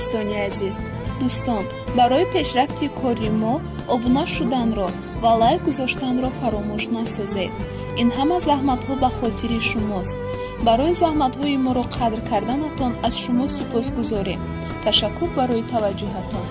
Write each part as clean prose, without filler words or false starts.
Дӯстони азиз. Дӯстон, барои пешрафти кори мо обуна шуданро ва лайк гузоштанро фаромӯш насозед. Ин ҳама заҳматҳо ба хотири шумост. Барои заҳматҳои моро қадр карданатон аз шумо сипосгузорем. Ташаккур барои таваҷҷӯҳатон.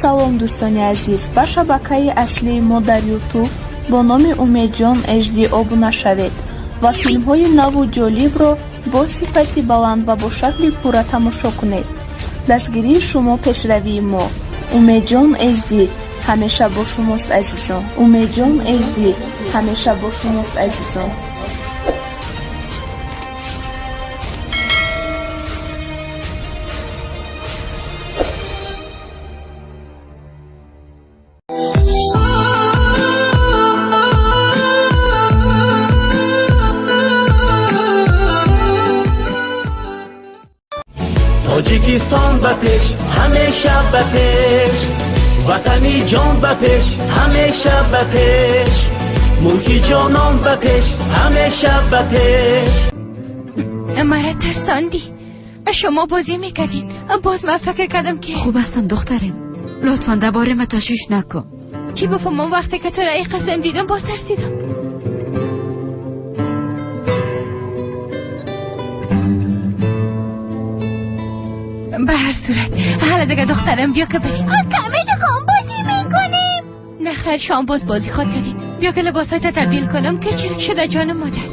Салом, дӯстони азиз, ба шабакаи аслии мо дар Ютуб бо номи Умедҷон HD обуна шавед ва филмҳои наву ҷолибро бо сифати баланд ва бо шакли пурра тамошо кунед. Дастгирии шумо пешравии мо. Умедҷон HD ҳамеша бо шумост, азизон. Умедҷон HD ҳамеша бо шумост, азизон. Тоҷикистон ба пеш, ҳамеша ба пеш, ватани ҷон ба пеш, ҳамеша ба пеш, мулки ҷонон ба пеш, ҳамеша ба пеш. Маро тарсондӣ. Шумо бозӣ мекардед. Боз ман фикр кардам ки хуб ҳастам, духтарем. Лутфан дар ма ташвиш накун. Чӣ бифаҳмам, вақте ки туро ин қисм дидам, боз тарсидам. به هر صورت حالا دیگه دخترم بیا که بریم. کمی دیگه بازی میکنیم. نه خیر، شام باز بازی خواد کردین. بیا که لباسایت تبدیل کنم که چرا شده جان مادر.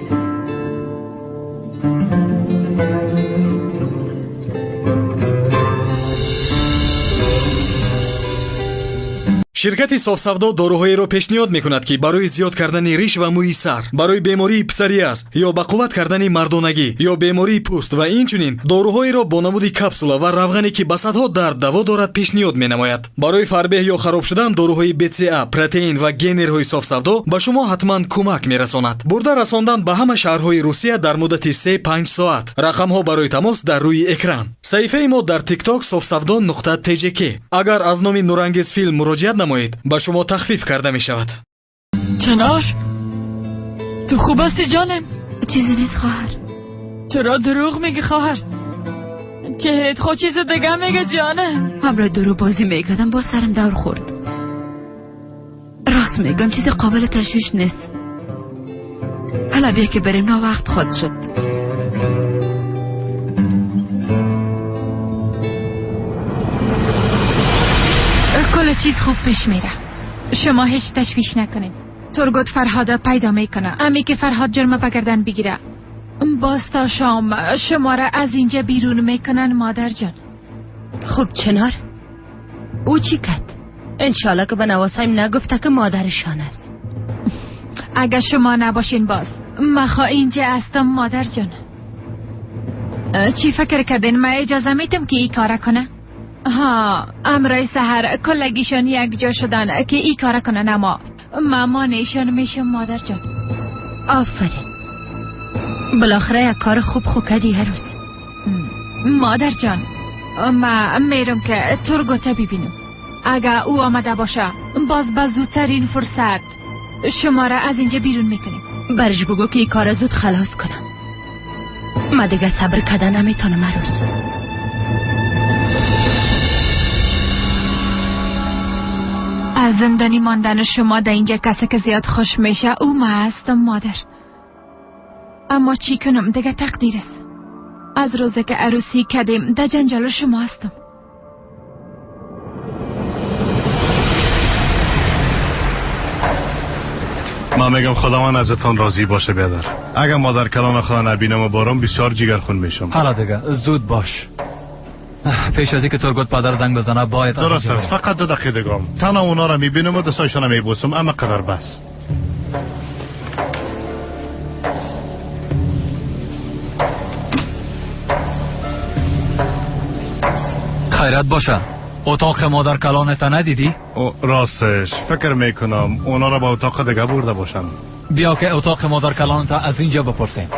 Ширкати Софсавдо доруҳоеро пешниҳод мекунад, ки барои зиёд кардани риш ва мӯи сар, барои бемории псориаз ё ба қувват кардани мардонагӣ ё бемории пӯст ва инчунин доруҳоеро бо намуди капсула ва равғане, ки ба садҳо дард даво дорад, пешниҳод менамояд. Барои фарбеҳ ё хароб шудан доруҳои БЦА, протеин ва генерҳои Софсавдо ба шумо ҳатман кӯмак мерасонад. Бурда расондан ба ҳама шаҳрҳои Русия дар муддати 3-5 соат. Рақамҳо барои тамос дар рӯи экран. Саҳифаи мо дар TikTok софсавдо.tjk. Агар аз номи Нурангез филм муроҷиат намоед, ба шумо тахфиф карда мешавад. Чинор, ту хуб ҳастӣ, ҷонем? Чизе нест, хоҳар. Чаро дурӯғ мегӣ, хоҳар? Чеҳрат худ чизи дига мега, ҷонем. Ҳамроҳ дурӯғ бозӣ мекардам, боз сарам давр хӯрд. Рост мегӯям, чизи қобили ташвиш нест. Ҳала бия ки барем, навақт худ шуд. کل چیز خوب پیش میره. شما هیچ تشویش نکنین. ترگوت فرهاد پیدا میکنه. امی که فرهاد جرم به گردن بگیره، باز تا شام شما را از اینجا بیرون میکنن مادر جان. خب چنار، او چی کرد؟ انشالله که به نواسایم نگفته که مادرشان است. اگر شما نباشین باز مخوا اینجا هستم مادر جان. چی فکر کردین من اجازه میتم که ای کاره کنه؟ ها، امرای سحر کلگیشان یک جا شدن که ای کاره کنن، اما مامانشان میشم مادر جان. آفرین، بالاخره یک کار خوب خو کردی هر روز. مادر جان، من میرم که ترگوته ببینم. اگه او آمده باشه باز به زودترین فرصت شما را از اینجا بیرون میکنیم. برش بگو که ای کار زود خلاص کنم. من دیگه صبر کردن نمیتونم هر روز. از زندانی ماندن شما در اینجا کسی که زیاد خوش میشه او ما هستم مادر. اما چی کنم دیگه تقدیر است. از روزی که عروسی کردیم در جنجال شما هستم. من میگم خداوند ازتان راضی باشه بیادر. اگر مادر کلان خدا نبینم و بارم بسیار جگرخون میشم. حالا دیگه زود باش. پیش از اینکه ترگوت پدر زنگ بزنه باید. درست است، فقط 2 دقیقه دیگه. تنها اونا را میبینم و دستایشان میبوسم، اما قدر بس. خیرت باشه. اتاق مادر کلانت ندیدی؟ راستش فکر میکنم اونا را به اتاق دیگه برده باشم. بیا که اتاق مادر کلانت از اینجا بپرسیم.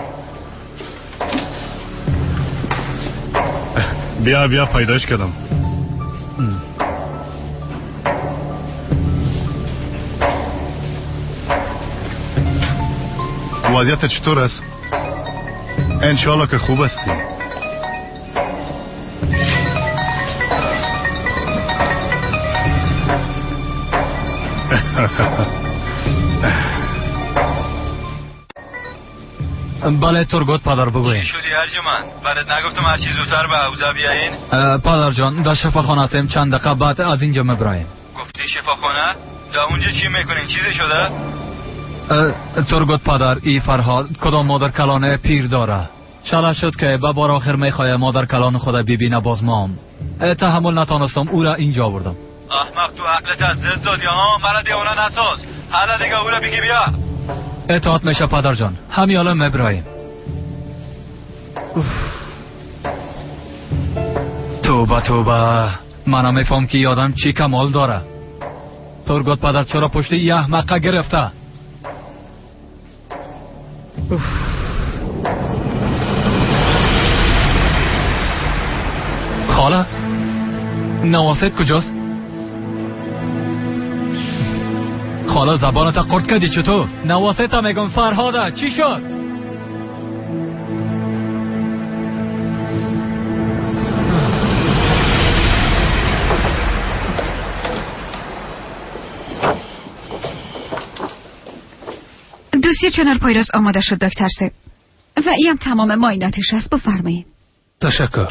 بیا پیداش کردم. وضعیت چطور است؟ انشالله که خوب هستی. بله ترگوت پدر بگوین. چی شدی ارجمند؟ برات نگفتم هر چی زودتر به حوزه بیاین؟ پدر جان در شفاخانه هستیم، چند دقیقه بعد از اینجا مبرایم. گفتی شفاخانه؟ در اونجا چی میکنین؟ چیزی شده؟ ترگوت پدر ای فرهاد کدام مادر کلانه پیر داره. شاله شد که به بار آخر میخواه مادر کلان خود ببینه. باز مام تحمل نتانستم، او را اینجا آوردم. احمق تو عقلت از دست دادی ها؟ مرا دیوانه نساز. حالا دیگه او را بگی بیا. اطاعت میشه پدر جان، همین الان مبرایم. توبه توبه، من میفهم که یادم چی کمال داره. ترگوت پدر چرا پشت یه احمقه گرفته؟ خاله نواست کجاست؟ خاله زبانت قرد کردی چطور؟ نواسه تا میگم فرهاده چی شد؟ دوسیه چنار پایراز آماده شد دکتر صاحب و ایم تمام معایناتش است. بفرمایید. تشکر.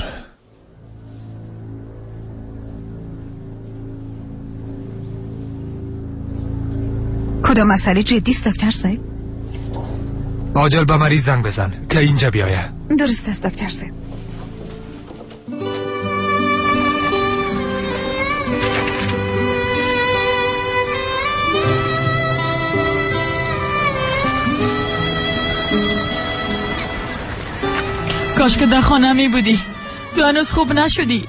کدام مسئله جدی است دکتر صاحب؟ عاجل به مریض زنگ بزن که اینجا بیایه. درست است دکتر صاحب. کاش که در خانه می بودی. تو هنوز خوب نشدی.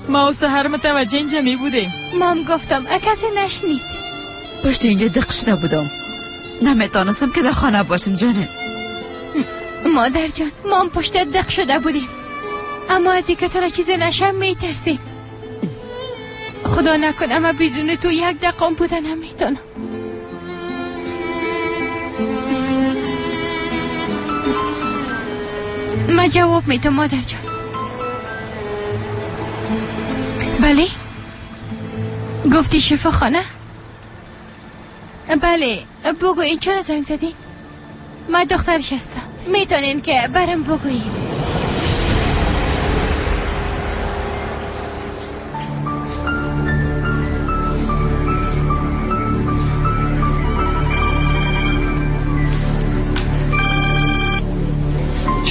ما و سحر متوجه اینجا می بودیم. مام گفتم کسی نشنید. پشت اینجا دق شده بودم، نمیتونستم که در خانه باشم جانم. مادر جان ما هم پشت دق شده بودیم، اما از اینکه تو را چیزی نشم میترسیم. خدا نکن اما بدون تو یک دقیقه بودن هم میتونم. من جواب میدم مادر جان. بله گفتی شفاخانه؟ بله بگو این چرا زنگ زدی؟ من دخترش هستم، میتونین که برم بگوییم.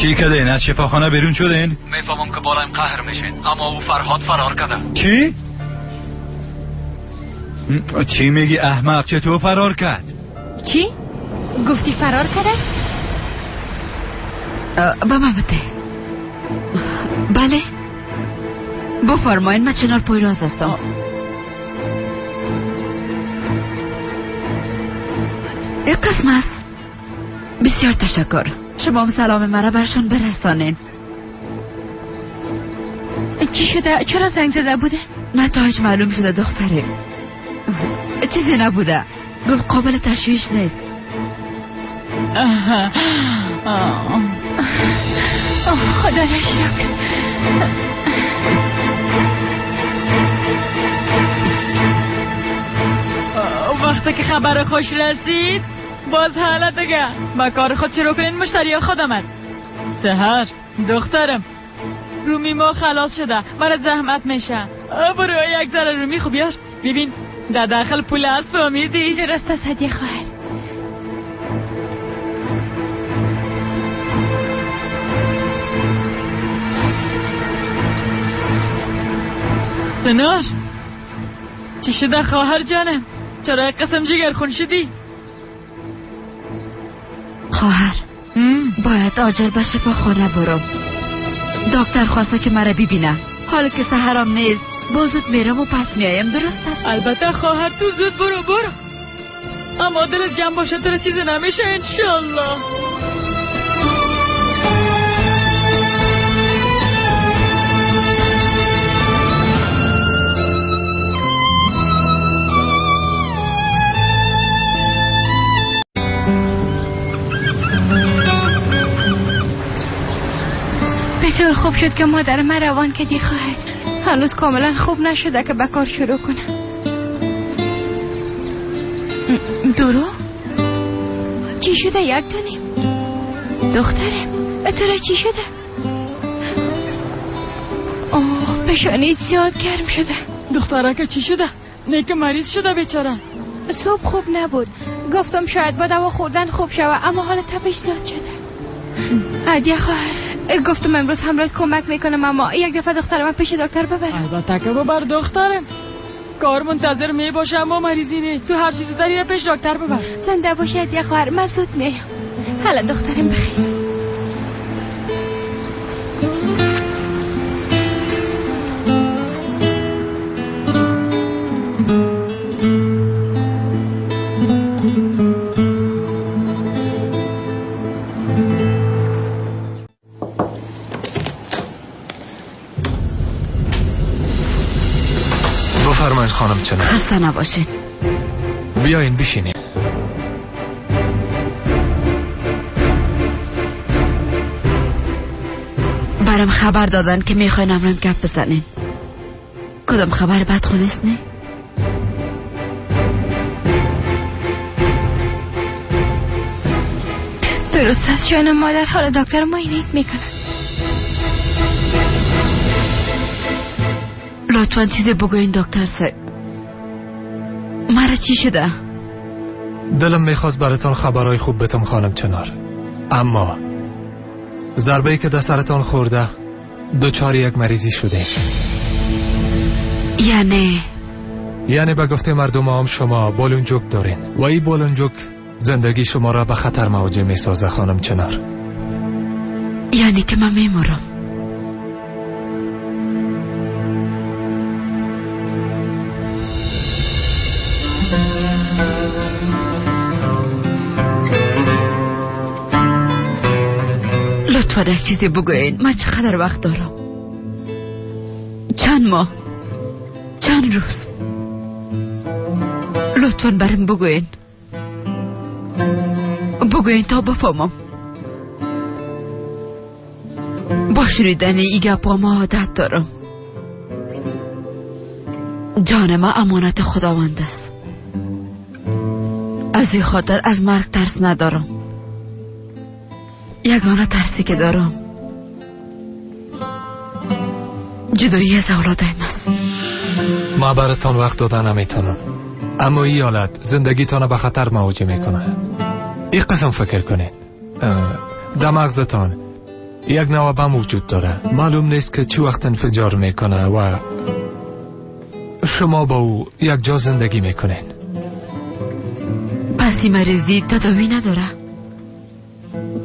چی کردین؟ از شفاخانه بیرون شدین؟ میفهمم که بالایم قهر میشین، اما او فرهاد فرار کرده. چی؟ چی میگی احمق؟ چطور فرار کرد؟ چی؟ گفتی فرار کرده؟ به من بده. بله بفرمایین، من چنار پایراز هستم. یک قسم است. بسیار تشکر. شما هم سلام مرا برشان برسانین. چی شده؟ چرا زنگ زده بوده؟ نتایج معلوم شده دختره. چیزی نبوده. گفت قابل تشویش نیست. خدا را شکر. وقتی که خبر خوش رسید باز حالا دیگه با کار خود شروع کنین، مشتری خود آمد. سحر دخترم، رومی ما خلاص شده، مرا زحمت میشه. برو یک ذره رومی خوب بیار. ببین در داخل پول هست، فهمیدی؟ درست است هدیه خواهر. سنار چی شده خواهر جانم؟ چرا قسم جگر خون شدی؟ خواهر باید عاجل به شفاخانه برم. دکتر خواسته که مرا ببینه. حالا که سحرام نیست با زود میرم و پس میایم، درست است؟ البته خواهر، تو زود برو برو، اما دلت جمع باشه، تو چیز نمیشه انشالله. بسیار خوب شد که مادر من روان کردی خواهر. هنوز کاملا خوب نشده که به کار شروع کنم. درو چی شده؟ یک دانیم دخترم، تو چی شده؟ اوه پیشانیت زیاد گرم شده. دخترک چی شده؟ نه که مریض شده بیچاره. صبح خوب نبود، گفتم شاید با دوا خوردن خوب شوه، اما حال تپش زیاد شده. هدیه خواهر، گفتم امروز همراه کمک میکنم، اما یک دفعه دخترم پیش دکتر ببرم. البته که ببر دخترم، کار منتظر می باشه، اما مریضی نه، تو هر چیزی داری پیش دکتر ببر. زنده باشی هدیه خواهر، من زود میایم. حالا دخترم بخیر. خانم چنار خسته نباشید. بیاین بشینیم. برام خبر دادن که میخواین امرم گپ بزنین. کدام خبر بد خونست نه؟ درست است جان مادر، حالا دکتر معاینه میکنه. لطفا چیزی بگوین دکتر صاحب، مرا چی شده؟ دلم میخواست براتون خبرهای خوب بتم خانم چنار، اما ضربه‌ای که در سرتان خورده دچار یک مریضی شده. یعنی به گفته مردم عام شما بالونجوک دارین و این بالونجوک زندگی شما را به خطر مواجه میسازه خانم چنار. یعنی که من میمورم؟ لطفا یک چیزی بگوین، من چقدر وقت دارم؟ چند ماه؟ چند روز؟ لطفا برم بگوین، بگوین تا بفهمم. با شنیدن ای گپا ما عادت دارم. جان ما امانت خداوند است، از این خاطر از مرگ ترس ندارم. یگانه ترسی که دارم جدایی از اولادم است. ما براتان وقت داده نمیتونم، اما این حالت زندگیتان به خطر مواجه میکنه. این قسم فکر کنید، در مغزتان یک نوع بم وجود داره، معلوم نیست که چی وقت انفجار میکنه و شما با او یک جا زندگی میکنین. پس این مریضی تداوی نداره؟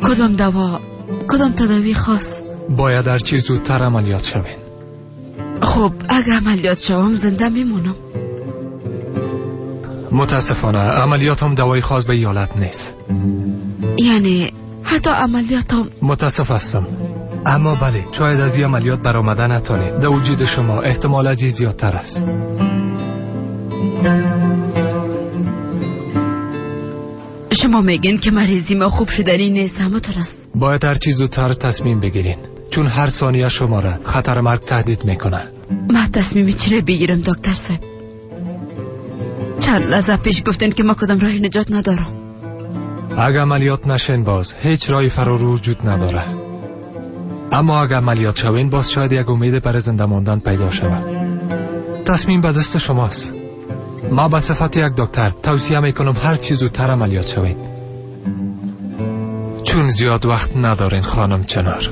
کدام دوا، کدام تداوی خاص؟ باید هر چی زودتر عملیات شوین. خب اگه عملیات شوم زنده میمونم. متاسفانه عملیات هم دوای خاص به ایالت نیست. یعنی حتی عملیات هم؟ متاسف هستم، اما بله، شاید از این عملیات برآمده نتانید. در وجود شما احتمال از این زیادتر است. شما میگین که مریضی ما خوب شدنی نیست، همونطور است؟ باید هر چیز زودتر تصمیم بگیرین، چون هر ثانیه شما را خطر مرگ تهدید میکنه. من تصمیم چی را بگیرم دکتر صاحب؟ چند لحظه پیش گفتین که ما کدام راه نجات ندارم. اگه عملیات نشین باز هیچ رای فرار وجود نداره. اما اگه عملیات شوین باز شاید یک امید برای زنده ماندن پیدا شود. تصمیم به دست شماست. ما به صفت یک دکتر توصیه میکنم هر چیز زودتر عملیات شوین، چون زیاد وقت ندارین خانم چنار.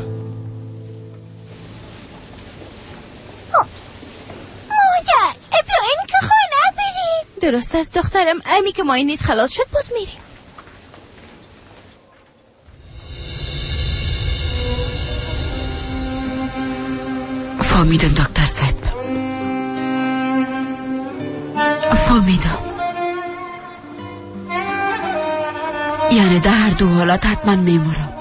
مادر بیاین که خانه بریم. درست است دخترم، امی که ماینیت خلاص شد باز میریم. فهمیدم دکتر صاحب، فهمیدم. یعنی در هر دو حالت حتما میمورم.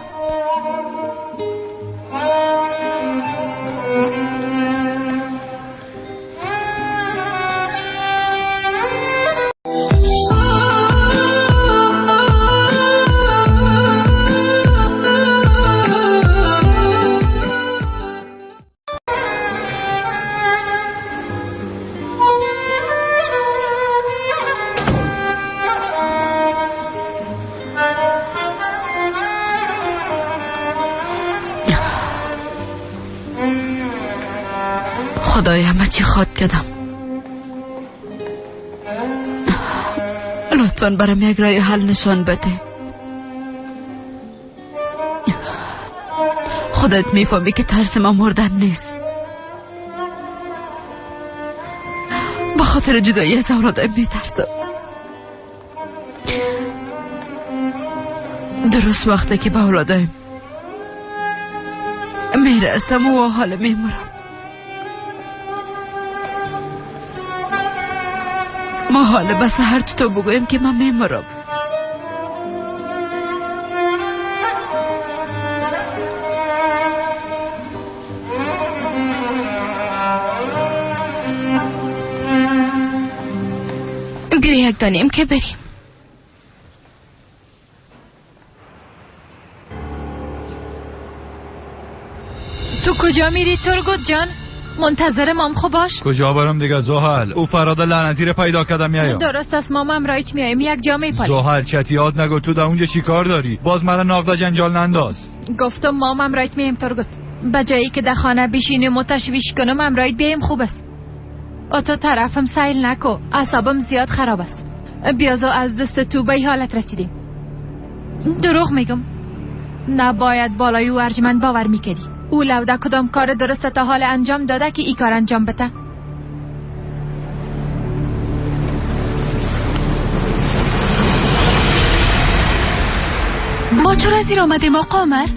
خدایا من چی خواد کردم؟ لطفا برام یک راه حل نشان بده. خودت میفهمی که ترس من مردن نیست. به خاطر جدایی از اولادم میترسم. درست وقتی که به اولادم میرسم و حال میمورم. ما حالا بس هر چی تو بگویم که من میمرم. بیا یک دانیم که بریم. تو کجا میری ترگوت جان؟ منتظر مام خو باش. کجا برم دیگه زحل؟ او فراد لعنتی رو پیدا کردم میایم. درست است مامم رایت میایم یک جا میپالیم. زحل چتیات نگو، تو در اونجا چیکار داری؟ باز مرا ناقدا جنجال ننداز. گفتم مامم رایت میایم ترگوت. به جایی که در خانه بشینیم و تشویش کنم هم رایت بیایم خوب است. تو طرفم سیل نکو، اعصابم زیاد خراب است. بیازو از دست تو به حالت رسیدیم. دروغ میگم؟ نباید بالای او ارجمند باور میکردی. او لوده کدام کار درست تا حال انجام داده که ای کار انجام بده؟ ما چرا زیر آمدیم آقا عمر؟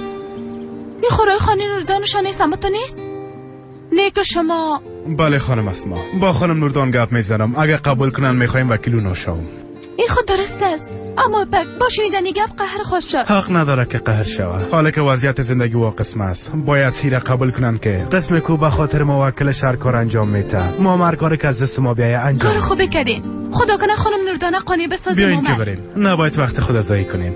این خورای خانه نوردانشان نیست اما تو نیست؟ نه که شما. بله خانم اسما، با خانم نوردان گپ میزنم. اگه قبول کنن میخوایم وکیل اونا شوم. این خود درست است، اما با شنیدن گپ قهر خوش شد. حق نداره که قهر شوه. حالا که وضعیت زندگی وا قسم است، باید سیره قبول کنن که قسم کو به خاطر موکلش هر کار انجام میده. ما هر کاری که از دست ما بیایه انجام. کار خوبی کردین. خدا کنه خانم نوردانه قانع بسازیم. بیاین که بریم، نباید وقت خود ضایع کنیم.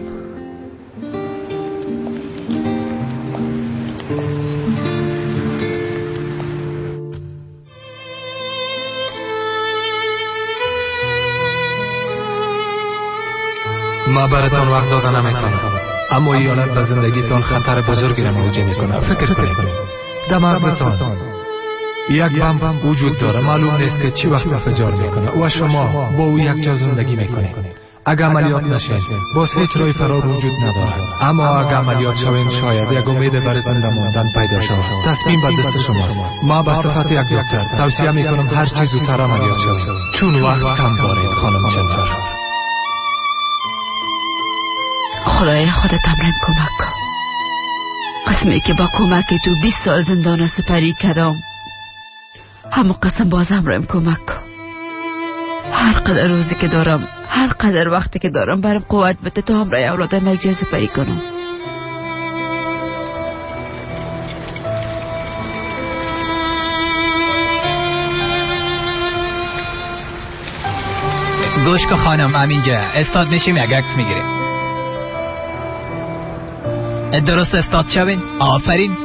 ما براتان وقت داده نمیتونم، اما ایالت به زندگیتان خطر بزرگی را موجه میکنه. فکر کنید در مغزتان یک بمب وجود داره، معلوم نیست که چی وقت انفجار میکنه و شما با او یک جا زندگی میکنید. اگر عملیات نشین باز هیچ راه فرار وجود ندارد، اما اگر عملیات شوین شاید یک امید برای زنده ماندن پیدا شود. تصمیم به دست شماست. ما به صفت یک دکتر توصیه میکنم هر چیز زودتر عملیات شوین، چون وقت کم دارید خانم چنتر. خدای خودت امرم کمک کن. قسمی که با کمک تو 20 سال زندان سپری کردم، همون قسم باز امرم کمک کن. هر قدر روزی که دارم، هر قدر وقتی که دارم برم قوت بده تا همراه اولادم یک جای سپری کنم. گوش که خانم، همینجا استاد میشیم یک عکس میگیریم. درست استاد شوین. آفرین.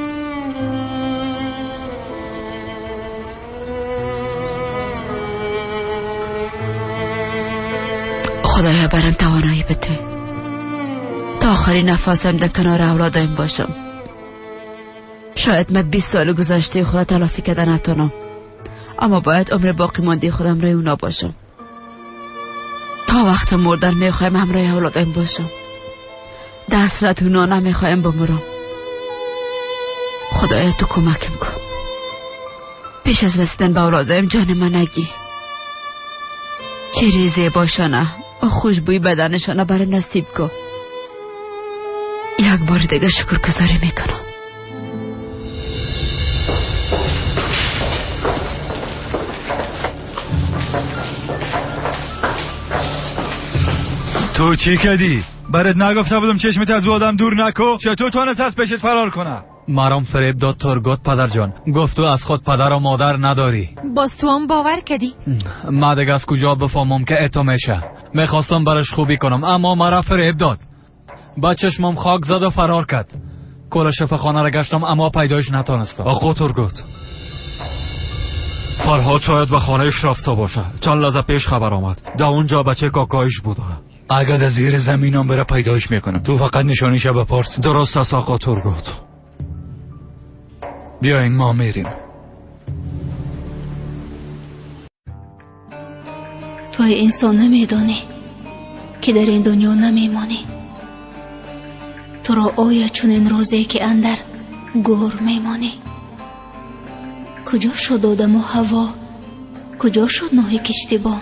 خدایا برم توانایی بده. تا آخرین نفسم در کنار اولادایم باشم. شاید من 20 سال گذشته خود تلافی کرده نتونم، اما باید عمر باقی مانده خودم رای اونا باشم. تا وقت مردن میخوایم همراه اولادایم باشم. دسترت اونا نمیخوایم بمرم. خدایا تو کمکم کن. پیش از رسیدن به اولادایم جان من نگی. چهره زیباشانه و خوشبوی بدنشانه برای نصیب کن. یک بار دیگه شکرگزاری میکنم. تو چی کردی؟ برات نگفته بودم چشمت از آدم دور نکو؟ چطور تانست از پیشت فرار کنه؟ مرام فریب داد ترگوت پدر جان. گفت تو از خود پدر و مادر نداری. باز تو هم باور کردی؟ ما دیگه از کجا بفهمم که اتو میشه. میخواستم براش خوبی کنم اما مرا فریب داد. با چشمم خاک زد و فرار کرد. کل شفاخانه را گشتم اما پیدایش نتانستم. آقا ترگوت، فرهاد شاید به خانهش رفته باشه. چند لحظه پیش خبر آمد. در اونجا بچه کاکایش بوده. اگر در زیر زمینم بره پیدایش میکنم. تو فقط نشانیش بپرس. درست است آقا ترگوت. بیاین ما میریم. تو انسان نمیدانی که در این دنیا نمیمانی. تو را آیا چنین روزی که اندر گور میمانی؟ کجا شد آدم و هوا؟ کجا شد نوح کشتیبان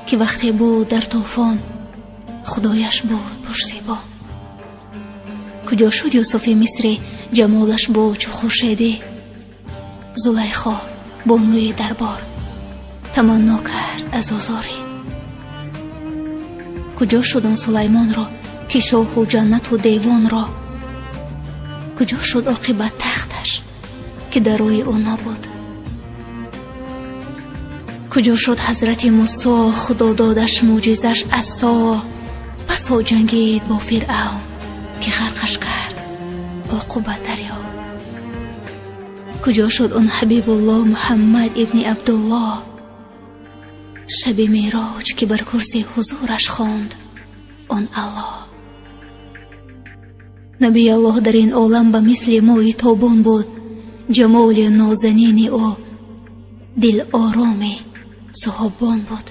که وقتی بود در طوفان خدایش بود پشتیبان؟ کجا شد یوسف مصری جمالش بود چو خورشیدی؟ زلیخا بانوی دربار تمنا کرد از آزاری. کجا شد آن سلیمان را که شاه و جنت و دیوان را؟ کجا شد عاقبت تختش که در روی او نبود؟ کجا شد حضرت موسی خدا دادش معجزش عصا؟ بسا جنگید با فرعون که غرقش کرد عاقبت دریا. کجا شد آن حبیب الله محمد ابن عبدالله شب معراج که بر کرسی حضورش خواند آن الله؟ نبی الله در این عالم به مثل موی تابان بود. جمال نازنین او دل آرام صحابان بود.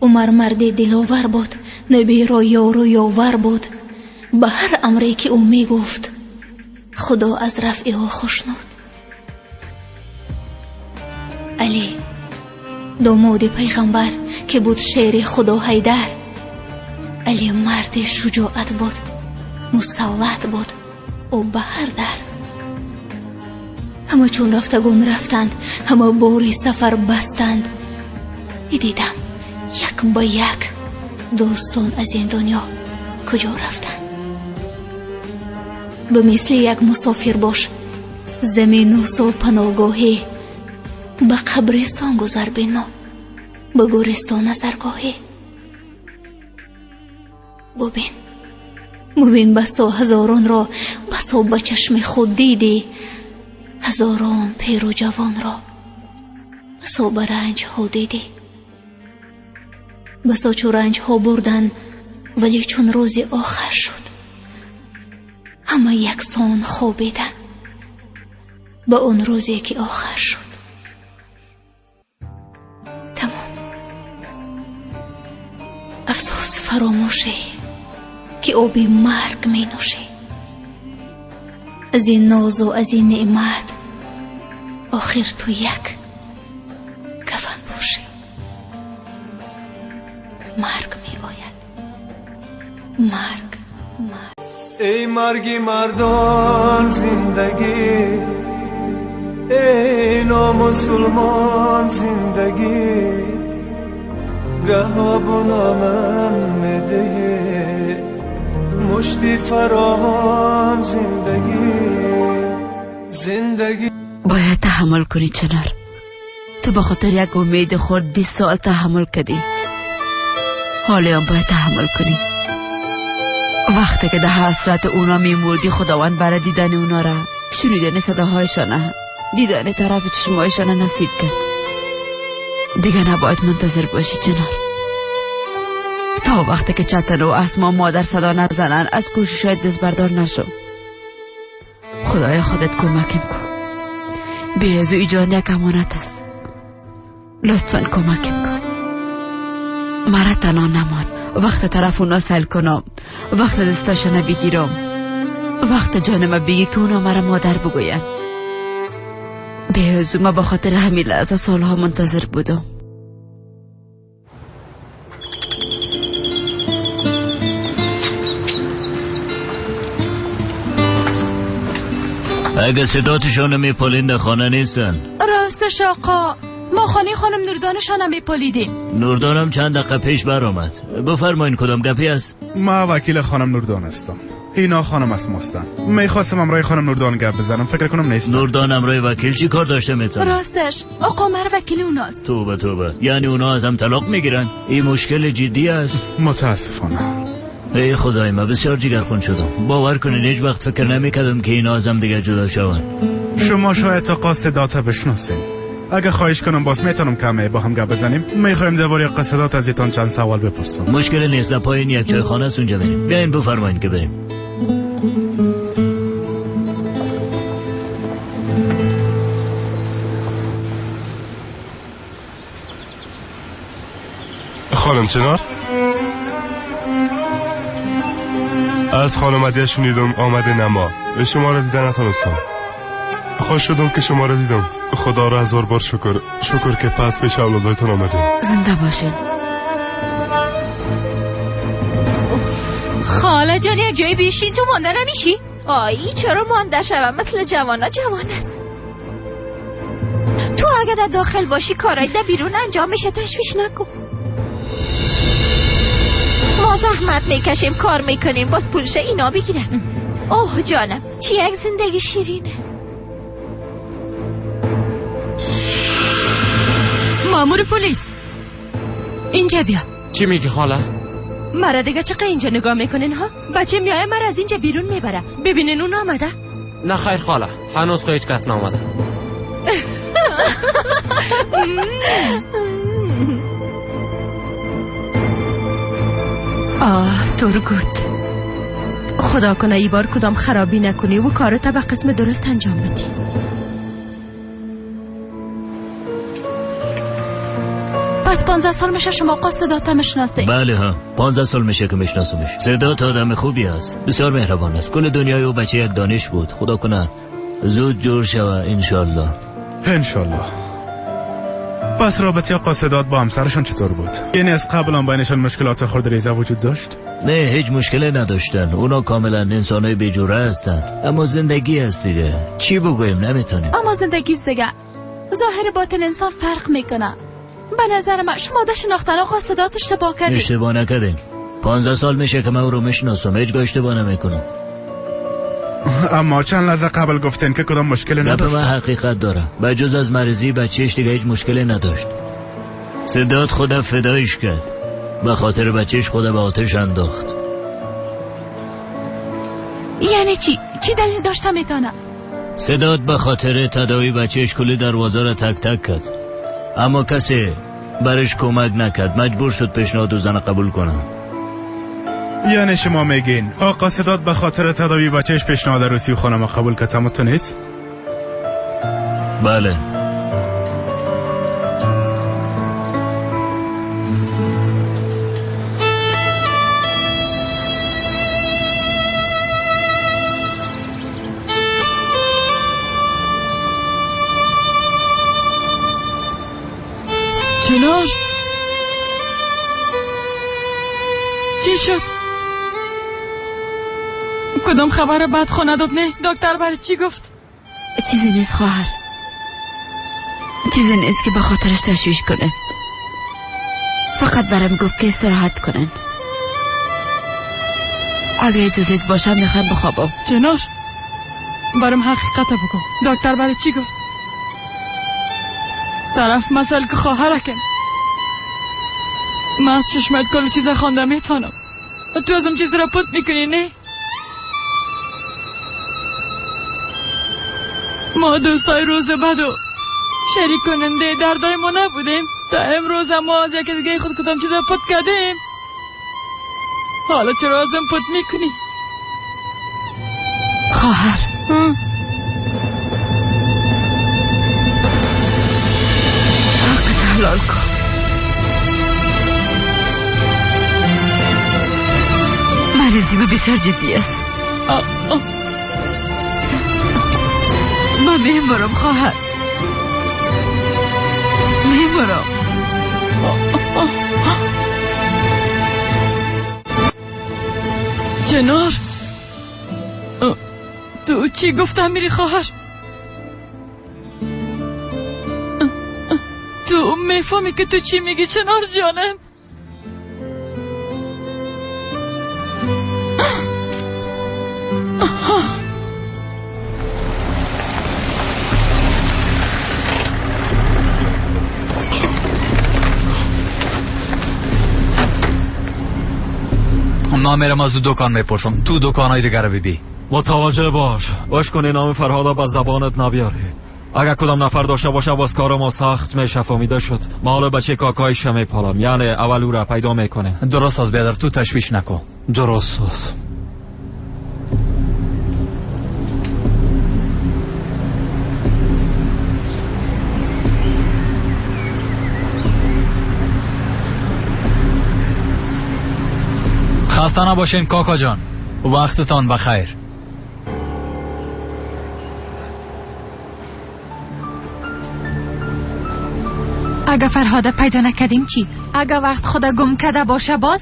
عمر مرد دلاور بود، نبی را یار و یاور بود. به هر امری که او می گفت خدا از رفع او خوشنود. علی داماد پیغمبر که بود شیر خدا حیدر. علی مرد شجاعت بود، مسلط بود او به هر در. همه چون رفتگان رفتند، همه باری سفر بستند. دیدم یک به یک دوستان از این دنیا کجا رفتند. به مثل یک مسافر باش، زمین و سو پناهگاهی. به قبرستان گذر بینما، به گورستان نظرگاهی. ببین ببین بسا هزاران را، بسا به چشم خود دیدی. هزاران پیر و جوان را بسا به رنج ها دیدی. بسا چو رنج ها بردن، ولی چون روز آخر شد همه یکسان خوابیدن به اون روزی که آخر شد. تمام. افسوس فراموشی که آب مرگ می نوشی. از این ناز و از این نعمت آخر تو یک کفن پوشی. مرگ می آید، مرگ مرگ. ای مرگی مردان زندگی، ای نامسلمان زندگی، گه بنامم میدهی مشتی فراوان زندگی زندگی. باید تحمل کنی چنار. تو به خاطر یک امید خورد 20 سال تحمل کردی، حالا هم باید تحمل کنی. وقتی که در حسرت اونا میمردی، خداوند برای دیدن اونا را، شنیدن صداهایشان، دیدن طرف چشمایشان نصیب کرد. دیگه نباید منتظر باشی چنار. تا وقتی که چتن و اسما مادر صدا نزنن از کوشش‌های دست بردار نشو. خدای خودت کمکم کن. بی از او جان یک امانت است. لطفا کمکم کن. مرا تنها نمان. وقت طرف اونا سل کنم، وقت دستاشانه بگیرم، وقت جانم بگی که اونا مرا مادر بگوین. بی از او ما به خاطر همین لحظه سالها منتظر بودم. اگه صداتشان میپالین در خانه نیستن. راستش آقا، ما خانه خانم نوردانشان میپالیدیم. نوردانم چند دقیقه پیش برآمد. بفرمایین کدام گپی است؟ ما وکیل خانم نوردان هستم. اینا خانم اسماستن. میخواستم امرای خانم نوردان گپ بزنم، فکر کنم نیست. نوردان امرای وکیل چی کار داشته میتونه؟ راستش آقا مر وکیل اوناست. توبه توبه، یعنی اونا ازم طلاق میگیرن؟ این مشکل جدی است. متاسفانه. ای خدای من بسیار جگرخون شدم. باور کنین هیچ وقت فکر نمیکردم که اینا ازم دیگه جدا شوند. شما شاید تا قاصدات بشناسین. اگه خواهش کنم باز میتونم کمه با هم گپ بزنیم. میخوایم درباره قصدات از ایتان چند سوال بپرسم. مشکل نیست، در پایین یک چایخانه است، اونجا بریم. بیاین بفرمایین که بریم. خانم چنار، از خانم عدیه شنیدم آمده نما. شما را دیدن نتانستم. خوش شدم که شما را دیدم. خدا را هزار بار شکر. شکر که پس پیش اولادایتان آمدیم. زنده باشین. خاله جان یک جایی بیشین، تو مانده نمیشی؟ آی چرا مانده شوم؟ مثل جوانا جوان است. تو اگه در داخل باشی کارای در بیرون انجام میشه، تشویش نکن. ما زحمت میکشیم، کار میکنیم، باز پولش اینا بگیرن. اوه جانم چی یک زندگی شیرینه. مامور پلیس اینجا بیا. چی میگی خاله؟ مرا دیگه چقدر اینجا نگاه میکنین ها؟ بچه میایه مرا از اینجا بیرون میبره. ببینین اون آمده؟ نه خیر خاله، هنوز خو هیچ کس نامده. آه تورگوت، خدا کنه ای بار کدام خرابی نکنی و کارت به قسم درست انجام بدی. پس 15 سال میشه شما آقا صدات میشناسی؟ بله ها، 15 سال میشه که میشناسمش. صدات آدم خوبی است، بسیار مهربان است. کل دنیای او بچه یک دانش بود. خدا کنه زود جور شوه انشالله. انشالله. پس رابطه آقا صدات با همسرشون چطور بود؟ یعنی از قبل هم بینشان مشکلات خردریزه وجود داشت؟ نه هیچ مشکلی نداشتن. اونا کاملا انسانای بیجوره هستن. اما زندگی است دیگه، چی بگوییم نمیتونیم. اما زندگی دیگه ظاهر باطن انسان فرق میکنه. به نظر من شما در شناختن آقا صدات اشتباه کردین. اشتباه نکردین. 15 سال میشه که من او رو میشناسم، هیچگاه اشتباه نمیکنم. اما چند لحظه قبل گفتین که کدام مشکلی نداشت. من حقیقت داره. به جز از مریضی بچهش دیگه هیچ مشکلی نداشت. صدات خدا فدایش کرد. به خاطر بچهش خدا به آتش انداخت. یعنی چی؟ چی دلیل داشته میتونه؟ صدات به خاطر تداوی بچهش کلی دروازه را تک تک کرد. اما کسی برش کمک نکرد. مجبور شد پیشنهاد زن قبول کنه. یعنی شما میگین آقا صدات به خاطر تداوی بچهش پیشنهاد عروسی خانم قبول کرد، اما تو نیست؟ بله. چنار چی شد؟ کدام خبر بد خانه داد؟ نه دکتر برای چی گفت؟ چیزی نیست خواهر، چیزی نیست که به خاطرش تشویش کنه. فقط برام گفت که استراحت کنن. اگه اجازه باشم میخوام بخوابم. چنار برام حقیقت بگو، دکتر برای چی گفت؟ طرف مثل که خواهرکم. من از چشمت کل چیز خوانده میتونم. تو ازم چیز را پت میکنی نه؟ ما دوستای روز بد و شریک کننده دردای ما نبودیم. تا امروز ما از یکی دیگه خود کدام چیز را پت کردیم. حالا چرا ازم پت میکنی؟ خواهر، حقت حلال کن. مریضی من بسیار جدی است. من میمرم خواهر، میمرم. چنار، تو چی گفتم میری خواهر؟ تو میفهمی که تو چی میگی چنار جانم؟ من میرم از دکان میپرسم، تو دکانای دیگر ببی. متوجه باش، باش کنی نام فرهاد به زبانت نبیاری. اگر کدام نفر داشته باشه باز کار ما سخت میشه. فهمیده شد. ما حالا بچه کاکایش میپالم، یعنی اول او را پیدا میکنه. درست است بیادر، تو تشویش نکن. درست است. خسته نباشین کاکا جان، وقتتان بخیر. اگه فرهاد پیدا نکردیم چی؟ اگه وقت خدا گم کرده باشه باز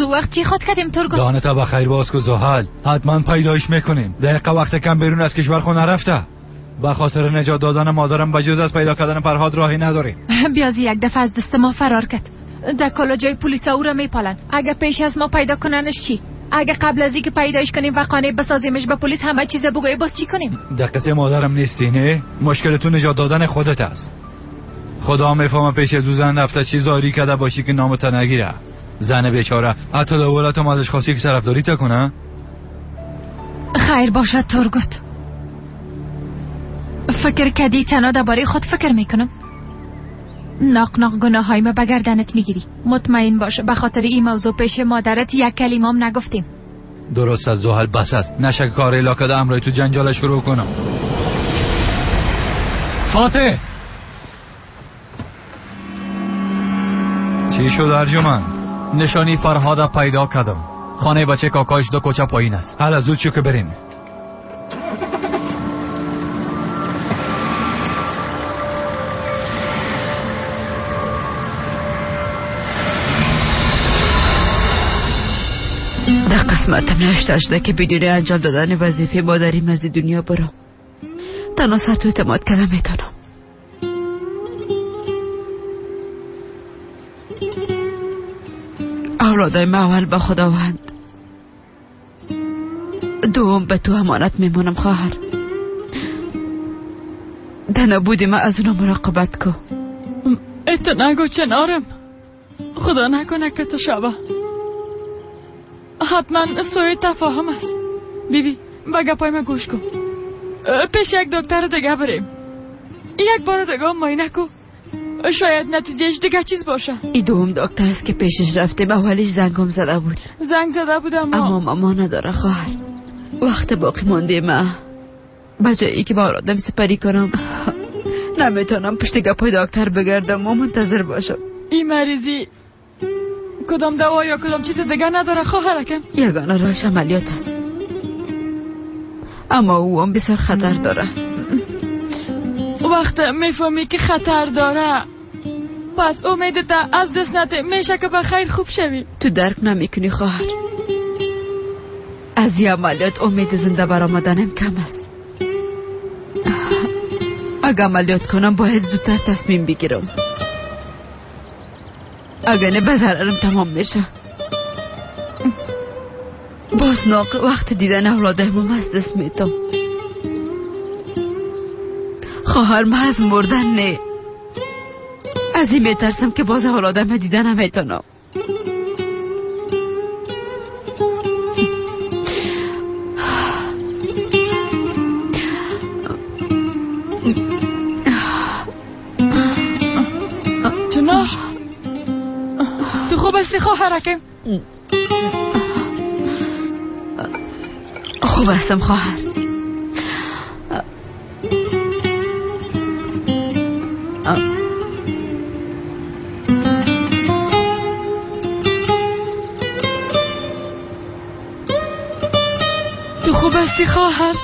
او وقت چی خود کردیم ترگو؟ دانتا بخیر باز که زحل حتما پیدایش میکنیم. دقیقه وقت کم بیرون از کشور خو نرفته. به خاطر نجات دادن مادرم بجز از پیدا کردن فرهاد راهی نداریم. بیازی یک دفعه از دست ما فرار کرد. در کلا جای پلیس او را میپالن. اگه پیش از ما پیدا کننش چی؟ اگه قبل از اینکه پیدایش کنیم و قانع بسازیمش به پلیس همه چیز بگوی باز چی کنیم؟ در قصه مادرم نیستی نه؟ مشکل تو نجات دادن خودت است. خدا میفهمه پیش از او زن رفته چی زاری کرده باشی که نامت نگیره. زن بیچاره حتی دولت هم ازش خواستی که طرفداری تا کنه. خیر باشد ترگوت. فکر کردی تنها درباره خود فکر میکنم؟ ناق ناق گناه های ما به گردنت میگیری. مطمئن باش به خاطر این موضوع پیش مادرت یک کلمه هم نگفتیم. درست از زحل بس است. نشه کار علاقه امرای تو جنجال شروع کنم. فاتح چی شد ارجمند؟ نشانی فرهاد پیدا کردم. خانه بچه کاکاش دو کوچه پایین است. حالا زود چو که بریم. در قسمتم نوشته شده که بدون انجام دادن وظیفه مادریم از دنیا برم. تنها سر تو اعتماد کردم میتونم. اولادای من اول به خداوند، دوم به تو امانت میمونم خواهر. در نبودی من از اونا مراقبت کن. ات نگو چنارم، خدا نکنه که تو شبه. حتما سوء تفاهم است. بیبی با گپای من گوش کن. پیش یک دکتر دیگه بریم. یک بار دیگه معاینه کو، شاید نتیجهش دیگه چیز باشه. ای دوم دکتر است که پیشش رفتیم. اولیش زنگم زده بود. زنگ زده بود اما ماما نداره خواهر. وقت باقی مانده ما به جایی که با آدم سپری کنم نمیتونم پشت گپای دکتر بگردم و منتظر باشم. این مریضی کدام دوا یا کدام چیز دیگه نداره خواهرکم؟ یگانه راهش عملیات است، اما او هم بسیار خطر داره. وقت میفهمی که خطر داره پس امیدت از دست نده، میشه که به خیر خوب شوی. تو درک نمیکنی خواهر. از یه عملیات امید زنده برآمدنم کم است. اگه عملیات کنم باید زودتر تصمیم بگیرم، اگه نه به ضررم تمام میشه. باز ناق وقت دیدن اولادم از دست میتم. خواهر من از مردن نه، از این میترسم که باز اولادم دیدن نمیتونم. چنار تو خوب هستی خواهرکم؟ خوب هستم خواهر. تو خوب هستی خواهر؟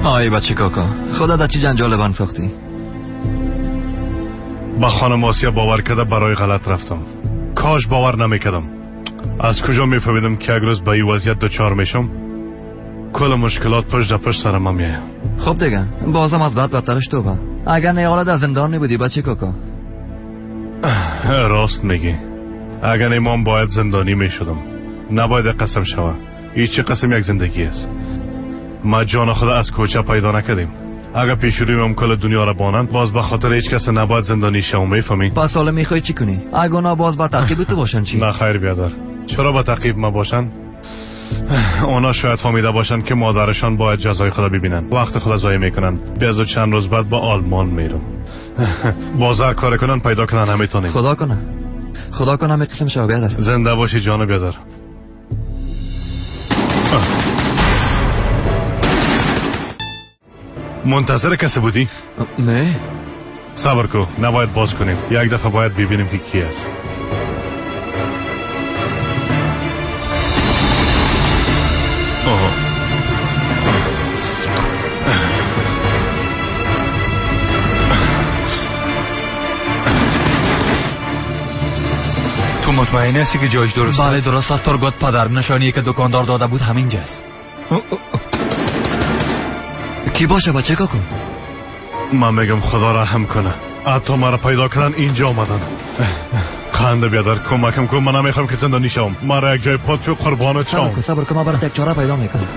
آی بچه کاکا، خدا در چی جنجال بند ساختی؟ با خانم آسیا باور کرده برای غلط رفتم. کاش باور نمیکردم. از کجا میفهمیدم که یک روز به این وضعیت دچار میشم؟ کل مشکلات پشت در پشت سر من میآید. خب دیگه بازم از بد بدترش توبه. اگر نه حالا در زندان نبودی بچه کاکا. راست میگی. اگر ایمان باید زندانی میشدم. نباید قسم شوه. هیچ قسم یک زندگی است. ما جان خود از کوچه پیدا نکردیم. اگر پیش رویم کل دنیا را بانند، باز به خاطر هیچ کس نباید زندانی شوم. میفهمی؟ پس حالا میخوای چی کنی؟ اگه اونا باز با تعقیب تو باشن چی؟ نه خیر بیادر، چرا با تعقیب ما باشن؟ اونا شاید فهمیده باشن که مادرشان باید جزای خدا ببینن. وقت خدا ضایع میکنن. بیازو چند روز بعد با آلمان میرم. باز هر کار کنن پیدا کنن نمیتونیم. خدا کنه، خدا کنه همه قسم شو بیادر. زنده باشی جان بیادر. منتظر کسی بودی؟ نه. صبر کو، نباید باز کنیم. یک دفعه باید ببینیم که کی است. آها. تو مطمئن هستی که جایش درست است؟ بله درست است ترگوت پدر. نشانی که دکاندار داده بود همینجاست. کی باشه بچه کاکو؟ من میگم خدا رحم کنه. حتی مرا پیدا کردن اینجا آمدن. قند بیادر کمکم کن، من نمیخوام که زندانی شوم. مرا یک جای پات تو قربانت شوم. صبر کن، من برات یک چاره پیدا میکنم.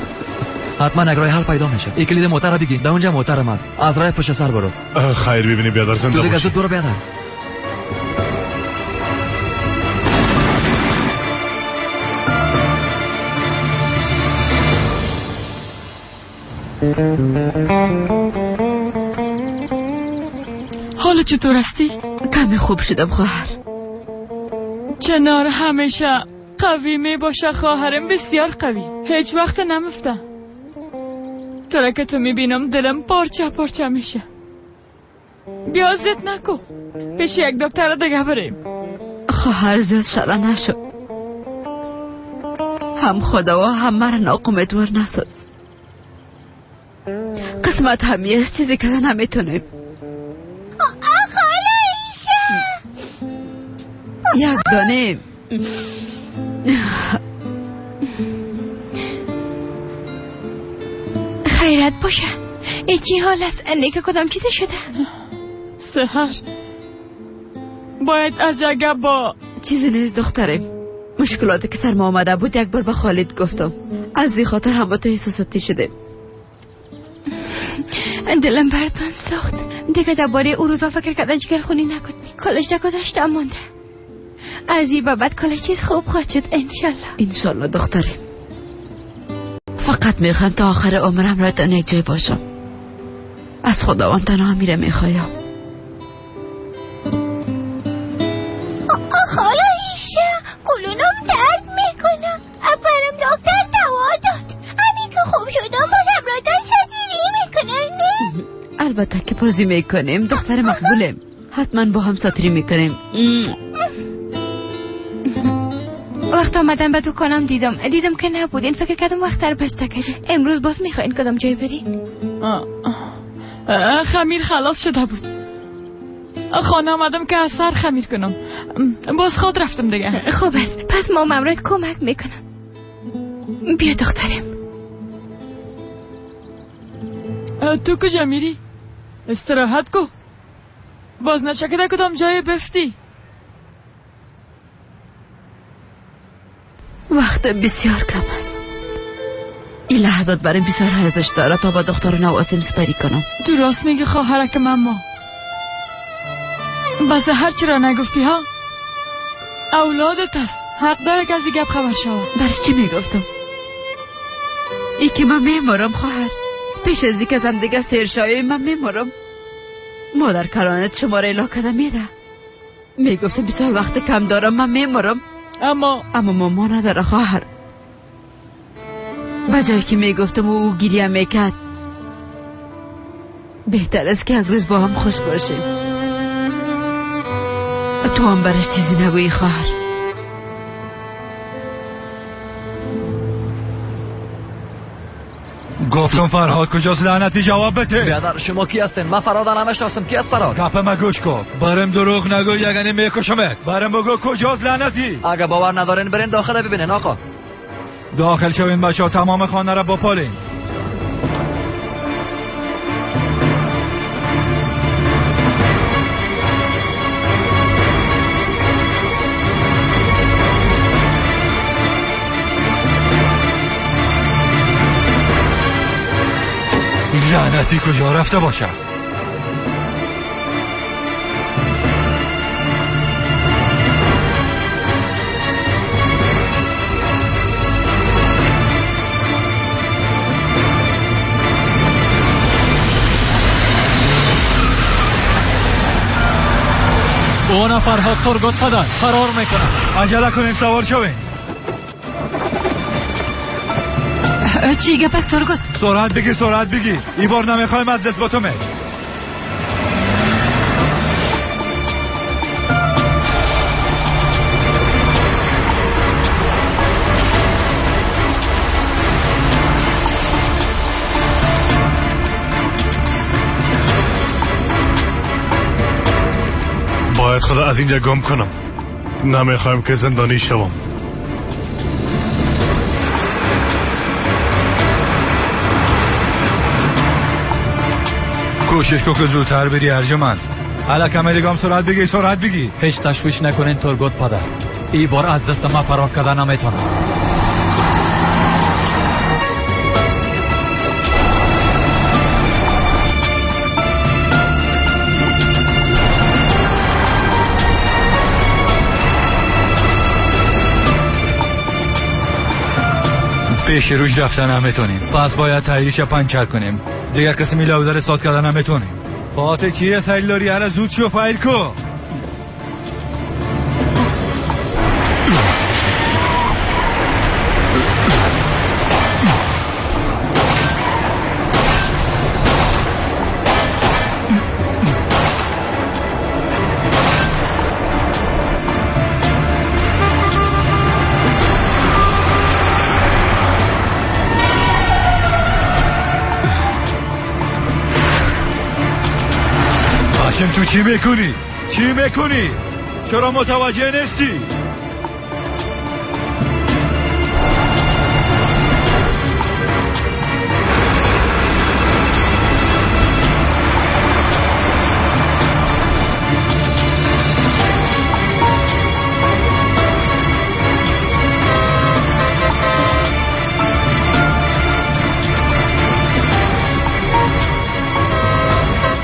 حتما یک راه حل پیدا میشه. این کلید موتر بگی، در اونجا موترم است. از راه پشت سر برو. خیر ببینی بیادر، زنده باشی. تو دیگه زود برو بیادر. حالا چطور هستی؟ کمی خوب شدم خواهر. چنار همیشه قوی می باشه خواهرم، بسیار قوی، هیچ وقت نمفته. تو که تو میبینم دلم پارچه پارچه میشه. بیا زد نکو، پیش یک دکتر دیگه بریم. خواهر زیاد شره نشد. هم خدا و هم مرا ناامیدوار نساز. قسمت همیه چیزی که نمیتونیم. یک دانه خیرت باشه. ای چی حال است؟ نیکه کدام چیزی شده؟ سحر باید از یک با چیزی نیست دخترم. مشکلاتی که سر ما آمده بود یک بار به خالد گفتم. از این خاطر هم با تو احساساتی شده. دلم براتون سوخت. دیگه درباره او روزا فکر کردن جگر خونی نکن. کلش در گذشته مانده. از این به بعد کل چیز خوب خواهد شد انشالله. انشالله دخترم. فقط میخوام تا آخر عمرم رایتان یک جای باشم. از خداوند تنها میره میخوایم. خاله ایشه قلونم درد میکنه. برم دکتر دوا داد. همین که خوب شدم بازم رایتان شدیری میکنم. نه؟ البته که بازی میکنیم دختر مقبولم. حتما با هم ساتری میکنیم. وقت آمدم به دکانم دیدم که نبودین. فکر کردم وقت رو بسته کردین. امروز باز میخواین کدام جای برین؟ خمیر خلاص شده بود. خانه آمدم که از سر خمیر کنم. باز خود رفتم دیگه. خوب است، پس ما ممرد کمک میکنم. بیا دخترم. تو کجا میری؟ استراحت کو. باز نشکده کدام جای بفتی. وقت بسیار کم است. این لحظات برای بسیار ارزش داره تا با دختر نواسم سپری کنم. تو راست میگی خواهرک ماما. بس هر چرا نگفتی ها؟ اولادت است، حق داره که از گپ خبر شود. برش چی میگفتم؟ ای که من میمارم خواهر. پیش از اینکه از هم دیگه سیر شویم من میمارم. مادر کلانت شما را الا کده میره. میگفتم بسیار وقت کم دارم، من میمرم. اما ماما نداره خواهر. به جایی که میگفتم او گریه میکرد. بهتر است که یک روز با هم خوش باشیم. تو هم برش چیزی نگویی خواهر. گفتم فرهاد کجاست لعنتی جواب بده. بیادر شما کی هستین؟ من فرهاد نمیشناسم. کی است فرهاد؟ گپ ما گوش کن. برم دروغ نگو یگانه میکشمت. برم بگو کجاست لعنتی. اگه باور ندارین برین داخل ببینین آقا. داخل شوین بچه‌ها، تمام خانه را بپالین. لعنتی کجا رفته باشه؟ او فرهاد ترگوت پدر فرار میکنه. عجله کنین سوار شوین. چی گپ است ترگوت؟ سرعت بگی سرعت بگی. ای بار نمیخوایم از دست باتومه. باید خدا از اینجا گم کنم. نمیخوایم که زندانی شوم. کوشش کو که زودتر بری ارجمند. حالا کمی دیگه هم سرعت بگی سرعت بگی. هیچ تشویش نکنین ترگوت پدر. ای بار از دست ما فرار کردن نمیتونم. پیش روش رفتن نمیتونیم. پس باید تایریش پنچر کنیم. دیگه قسمی لودر ساد کردن نمیتونیم. فاطمه چیه سیل داری؟ هر زود شو فایر کو. تو چی میکنی؟ چی میکنی؟ چرا متوجه نیستی؟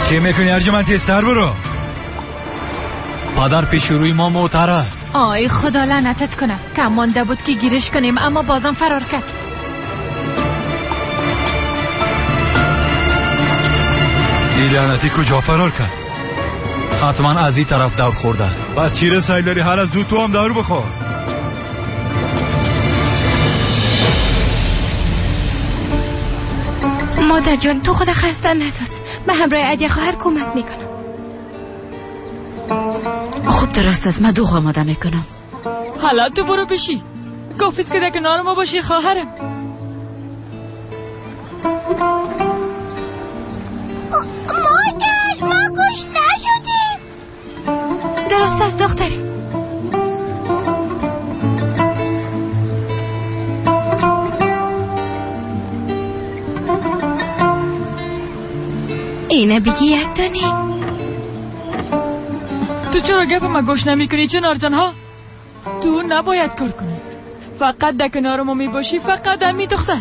چی میکنی ارجمند؟ تیزتر برو. پدر پیش روی ما موتر است. آی خدا لعنتت کنه. کم مانده بود که گیرش کنیم اما بازم فرار کرد. این لعنتی کجا فرار کرد؟ حتما از این طرف دور خورده. بس چیره سعی داری؟ هر از زود تو هم دارو بخور. مادر جان تو خود خسته نساز. به همراه عدیه خواهر کمک میکنم. خوب درست است، من دوغ آماده میکنم. حالا تو برو بشی. کافیست که در کنار ما باشی خواهرم. مادر ما گوش نشدیم. درست است دختری. اینه بگی یک دانی. تو چرا گپ ما گوش نمی کنی چنار جان ها؟ تو نباید کار کنی. فقط در کنار ما می باشی، فقط همی دختر.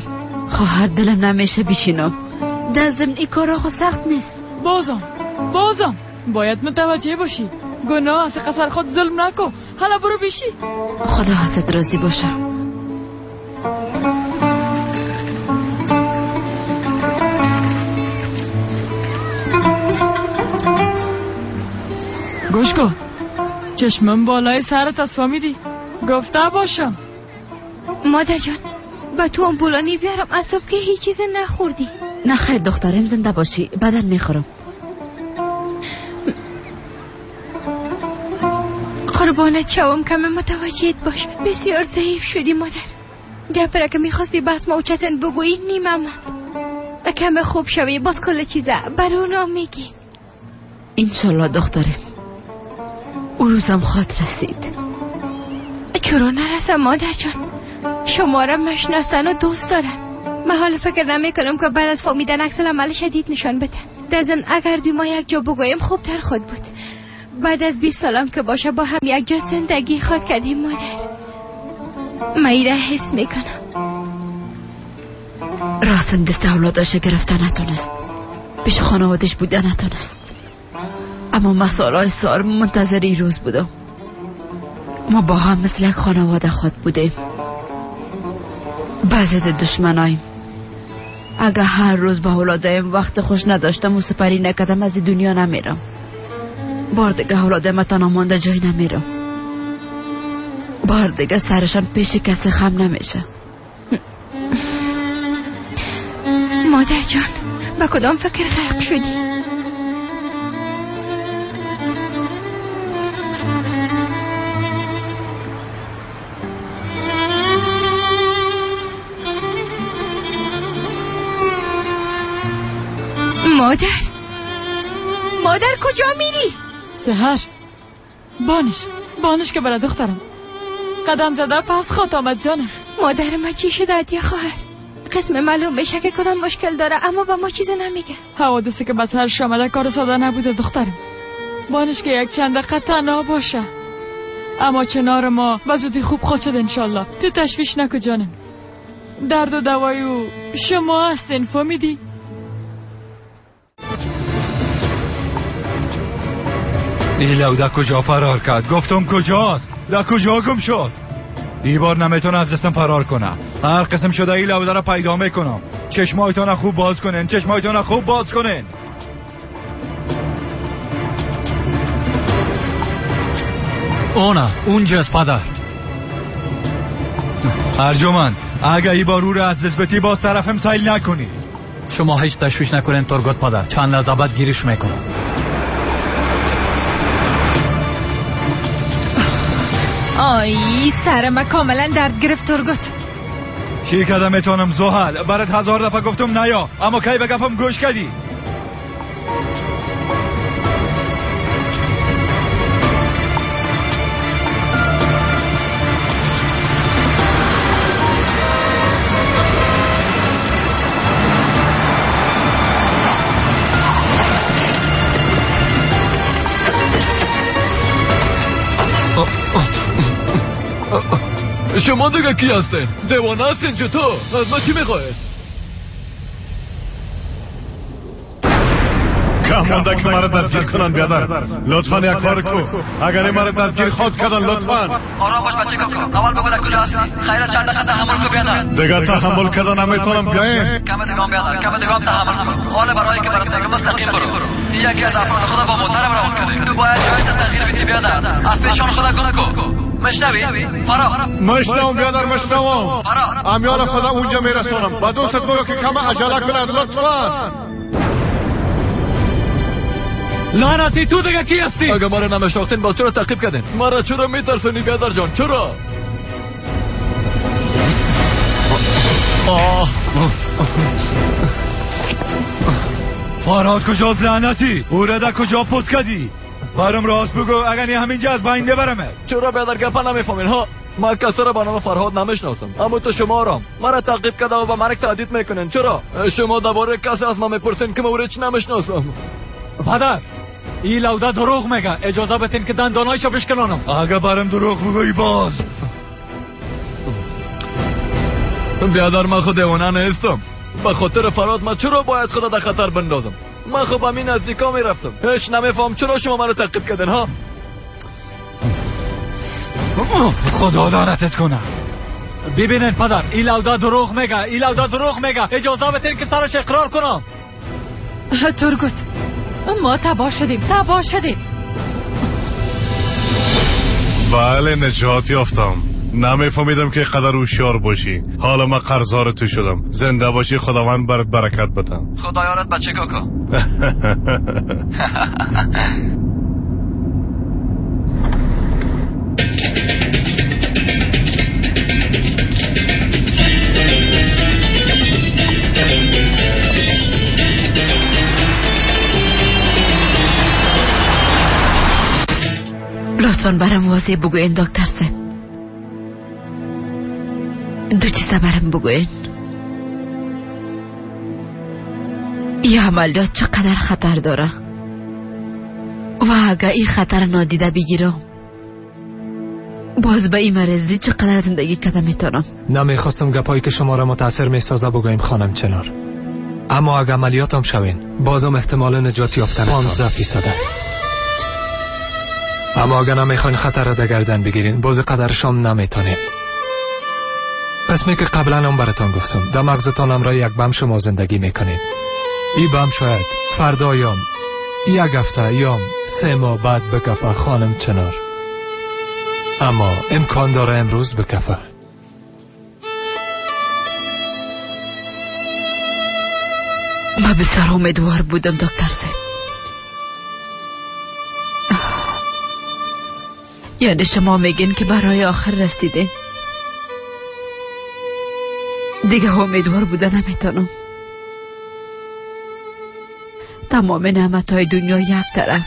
خواهر دلم نمیشه بشینم. در ضمن این کارا خو سخت نیست. بازم باید متوجه باشی. گناه از قصر خود ظلم نکن. حالا برو بشی. خدا ازت راضی باشه. گوش کن، چشمم بالای سرت از فهمیدی؟ گفته باشم. مادر جان با تو آمبولانی بیارم از صبح که هیچ چیز نخوردی. نه خیر دخترم، زنده باشی بدن میخورم. قربانت شوم، کم متوجهت باش، بسیار ضعیف شدی مادر. دفعه که میخواستی بس موچتن بگویی نیمه ماند. کم خوب شوی باز کل چیزه بر اونا میگی. انشالله دخترم، او روزم خواد رسید. چرا نرسم مادر جان؟ شما را مشناسن و دوست دارن. من حالا فکر نمی کنم که بعد از فهمیدن عکس العمل شدید نشان بده. در ضمن اگر دوی ما یک جا بگوییم خوبتر خود بود. بعد از 20 سالم که باشه با هم یک جا زندگی خود کردیم مادر. من ایره حس میکنم. راستم دست اولاداش گرفته نتونست، پیش خانوادش بوده نتونست، اما من سالهای سال منتظر این روز بودم. ما با هم مثل یک خانواده خود بودیم. بعضی دشمنایم. اگه هر روز با اولادایم وقت خوش نداشتم و سپری نکردم از دنیا نمیرم. بار دیگه اولادایم تنها مانده جای نمیرم. بار دیگه سرشان پیش کسی خم نمیشه. مادر جان با کدام فکر غرق شدی؟ مادر، مادر کجا میری؟ سحر بانش، بانش که برای دخترم قدم زده پس خوات آمد جانم. مادر ما چی شده عطیه خواهر؟ قسم معلوم میشه که کدام مشکل داره اما با ما چیز نمیگه. حوادثی که به سرش آمده کار ساده نبوده دخترم. بانش که یک چند دقیقه تنها باشه، اما چنار ما به زودی خوب خواهد شد انشالله. تو تشویش نکو جانم، درد و دوای او شما هستین فهمیدی؟ این لوده کجا فرار کرد؟ گفتم کجاست؟ در کجا گم شد؟ ای بار نمیتونه از دستم فرار کنه. هر قسم شده این لوده را پیدا میکنم. چشمایتان خوب باز کنین، چشمایتان خوب باز کنین. اونه اونجاست پدر. ارجمند اگه ای بار او را از دست بدی باز طرفم سیل نکنی. شما هیچ تشویش نکنین ترگوت پدر، چند لحظه بعد گیرش میکنم. آی سر ما کاملا درد گرفت ترگوت. چی کردم میتونم زحل؟ برات 1000 دفعه گفتم نیا، اما کی به گپم گوش کردی؟ شما دیگه کی هستین؟ دیوانه هستین چطور؟ از ما چی میخواید؟ کم مونده که مرا دستگیر کنن بیادر. لطفا یک کار کو، اگر مرا دستگیر خود کردن لطفا. آرام باش بچه کاکا، اول بگو در کجا هستی؟ خیره چند دقیقه تحمل کو بیادر. دیگه تحمل کردن نمیتونم. بیاین کم دیگه بیادر، کم دیگه تحمل کن. حال برای که برات میگم مستقیم برو. یکی از افراد خدا با موتورم روان کرده، تو باید جایت تغییر بدی بیادر. از پیشان خدا گم کو. مشنوی؟ فرا مشنوم بیادر، مشنوم. امیال خدا اونجا میرسونم. با دوستت بگو که کم عجله کند لطفا. لعنتی تو دیگه کی هستی؟ اگه ما را نمیشناختین باز چرا تعقیب کردین؟ مرا چرا میترسونی بیادر جان؟ چرا؟ فرهاد کجاست لعنتی؟ او را در کجا پت کردی؟ برام راست بگو اگر نه همینجا از بین ببرمه. چرا بیادر گپا نمیفهمین ها؟ من کسی را به نام فرهاد نمیشناسم، اما تو شما را مرا تعقیب کرده و به مرگ تهدید میکنین. چرا شما درباره کسی از من میپرسین که من او را هیچ نمیشناسم؟ پدر این لوده دروغ میگه، اجازه بدین که دندانایشو بشکنانم. اگه برام دروغ بگویی باز بیادر من خود دیوانه نیستم. به خاطر فرهاد من چرا باید خدا در خطر بندازم؟ من خب همین نزدیکا میرفتم. هیچ نمیفهم چرا شما منو تعقیب کردن ها؟ خدا لعنتت کنه. ببینین پدر این لوده دروغ میگه، این لوده دروغ میگه، اجازه بدین که سرش اقرار کنم. ترگوت ما تباه شدیم، تباه شدیم. بله نجات یافتم. نمیفهمیدم که قدر هوشیار باشی. حالا من قرضدار تو شدم. زنده باشی، خداوند برات برکت بده. خدا یارت بچه کاکا. لطفاً برام واضح بگوین دکتر صاحب. دو چیزا برام بگوین. این عملیات چقدر خطر داره و اگه این خطر نادیده بگیرم باز به این مریضی چقدر زندگی کده میتونم. نمیخواستم گپایی که شما را متاثر میسازه بگویم خانم چنار، اما اگه عملیاتم شوین بازم احتمال نجات یافتن 15% است. اما اگه نمیخواین خطر را در گردن بگیرین باز قدر شام نمیتونین. قسمی که قبلا هم براتان گفتم، در مغزتان هم را یک بم شما زندگی میکنید. این بم شاید فردا یام یک هفته یام 3 ماه بعد بکفه خانم چنار، اما امکان داره امروز بکفه. من بسیار امیدوار بودم دکتر صاحب. یعنی شما میگین که برای آخر رسیده، دیگه امیدوار بوده نمیتونم. تمام نعمت های دنیا یک طرف،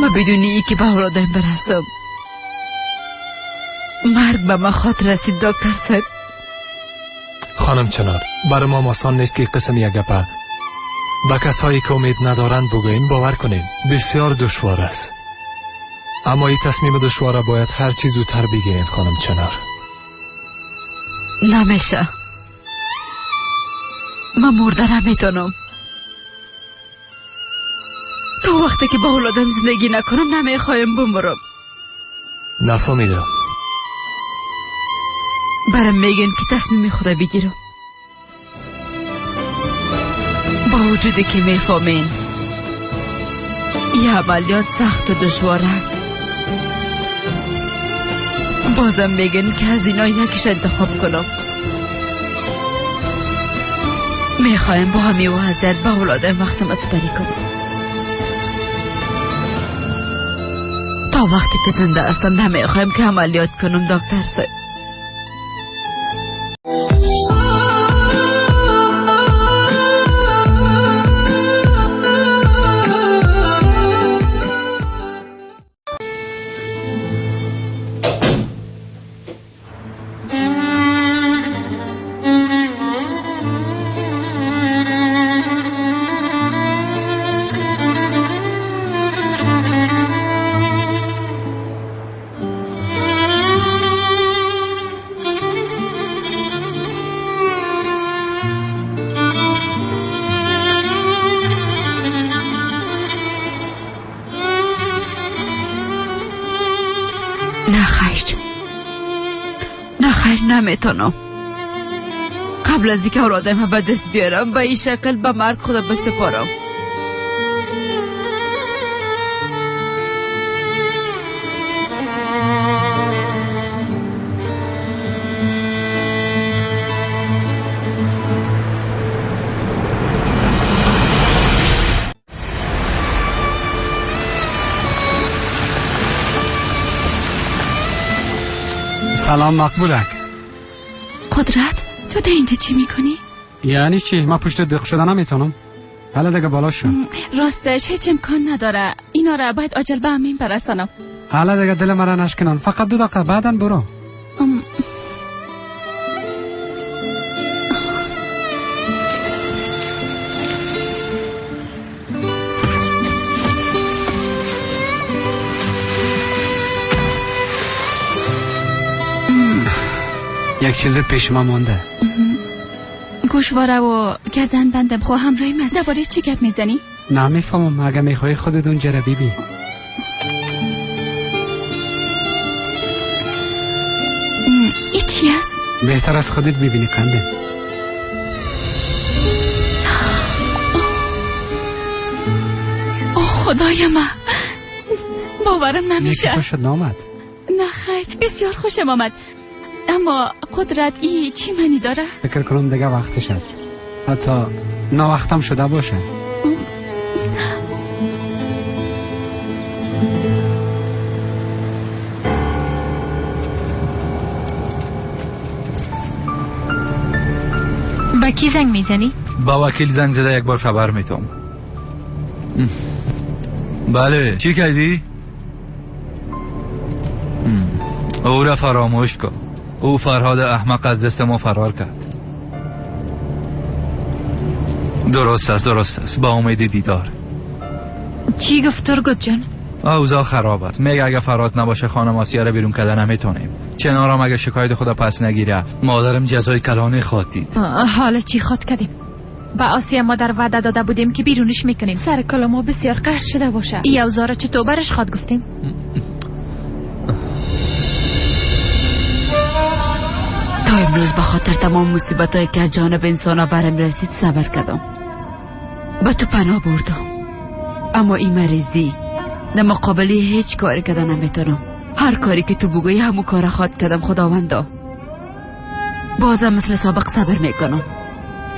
ما بدون ای که به اولادم برسم. مرگ به ما خاطر رسید دکتر صاحب. خانم چنار، برای ما آسان نیست که قسم یک گپه به کسایی که امید ندارند بگوییم. باور کنیم بسیار دشوار است، اما این تصمیم دشوار باید هر چیز زودتر بگیریم خانم چنار. نمیشه، من مرده نمیتونم. تا وقتی که با اولادم زندگی نکنم نمیخوایم بمرم. نفهمیدم. برام میگن که تصمیم خدا بگیرم، با وجودی که میفهمین یه عملیات سخت و دشوار است، بازم میگن که از اینا یکیش انتخاب کنم. میخوایم با همین وضعیت با اولادم وقتم سپری کنم. تا وقتی که زنده هستم نمیخوایم که عملیات کنم دکتر صاحب. نمیتونم. قبل از اینکه اولادم به دست بیارم به این شکل به مرگ خدا بسپارم. سلام مقبولک. قدرت، تو در اینجا چی میکنی؟ یعنی چی؟ من پشت دق شده نمیتونم. حالا دیگه بالا شو. راستش هیچ امکان نداره. اینا را باید عاجل به امین برسانم. حالا دیگه دل مرا نشکنن. فقط 2 دقیقه بعدن برو. یک چیز پیش ما مانده. گوشواره و گردن بندم خو همراهی من. درباره چی گپ میزنی؟ نمیفهمم. اگه میخوای خودت اونجا را ببین. این چی است؟ بهتر از خودت ببینی قنده. او خدای من، باورم نمیشه. خوشت نامد؟ نه خیر، بسیار خوشم آمد. اما قدرت ای چی معنی داره؟ فکر کنم دیگه وقتش است. حتی ناوقتم شده باشه. با کی زنگ میزنی؟ با وکیل زنگ زده یک بار خبر میتم. بله، چی کردی؟ او را فراموش کن. او فرهاد احمق از دست ما فرار کرد. درست است، درست است. با امید دیدار. چی گفت ترگوت جان؟ اوضاع خراب است. میگه اگه فرهاد نباشه خانم آسیا را بیرون کردن نمیتونیم. چنارم اگه شکایت خدا پس نگیره مادرم جزای کلانه خواد دید. حالا چی خواد کردیم؟ با آسیا مادر وعده داده بودیم که بیرونش میکنیم. سر کلا ما بسیار قهر شده باشه. ای اوضاع را چطور برش خواد گفتیم؟ تا امروز به خاطر تمام مصیبت‌هایی که از جانب انسان‌ها برم رسید صبر کردم. به تو پناه بردم. اما این مریضی در مقابلی هیچ کاری کردن نمیتونم. هر کاری که تو بگویی همون کار خواد کردم خداوندا. بازم مثل سابق صبر میکنم.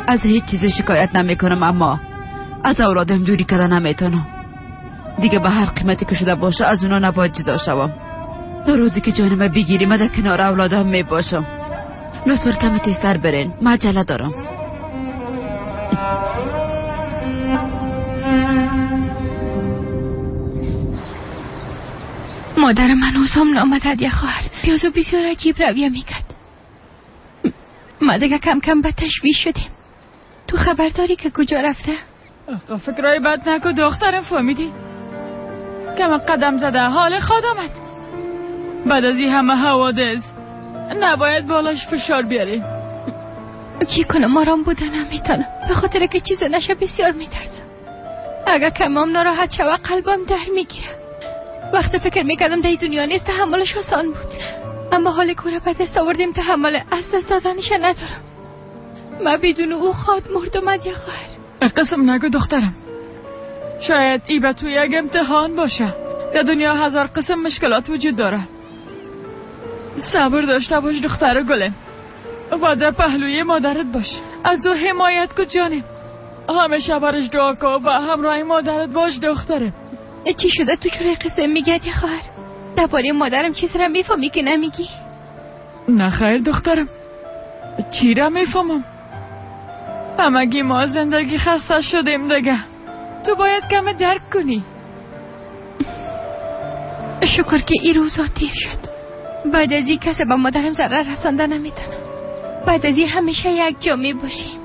از هیچ چیز شکایت نمیکنم، اما از اولادم دوری کردن نمیتونم. دیگه به هر قیمتی که شده باشه از اونا نباید جدا شوم. تا روزی که جانم بگیری من در کنار اولادم میباشم. لطفا کمی تیزتر برین، من عجله دارم. مادر من هنوز هم نامد یه خواهر. پیازو بسیار عجیب رویه میکرد. ما دیگه کم کم به تشویش شدیم. تو خبر داری که کجا رفته؟ آقا فکرای بد نکن دخترم، فهمیدی؟ کم قدم زده حال خود آمد. بعد از این همه حوادث نباید بالاش فشار بیاریم. چی کنم؟ آرام بودن نمیتونم. به خاطر که چیز نشه بسیار میترسم. اگه کمام ناراحت شوه قلبم در میگیره. وقتی فکر میکردم در دنیا نیست تحملش آسان بود، اما حال کوره به دست آوردیم تحمل از دست دادنش ندارم. من بدون او خواد مردم یه خواهر. قسم نگو دخترم، شاید ای به تو یک امتحان باشه. در دنیا هزار قسم مشکلات وجود داره. صبر داشته باش دختر گلم و در پهلوی مادرت باش، از او حمایت کن جانم. همیشه برش دعا کن و همراه مادرت باش دخترم. چی شده تو چرا قصه میگی خواهر؟ درباره مادرم چیز را میفهمی که نمیگی؟ نه خیر دخترم، چی را میفهمم؟ همگی ما زندگی خسته شدیم دیگه. تو باید کم درک کنی. شکر که این روزا تیر شد. بعد از این کسی به مادرم ضرر رسانده نمیتونم. بعد از این همیشه یک جا میباشیم.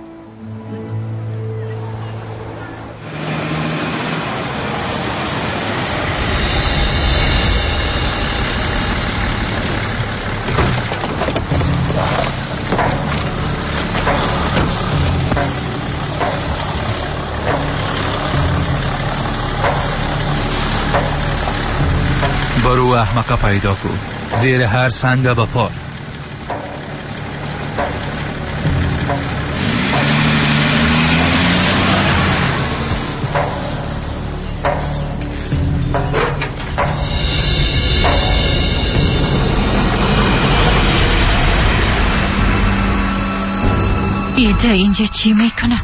برو احمقه پیدا کن، زیر هر سنگ بپار. ایده اینجا چی میکنه؟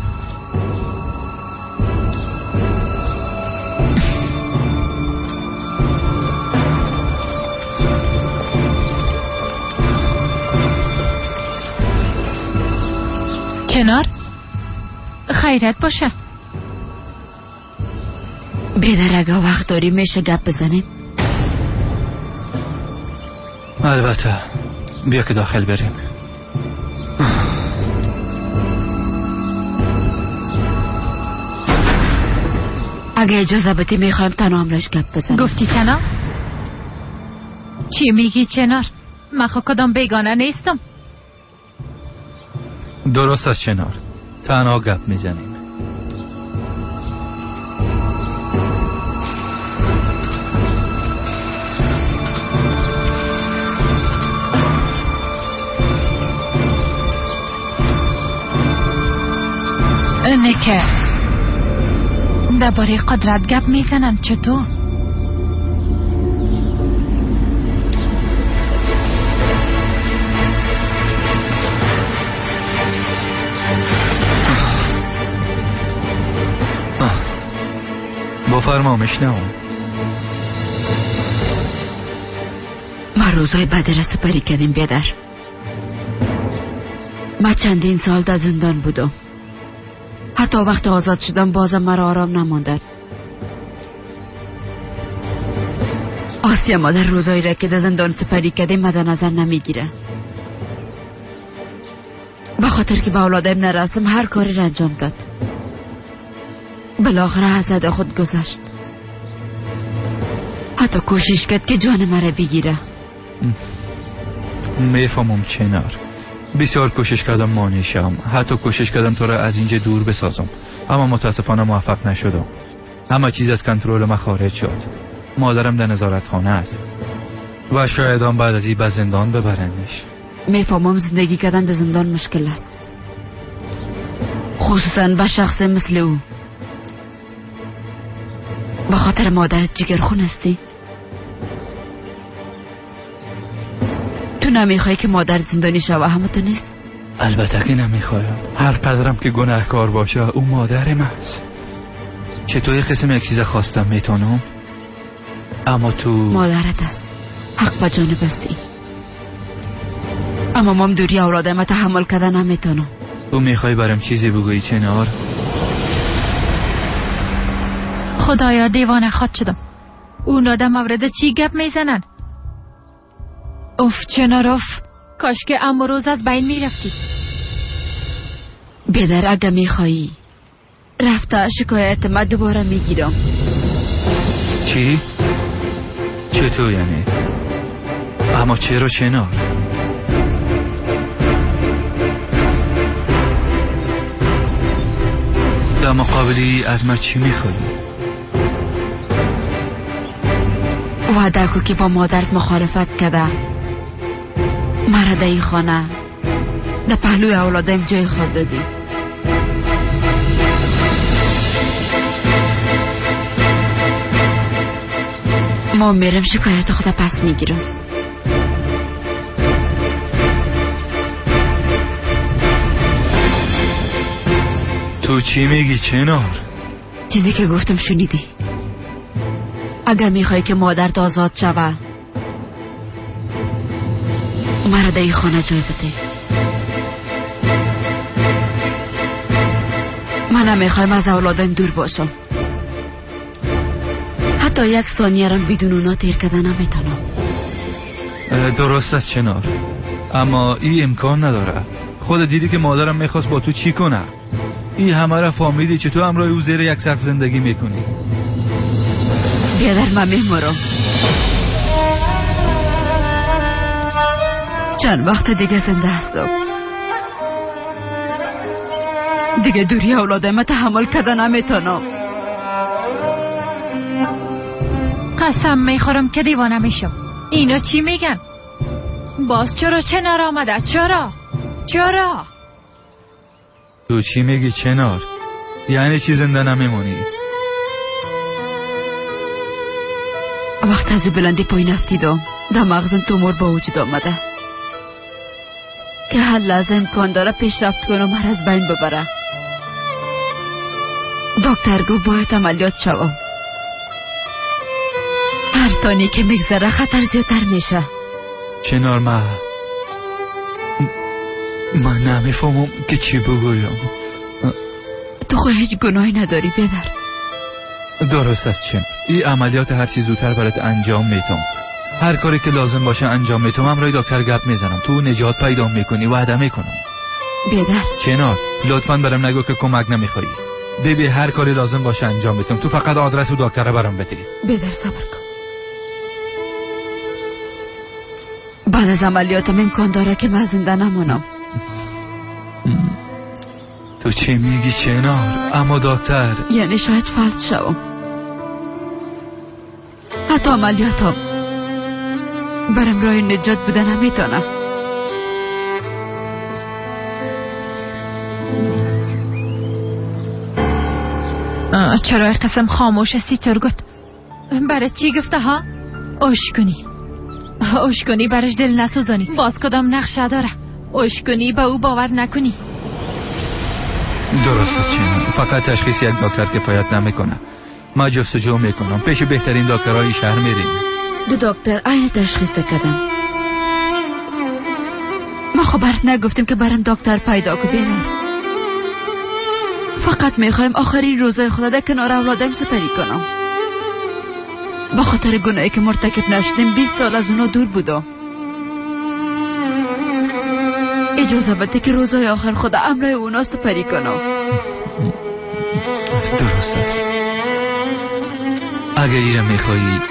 کنار خیرت باشه. بیدر اگه وقت داری میشه گپ بزنیم؟ البته، بیا که داخل بریم. اگه اجازه بدی میخوایم تنها امرش گپ بزنیم. گفتی تنها؟ چی میگی چنار؟ من خود کدام بیگانه نیستم. درست از چنار، تنها گپ میزنیم. نه که درباره قدرت گپ میزنن چطور؟ بفرما میشنوم. ما روزای بدی را سپری کردیم بیادر. ما چندین سال در زندان بودم. حتی وقت آزاد شدم بازم مرا آرام نماندن. آسیا مادر روزایی را که در زندان سپری کردیم مد نظر نمیگیره. به خاطر که به اولادم نرسم هر کاری را انجام داد. بالاخره از حد خود گذشت. حتی کوشش کرد که جان مرا بگیره. میفهمم چنار. بسیار کوشش کردم مانع شم. حتی کوشش کردم تو را از اینجا دور بسازم، اما متاسفانه موفق نشدم. همه چیز از کنترل من خارج شد. مادرم در نظارتخانه است و شاید هم بعد از این به زندان ببرندش. میفهمم زندگی کردن در زندان مشکل است، خصوصا به شخص مثل او. به خاطر مادرت جگرخون هستی. تو نمیخوای که مادر زندانی شوه، همه تو نیست؟ البته که نمیخوایم. هر قدرم که گناهکار باشه او مادرم است. چطور قسم یک چیز خواستم میتونم، اما تو مادرت است، حق به جانب هستی. اما مام دوری اولادم تحمل کردن نمیتونم. تو میخوای برام چیزی بگویی چنار؟ خدایا دیوانه خواد شدم. اون آدم مورد چی گپ میزنن؟ اوف چنار اوف، کاش که امروز از بین میرفتی. بیدر اگه میخوایی رفته شکایت ما دوباره میگیرم. چی؟ چطور یعنی؟ اما چرا چنار؟ در مقابلی از من چی میخوایی؟ وعده کو که با مادرت مخالفت کرده مرا در این خانه در پهلوی اولادم جای خود دادی. ما میرم شکایت خود پس میگیرم. تو چی میگی چنار؟ چیزی که گفتم شنیدی. اگر میخوای که مادرت آزاد شوه مرا در این خانه جای بده. من نمیخوایم از اولادم دور باشم. حتی یک ثانیه رم بدون اونا تیر کردن نمیتونم. درست است چنار، اما این امکان نداره. خود دیدی که مادرم میخواست با تو چی کنه. این همه را فهمیدی چطور همراه او زیر یک سقف زندگی میکنی. بیادر من میمورم. چند وقت دیگه زنده هستم. دیگه دوری اولادم تحمل کردن نمیتونم. قسم میخورم که دیوانه میشم. اینا چی میگن؟ باز چرا چنار آمده؟ چرا؟ چرا؟ تو چی میگی چنار؟ یعنی چی زنده نمیمونی؟ وقت از بلندی پایین افتیدم در مغزم تومور با وجود آمده که هر لحظه امکان داره پیشرفت کنم هر از بین ببره. دکتر گفت باید عملیات شوم. هر ثانیه که میگذره خطر زیادتر میشه. چنار من نمیفهمم که چی بگویم. تو خو هیچ گناهی نداری بیادر. درست است چنار، این عملیات هر چی زودتر برات انجام میتم. هر کاری که لازم باشه انجام میتم. همراه دکتر گپ میزنم. تو نجات پیدا میکنی، وعده میکنم. بیادر چنار لطفا برام نگو که کمک نمیخوایی. بیبی هر کاری لازم باشه انجام میتم. تو فقط آدرس و دکتر برام بده. بیادر صبر کن. بعد از عملیاتم امکان داره که من زنده نمانم. تو چی میگی چنار؟ اما دکتر یعنی شاید فلج شوم. حتی عملیاتم برم راه نجات بوده نمیتونم. چرا قسم خاموش هستی ترگوت؟ برای چی گفته ها؟ اوش کنی اوش کنی، برش دل نسوزانی. باز کدام نقشه داره؟ اوش کنی به او باور نکنی. درست است چنار، فقط تشخیص یک دکتر کفایت نمیکنه. من جستجو میکنم، پیش بهترین دکترهای شهر میریم. دو دکتر عین تشخیص کردن. ما خب برات نگفتیم که برم دکتر پیدا کو بیادر. فقط میخوایم آخرین روزای خدا در کنار اولادم سپری کنم. با خاطر گناهی که مرتکب نشدیم 20 سال از اونا دور بودم. اجازه بده که روزای آخر خدا امرای اونا سپری کنم. درست است. اگه ایره میخوایی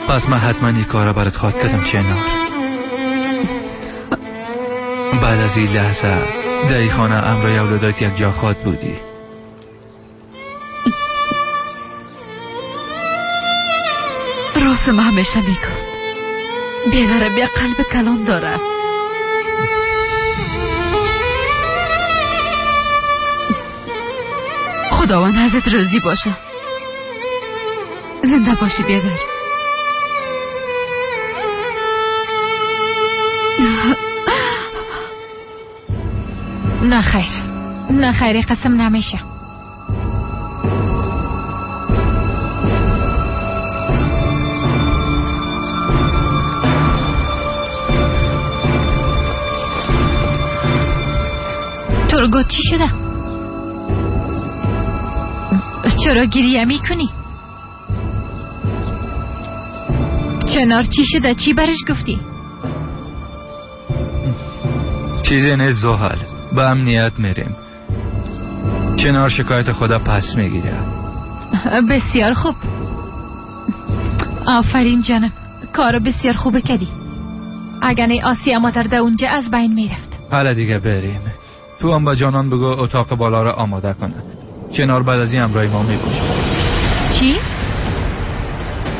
پس من حتما این کار برات خواد کردم چنار. بعد از این لحظه در این خانه امرای اولادات یک جا خواد بودی. راست ما همیشه میگفت بیداره بیا قلب کلان داره. خداوند ازت راضی باشه. زنده باشی بیادر. نه خیر، نه خیر، قسم نمیشه. تورگوت چی شده؟ چرا گریه میکنی؟ چنار چی شده؟ چی برش گفتی؟ چیزی نیست زحل، به امنیت میریم. چنار شکایت خدا پس میگیره. بسیار خوب، آفرین جانم، کارو بسیار خوب کردی. اگر نه آسیا مادر در اونجا از بین میرفت. حالا دیگه بریم. تو هم با جانان بگو اتاق بالا را آماده کنه. چنار بعد از این همراه ما میباشه. چی؟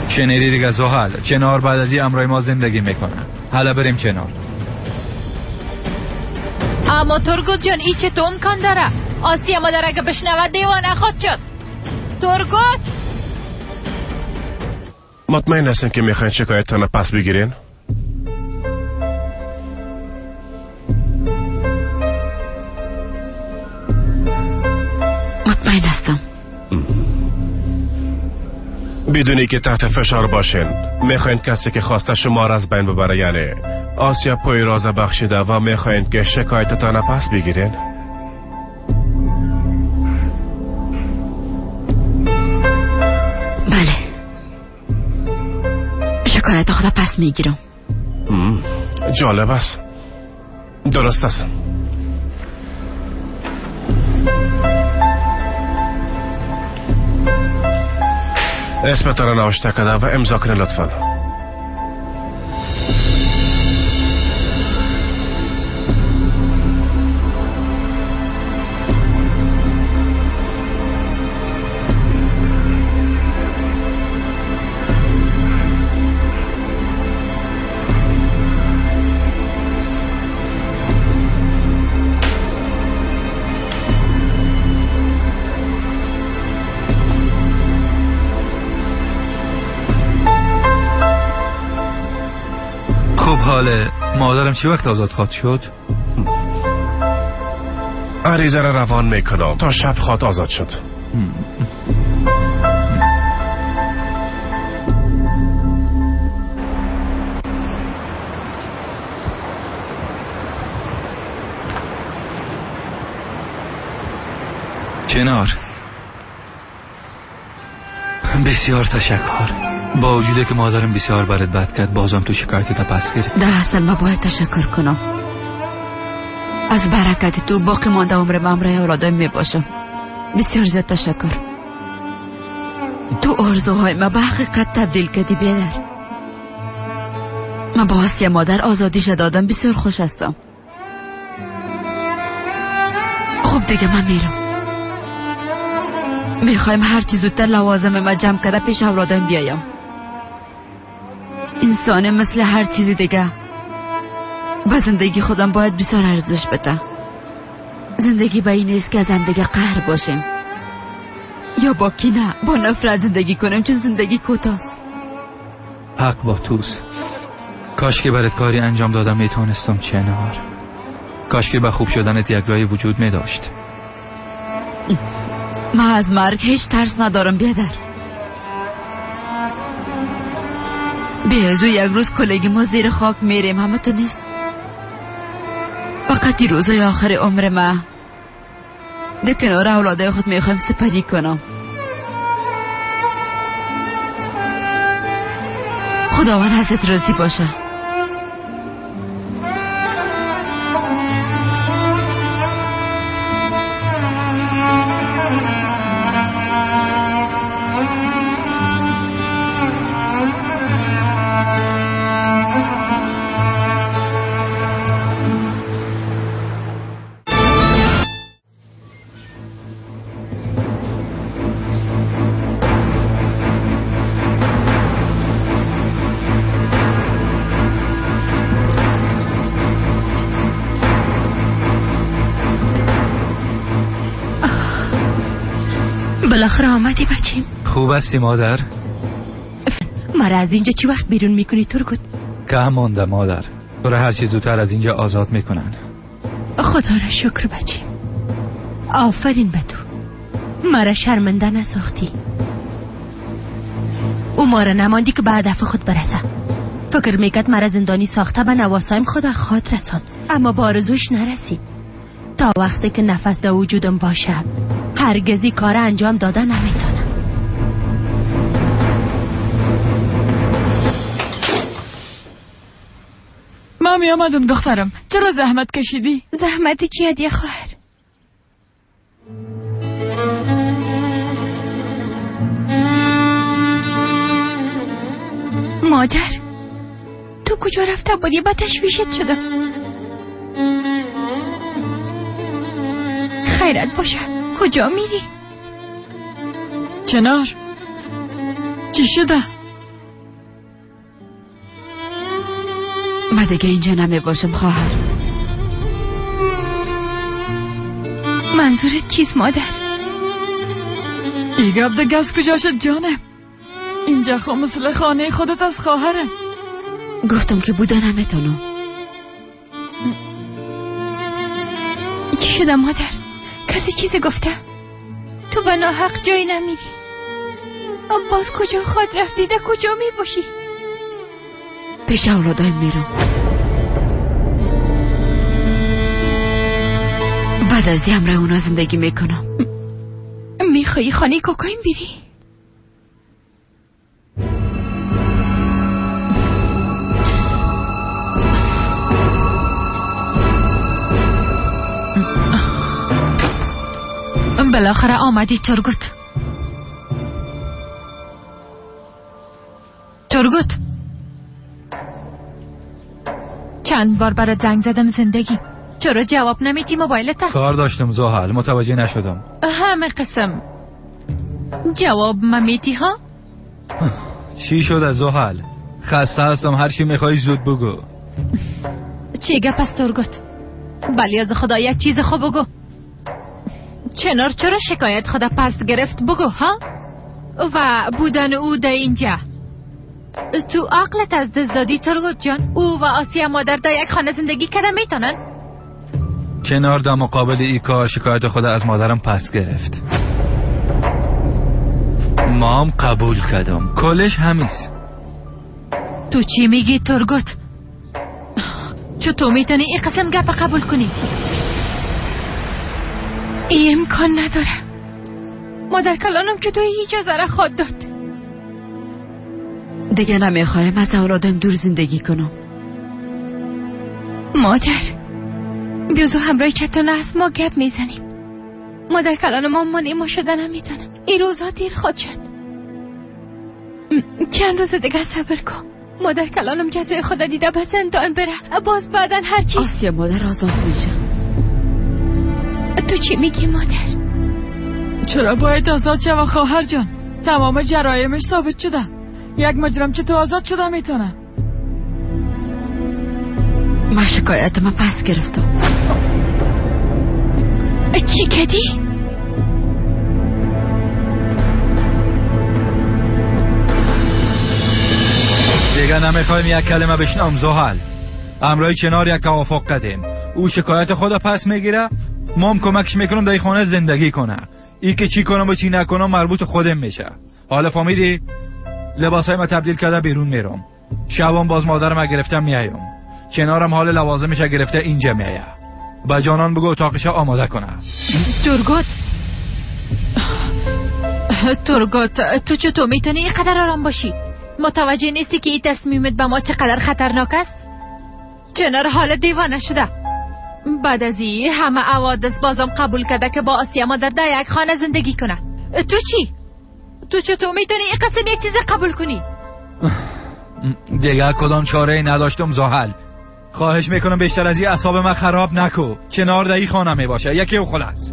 شنیدی دیگه زحل، چنار بعد از این همراه ما زندگی میکنه. حالا بریم چنار. اما تورگوت جان ای چه تو امکان داره؟ آسیا مادر اگه بشنود دیوانه خود شد. تورگوت مطمئن هستم که میخواین شکایتتان پس بگیرین؟ مطمئن هستم. بدونی که تحت فشار باشین میخواین کسی که خواسته شما را از بین ببره، یعنی آسیا پوی راز بخشیده و میخواین که شکایتتان پس بگیرین؟ بله، شکایت خدا پس میگیرم. جالب است. درست است. اسمتان را نوشته کرده و امضا کنید لطفا. حال مادرم چی وقت آزاد خواهد شد؟ عریضه را روان میکنم تا شب خواد آزاد شد. چنار بسیار تشکر. با وجوده که مادرم بسیار برات بد کرد بازم تو شکایتت پس گرفت. ده اصل ما باید تشکر کنم. از برکت تو باقی مانده عمر من همراه اولادم می باشم. بسیار زیاد تشکر. تو آرزوهای ما به حقیقت تبدیل کردی بیادر. من با آسیا مادر آزادیش دادم، بسیار خوش هستم. خب دیگه من میرم. میخوایم هر چی زودتر لوازم ما جمع کرده پیش اولادم بیایم. انسان مثل هر چیزی دیگه به زندگی خودم باید بسیار ارزش بده. زندگی به این نیست که از هم دیگه قهر باشیم یا با کینه با نفرت زندگی کنیم، چون زندگی کوتاست. حق با توست. کاش که برات کاری انجام دادم میتونستم چنار. کاش که به خوب شدنت یک رای وجود میداشت. من از مرگ هیچ ترس ندارم بیادر. به از او یک روز کلگی ما زیر خاک میریم، همه تو نیست. فقط این روزای آخر عمر ما در کنار اولادای خود میخوایم سپری کنم. خداوند ازت راضی باشه. بالاخره آمدی بچیم. خوب هستی مادر؟ مرا از اینجا چی وقت بیرون میکنی ترگوت؟ کم مانده مادر، تو را هر چیز زودتر از اینجا آزاد میکنن. خدا را شکر بچیم، آفرین به تو، مرا شرمنده نساختی. او ما را نماندی که به هدف خود برسه. فکر میکرد مرا زندانی ساخته به نواسایم خدا خواد رساند، اما با آرزوش نرسید. تا وقتی که نفس در وجودم باشه هرگزی کار انجام داده نمیتونم. من می آمدم دخترم، چرا زحمت کشیدی؟ زحمت چیه دیگه خواهر؟ مادر تو کجا رفته بودی؟ با تشویشت شدم. خیرت باشه، کجا میری؟ چنار چی شده؟ من دیگه اینجا نمی باشم خواهر. منظورت چیست مادر؟ ای گپ دیگه از کجا شد جانم؟ اینجا خو مثل خانه خودت از خواهرم. گفتم که بوده نمیتونم. چی شده مادر؟ کسی چیزی گفته؟ تو به ناحق جایی نمیری. باز کجا خود رفتی؟ ده کجا میباشی؟ پیش اولادایم میرم. بعد از دی همراه اونا زندگی میکنم. میخوایی خانه کوکاین بری؟ بالاخره آمدی ترگوت. ترگوت چند بار برات زنگ زدم زندگی، چرا جواب نمیدی موبایلت؟ کار داشتم زحل، متوجه نشدم. همه قسم جواب ممیتی ها؟ چی شد از زحل؟ خسته هستم، هر چی میخوای زود بگو. چی گپ است ترگوت؟ بلی از خدا یک چیز خوب بگو. چنار چرا شکایت خدا پس گرفت بگو ها؟ و بودن او در اینجا تو عقلت از دست دادی ترگوت جان. او و آسیا مادر در یک خانه زندگی کرده میتونن؟ چنار در مقابل ای کار شکایت خدا از مادرم پس گرفت. مام قبول کردم، کلش همیست. تو چی میگی ترگوت؟ چطور میتونی این قسم گپ قبول کنی؟ ای امکان نداره. مادر کلانم که تو اجازه را خواد داد. دیگه نمیخوایم از اولادم دور زندگی کنم. مادر بیازو همراه چتانه از ما گپ میزنیم. مادر کلان ما مانع ما شده نمیتونم. این روزها دیر خواد شد. چند روز دیگه صبر کن. مادر کلانم جزای خدا دیده به زندان بره، باز بعدا هرچی. آسیا مادر آزاد میشه. تو چی میگی مادر؟ چرا باید آزاد شوه خواهر جان؟ تمام جرایمش ثابت شده. یک مجرم چطور آزاد شده میتونه؟ من شکایت ما پس گرفتم. چی کردی؟ دیگه نمیخوایم یک کلمه بشنم زحل. امرای چنار یک توافق کردیم. او شکایت خود پس میگیره، مام کمکش میکنم در خانه زندگی کنه. ای که چی کنم و چی نکنم مربوط خودم میشه. حالا فهمیدی؟ لباسای ما تبدیل کرده بیرون میرم. شبم باز مادرم گرفته میایم. چنارم حال لوازمش گرفته اینجا میایه. به جانان بگو اتاقش آماده کنه. تورگوت، تورگوت، تو چطور میتونی اینقدر آرام باشی؟ متوجه نیستی که این تصمیمت به ما چقدر خطرناک است؟ چنار حال دیوانه شده. بعد از این همه عوادث بازم قبول کرده که با آسیه مادر در یک خانه زندگی کنه. تو چی؟ تو چطور میتونی این قسم یک چیز قبول کنی؟ دیگه کدام چاره نداشتم زحل. خواهش میکنم بیشتر از این اعصاب من خراب نکو. چنار در این خانه میباشه، یکی و خلاص.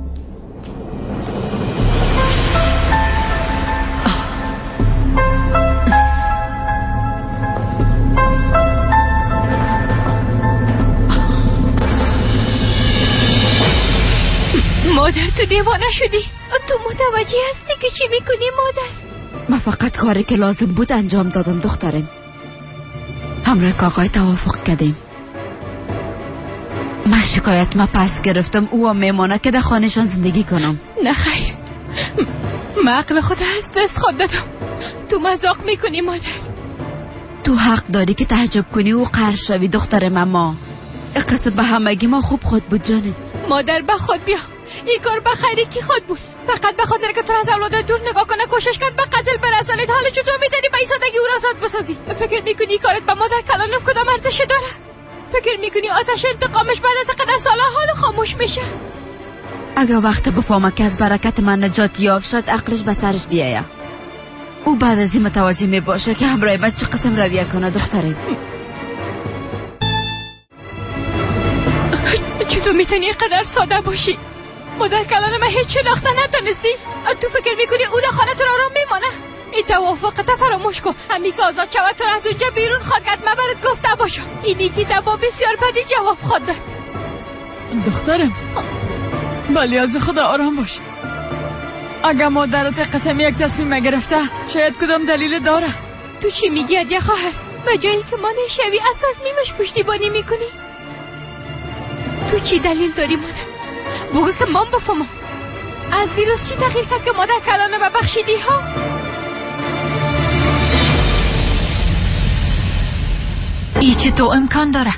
مادر تو دیوانه شدی؟ تو متوجه هستی که چی میکنی مادر؟ من فقط کاری که لازم بود انجام دادم دخترم. همراه کاکای توافق کردیم. من شکایت ما پس گرفتم. او میمانه که در خانهشان زندگی کنم. نه خیر، من عقل خود از دست خود دادم. تو مذاق میکنی مادر. تو حق داری که تعجب کنی و قهر شوی دختر ماما. قصد به همگی ما خوب خود بود جانم. مادر به خود بیا. این کار به خیری کی خود بود؟ فقط به خاطر که تو از اولادای دور نگاه کنه کوشش کرد به قتل برسانید. حالا چطور میتونی به این سادگی او را آزاد بسازی؟ فکر میکنی کارت به مادر کلانم کدام ارزش داره؟ فکر میکنی آتش انتقامش بعد از قدر سالا حال خاموش میشه؟ اگه وقت بفهمه که از برکت من نجات یافت شد عقلش به سرش بیایه. او بعد از این متوجه میباشه که همراه من چه قسم رویه کنه دختره. چطور میتونی اینقدر ساده باشی؟ مادر کلان من هیچ شناخته نتونستی. تو فکر میکنی او در خانه تو آرام میمانه؟ این توافقت فراموش کن. همی که آزاد شود تو از اونجا بیرون خواد کرد. من برات گفته باشم این نیکی با بسیار بدی جواب خواد داد. دخترم ولی از خدا آرام باش. اگه مادرت قسم یک تصمیم گرفته شاید کدام دلیل داره. تو چی میگی ادیه خواهر؟ به جایی که مانع شوی از تصمیمش پشتیبانی میکنی. تو چی دلیل داری مادر؟ بگو که من بفهمم. از دیروز چی تغییر کرد که مادر کلانه ببخشیدی ها؟ ای چه تو امکان داره؟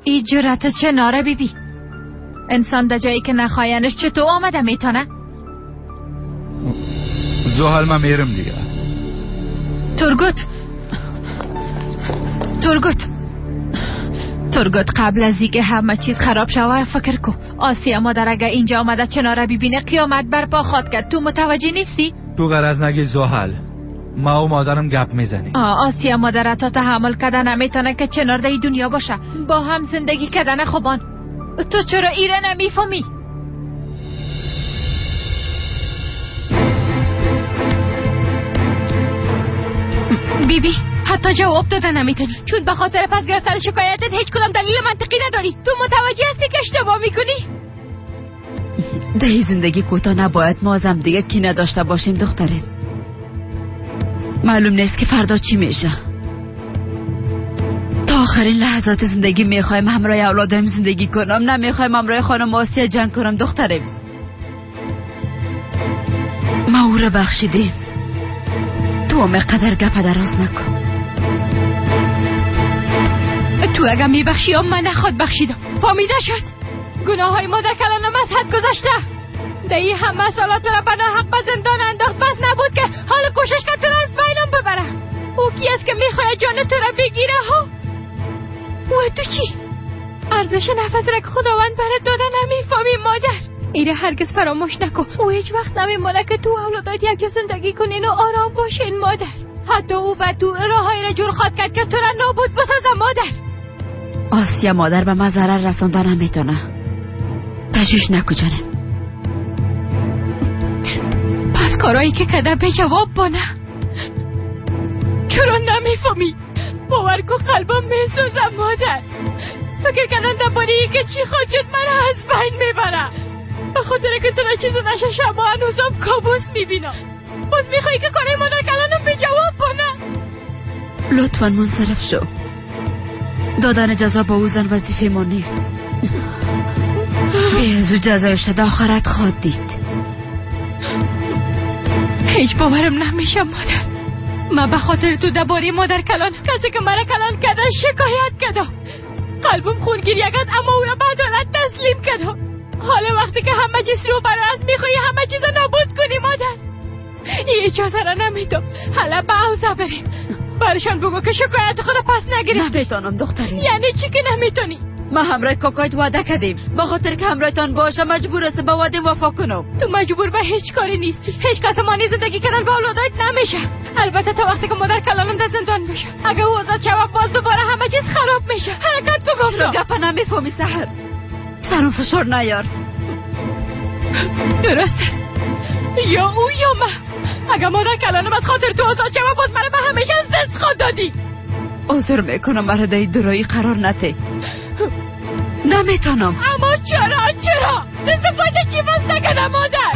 ای جرأت چناره بی بی. انسان در جایی که نخواینش چطور آمده میتونه؟ زحل من میرم دیگه. تورگوت، تورگوت، تورگوت، قبل از اینکه همه چیز خراب شوه فکر کن. آسیه مادر اگه اینجا آمده چناره ببینه قیامت برپا خواد کرد. تو متوجه نیستی؟ تو غرض نگی زحل، ما و مادرم گپ میزنیم. آسیه مادر تا تحمل کردن نمیتونه که چنار در دنیا باشه. با هم زندگی کردن خوبان. تو چرا ایره نمیفهمی؟ بی بی حتی جواب دادن نمیتونی، چون به خاطر پس گرفتن شکایتت هیچ کدام دلیل منطقی نداری. تو متوجه هستی که اشتباه میکنی؟ ده زندگی کوتاه نباید ما از هم دیگه کینه داشته باشیم دخترم. معلوم نیست که فردا چی میشه. تا آخرین لحظات زندگی میخوایم همراه اولادم زندگی کنم، نمیخوایم همراه خانم آسیه جنگ کنم دخترم. ما او را بخشیدیم، تو هم قدر گپ دراز نکن. تو اگه میبخشی یا من نخواد بخشیدم. فهمیده شد؟ گناه های مادر کلانم از حد گذشته. در این همه سالات را به ناحق به زندان انداخت. بس نبود که حال کوشش کرد تو را از بینم ببره. او کی است که میخواهد جان تو را بگیره ها؟ و تو چی؟ ارزش نفس را که خداوند برات داده نمیفهمی مادر. ایره هرگز فراموش نکن. او هیچ وقت نمیمانه که تو اولادات یک جا زندگی کنین و آرام باشین مادر. حتی او به تو راههایی را جور خواد کرد که تو را نابود بسازه مادر. آسیه مادر به من ضرر رسانده نمیتونه. تشویش نکن جانم. پس کارایی که کده به جواب بانه. چرا نمیفهمی؟ باور کن قلبم میسوزم مادر. فکر کردن درباره اینکه چی خواهد شد مرا از بین میبره. به خاطر که تو را چیز نشه شبا هنوزم کابوس میبینم. باز میخوایی که کارای مادر کلانم به جواب بانه؟ لطفا منصرف شو. دادن جزا با او زن وظیفه ما نیست. به از او جزایش در آخرت خواهد دید. هیچ باورم نمیشه مادر. ما به خاطر تو درباره مادر کلان کسی که مرا کلان کرده شکایت کردم. قلبم خون گریه کرد، اما او را به عدالت تسلیم کردم. حالا وقتی که همه چیز رو برای از میخوایی همه چیز رو نابود کنی مادر، این اجازه را نمیدم. حالا به حوزه بریم، برشان بگو که شکایت خود پس نگرفتی. نمیتونم دختری. یعنی چی که نمیتونی؟ ما همراه کاکایت وعده کردیم، با خاطر که همراهتان باشم مجبور هستم به وعده وفا کنم. تو مجبور به هیچ کاری نیستی. هیچ کس مانع زندگی کردن با اولادایت نمیشه. البته تا وقتی که مادر کلانم در زندان باشه. اگه او آزاد شود باز دوباره همه چیز خراب میشه. حرکت کن گفتم. چرا گپ نمیفهمی سحر؟ سرم فشار نیار. درست است، یا او یا من. اگه مادر کلانم از خاطر تو آزاد شود باز مرا به همیشه از دست خواد دادی. عذر میکنم، مرا در درایی قرار نده. نمیتونم. اما چرا؟ چرا؟ دست پایت چی باز نکنم مادر؟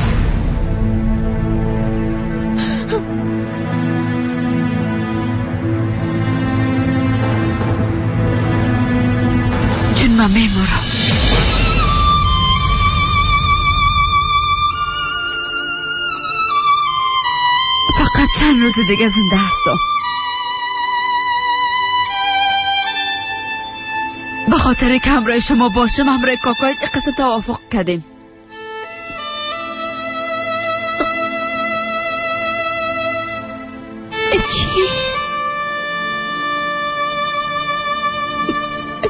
چون من میمورم. فقط چند روز دیگه زنده هستم. به خاطر که همراه شما باشم همراه کاکایت قصه توافق کردیم. چی؟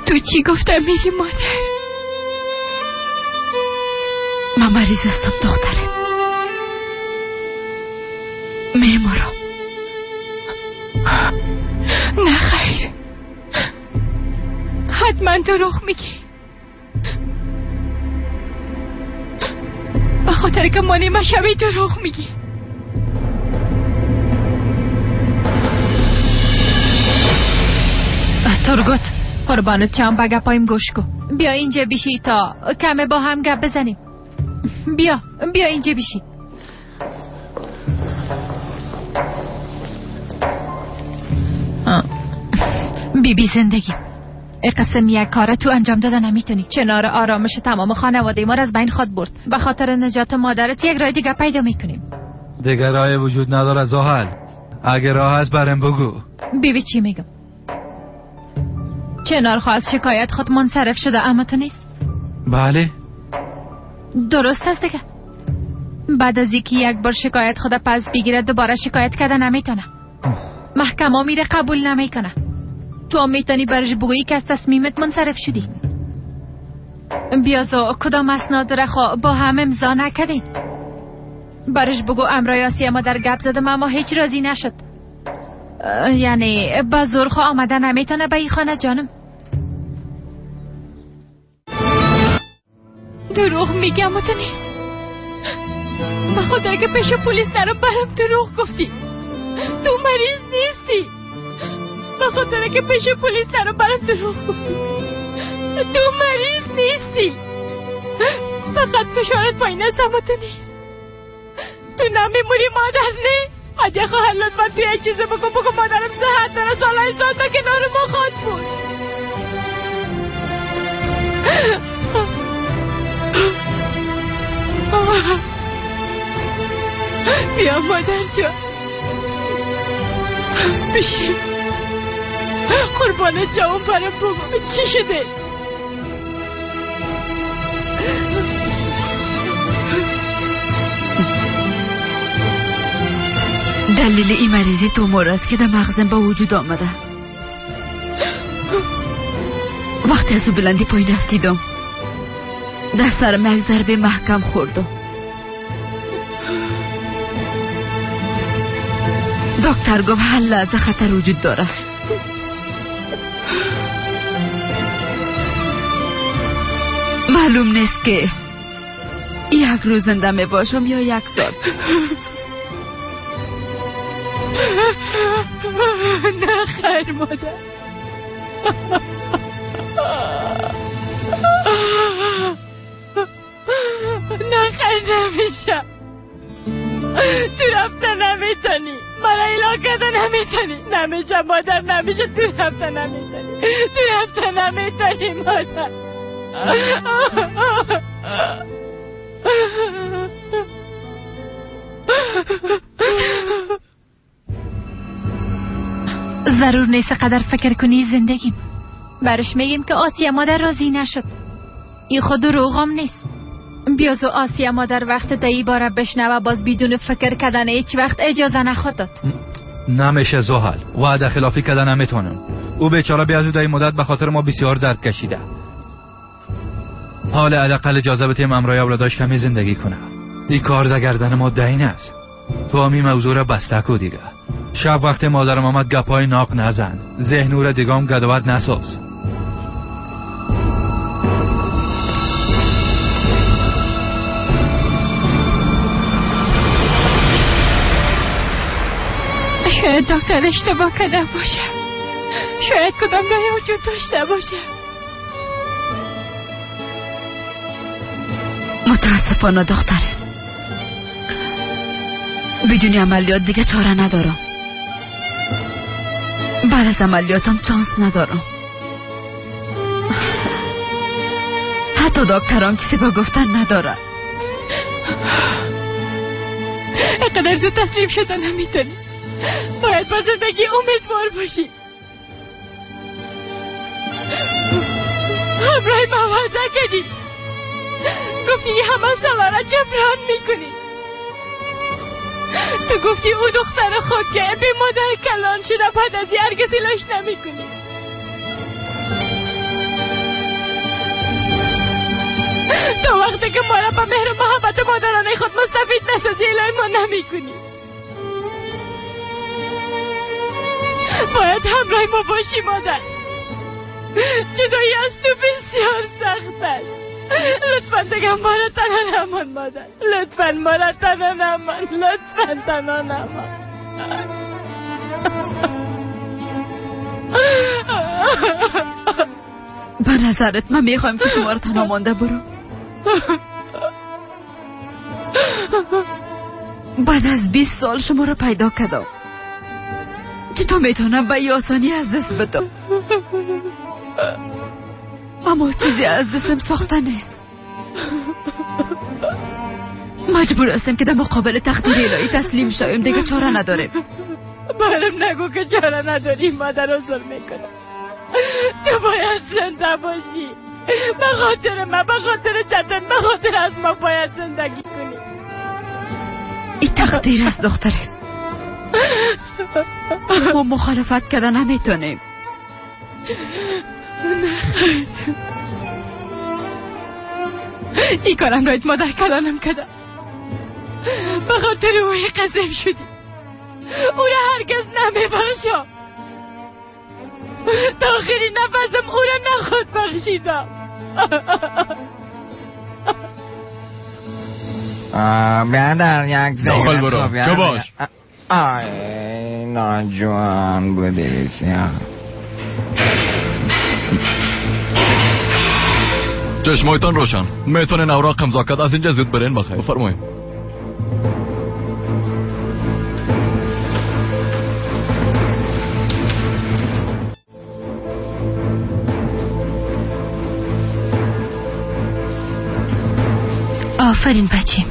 تو چی گفتم میری مادر؟ من مریض هستم دخترم، میمورم. نه خیر، حتما دروغ میگی. به خاطر که مانع مشوی دروغ میگی. ترگوت قربانت چم، به گپایم گوش کن. بیا اینجا بیشی تا کمه با هم گپ بزنیم. بیا بیا اینجا بیشی. بی بی زندگی قسم یک کار تو انجام داده نمیتونی. چنار آرامش تمام خانواده ما را از بین خود برد. به خاطر نجات مادرت یک راه دیگه پیدا میکنیم. دیگه راه وجود نداره زحل. اگه راه هست برم بگو. بیبی چی میگم؟ چنار خواست شکایت خود منصرف شده، اما تو نیست. بله درست است دیگه. بعد از اینکه یک بار شکایت خود پس بگیره دوباره شکایت کرده نمیتونه. محکمه میره قبول نمیکنه. تو هم میتونی برش بگویی که از تصمیمت منصرف شدی. بیازو کدام اسناد را خو با هم امضا نکردین. برش بگو امرای آسیه ما در گپ زدم اما هیچ راضی نشد. یعنی با زور خو آمده نمیتونه به این خانه جانم. دروغ میگم و تو نیست. به خاطر که پیش پلیس نرم برم دروغ گفتی. تو مریض نیستی. به خاطر که پیش پلیس نرم برم دروغ گفتی. تو مریض نیستی. فقط فشارت پایین است اما تو نیست. تو نمیموری مادر نه؟ اگه خواهر لطفا تو یک چیز بگو، بگو مادرم صحت داره، سالهای سال تا کنار ما خواد بود. بیا مادر جان بشین. قربان جوان برم بگو چی شده؟ دلیل این مریضی تومور است که در مغزم به وجود آمده. وقتی از بلندی پایین افتیدم در سرم یک ضربه محکم خوردم. دکتر گفت هر لحظه خطر وجود داره. معلوم نیست که یک روز زنده می باشم یا یک سال. نه خیر مادر. نه خیر نمیشه. تو رفته نمیتونی، مرا ایلا کرده نمیتونی. نمیشه مادر، نمیشه. تو رفته نمیتونی، تو رفته نمیتونی مادر. ضرور نیست قدر فکر کنی زندگیم. برش میگیم که آسیه مادر راضی نشد. ای خود دروغم نیست. بیازو آسیه مادر وقت دایی باره بشنوه باز بدون فکر کردن هیچ وقت اجازه نخواد داد. نمیشه زحل، وعده خلافی کردن نمیتونم. او بیچاره بیازو دایی مدت به خاطر ما بسیار درد کشیده. حال حداقل اجازه بدیم امرای اولاداش کمی زندگی کنه. این کار در گردن ما دین است. تو هم این موضوع را بسته کو دیگه. شب وقت مادرم آمد گپای ناق نزن. ذهن او را دیگام گدوت نساز. شاید دکتر اشتباه کرده باشه. شاید کدام راه وجود داشته باشه. متاسفانه دختره، بدون عملیات دیگه چاره ندارم. بعد از عملیاتم چانس ندارم. حتی دکترم چیزی با گفتن نداره. اینقدر زود تسلیم شدن نمیتونی. باید با زندگی امیدوار باشی. همراه ما وعده کردی، گفتی همه سالا را جبران میکنی. تو گفتی او دختر خود که به مادر کلان شده بعد از هرگز لاش نمیکنی. تا وقتی که ما را به مهر و محبت مادرانه خود مستفید نسازی الهی ما نمیکنی. باید همراه ما باشی مادر. جدایی از تو بسیار سخت است. لطفا دیگه ما را تنها نمان مادر. لطفا ما را تنها نمان. لطفا تنها نمان. به نظرت من میخوایم که شما را تنها مانده برو؟ بعد از 20 سال شما را پیدا کردم. چطور میتونم به آسانی از دست بدم؟ اما چیزی از دستم ساخته نیست. مجبور هستم که در مقابل تقدیر الهی تسلیم شویم. دیگه چاره نداریم. برم نگو که چاره نداریم. مادر رو ظلم میکنم. تو باید زنده باشی. به خاطر من، به خاطر چتن، به خاطر از ما باید زندگی کنی. این تقدیر است دختره. ما مخالفت کردن نمیتونیم. نه خیر، این کارم رایت مادر کلانم کردم. به خاطر اوی قسم شدی. او را هرگز نمیبخشم. تا آخرین نفسم او را نخود بخشیدم. بیادر یک داخل برو. چه باش؟ آی ناجوان بوده بسیار. چشمایتان روشن. میتونین اوراق امضا کرد. از اینجا زود برین بخیر. بفرمایید. آفرین بچیم،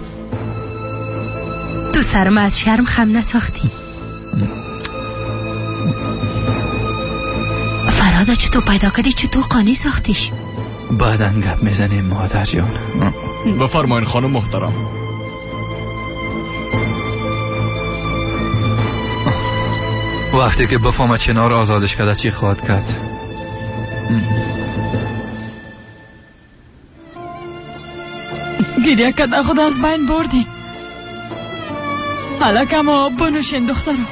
تو سرم از شرم خم نساختی. فرادا چطور پیدا کردی؟ چطور قانی ساختیش؟ بعدا گپ میزنیم مادر جان. بفرمایین خانم محترم. وقتی که بفهمه چنار آزادش کرده چی خواهد کرد؟ گریه کردن خود از بین بردی. حالا کم آب بنوشین دخترم.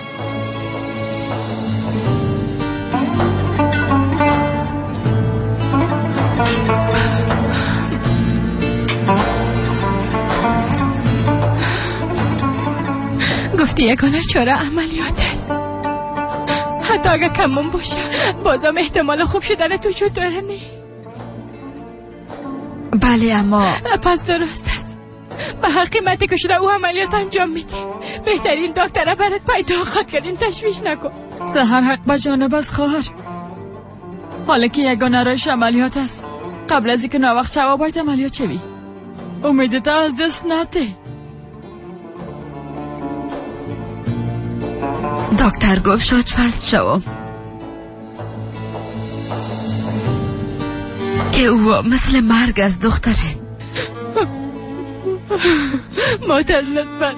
گفتی یگانه چاره عملیات است. حتی اگه کمون باشه بازم احتمال خوب شدن تو وجود داره. نه بله اما پس درست است. به هر قیمتی که شده او عملیات انجام میده. بهترین دکتر برات پیدا خواهد کرد. این تشویش نکن. سحر حق به جانب از خواهر. حالا که یگانه رایش عملیات است، قبل از اینکه ناوقت شوه باید عملیات شوی. امیدت از دست نده. دکتر گفت شاید فلج شوم. او مثل مرگ از دختره. مادر لطفا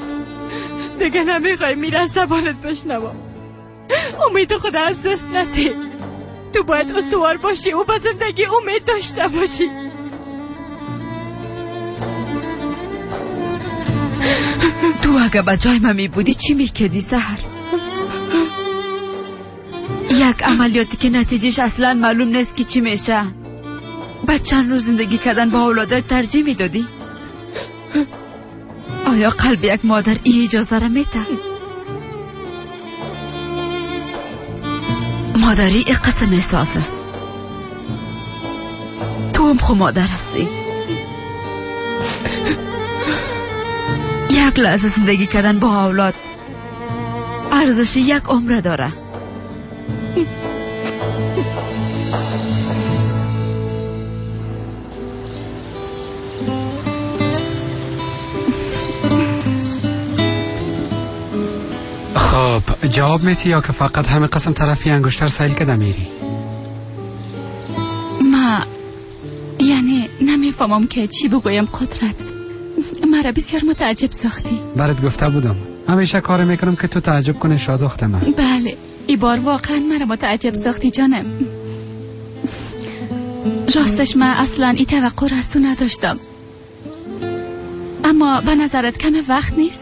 دیگه نمیخوای میره از زبانت بشنوم. امید خدا از دست نده. تو باید استوار باشی و به زندگی امید داشته باشی. تو اگه به جای من می بودی چی میکردی سحر؟ یک عملیاتی که نتیجهش اصلا معلوم نیست که چی میشه. بعد چند روز زندگی کردن با اولادای ترجیح میدادی؟ آیا قلب یک مادر این اجازه را میده؟ مادری یک قسم احساس است. تو هم خو مادر هستی. یک لحظه زندگی کردن با اولاد ارزش یک عمره داره. خب جواب میتی یا که فقط همه قسم طرفی انگشتر سیل کده میری؟ ما یعنی نمیفهمم که چی بگویم قدرت. مرا بسیار متعجب ساختی. برات گفته بودم همیشه کار میکنم که تو تعجب کنی شادخت من. بله ای بار واقعا مرا متعجب ساختی جانم. راستش من اصلا این توقع را از تو نداشتم. اما به نظرت کم وقت نیست؟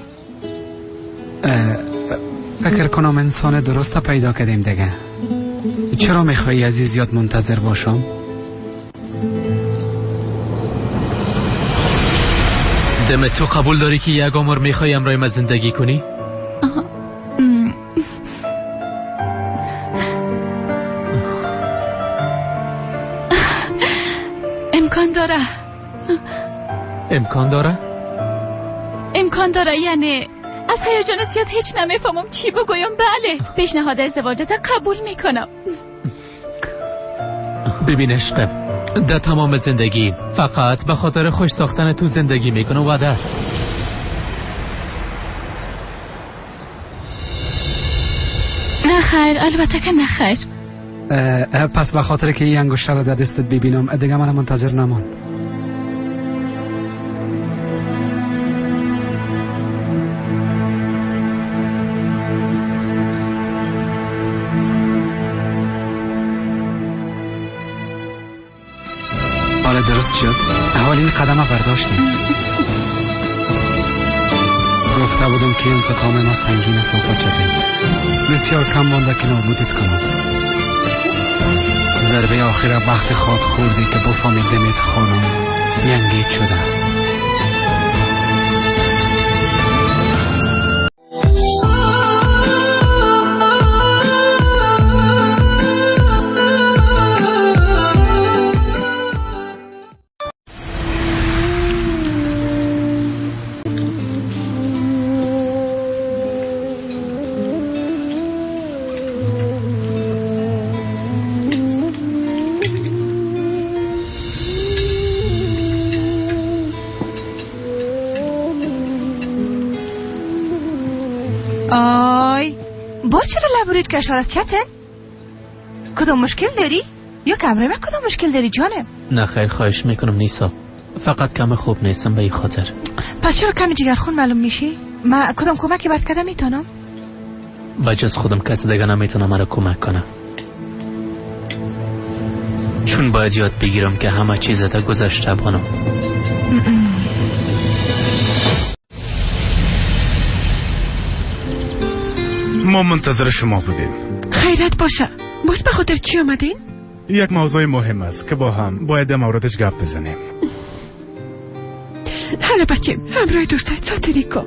فکر کنم انسان درست پیدا کردیم دیگه. چرا میخوایی عزیز زیاد منتظر باشم؟ دم تو قبول داری که یک عمر میخوای امرای ما زندگی کنی؟ امکان داره. امکان داره؟ امکان داره یعنی از هیجان زیاد هیچ نمیفهمم چی بگویم. بله پیشنهاد ازدواجت قبول میکنم. ببین عشقم، در تمام زندگی فقط به خاطر خوش ساختن تو زندگی میکنم وعده است. نه خیر، البته که نه خیر. پس به خاطر که این انگشتر رو در دستت ببینم دیگه من منتظر نمان. درست شد. اولین قدم برداشتیم. گفته بودم که انتقام ما سنگین است و چتیم. بسیار کم مانده که نابودت کنم. ضربه آخر وقت خود خوردی که بفهمی دمت خانم ینگید شده. کشارت چته؟ کدام مشکل داری؟ یا کمره من کدام مشکل داری جانم؟ نه خیر خواهش میکنم نیسا، فقط کم خوب نیستم به این خاطر. پس چرا کمی جگرخون معلوم میشی؟ من کدام کمکی برات کردم میتونم؟ بجز خودم کسی دیگه نمیتونه مرا کمک کنه. چون باید یاد بگیرم که همه چیز در گذشته بانم. ما منتظر شما بودیم. خیرت باشه. باز به خاطر چی آمدین؟ یک موضوع مهم است که با هم باید در موردش گپ بزنیم. حالا بچیم همراه دوستای ساتری کو.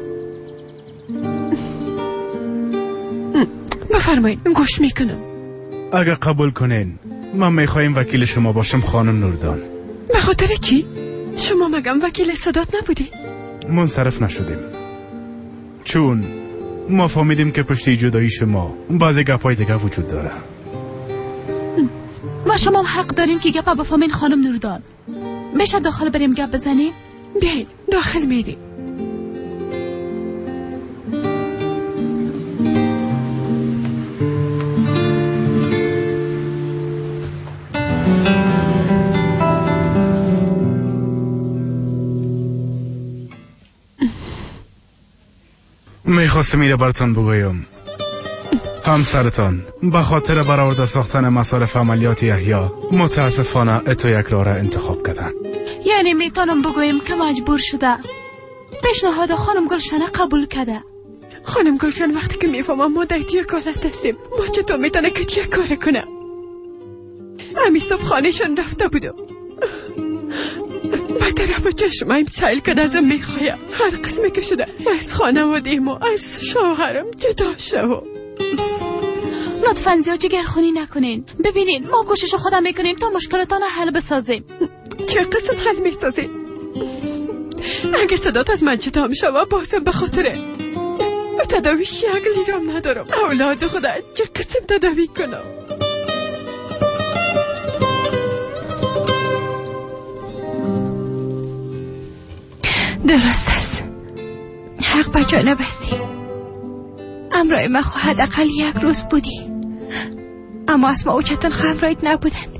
بفرمایید گوش میکنم. اگر قبول کنین من میخوایم وکیل شما باشم خانم نوردان. به خاطر چی؟ شما مگم وکیل سادات نبودی؟ منصرف نشدیم چون ما فهمیدیم که پشت جدایی شما بعضی گپای دیگه وجود داره. ما شما حق داریم که گپ بفهمین خانم نوردان. میشه داخل بریم گپ بزنیم؟ بیاین داخل میریم. میخواستم ایره براتون بگویم. همسرتان به خاطر برآورده ساختن مصارف عملیات یحیی متاسفانه اتو یک راه را انتخاب کردن. یعنی میتونم بگویم که مجبور شده پیشنهاد خانم گلشن قبول کرده. خانم گلشن وقتی که میفهمم ما در یک حالت هستیم، با چطور میتونه که چه کار کنه؟ همی صبح خانهشان رفته بودم، به طرف چشمایم سیل که ازم میخوایم هر قسمی که شده از خانواده ما، از شوهرم جدا شو. لطفا زیاد جگرخونی نکنین. ببینین ما کوشش خودم میکنیم تا مشکلتان حل بسازیم. چه قسم حل میسازین؟ اگه صدات از من جدا میشوه بازم به خاطره تداویش یک لیرم ندارم. اولاد خدا چه قسم تداوی کنم؟ درست است، حق به جانب هستی. امرای ما خواهد اقل یک روز بودی، اما اسما او چتن همراهیت نبودند.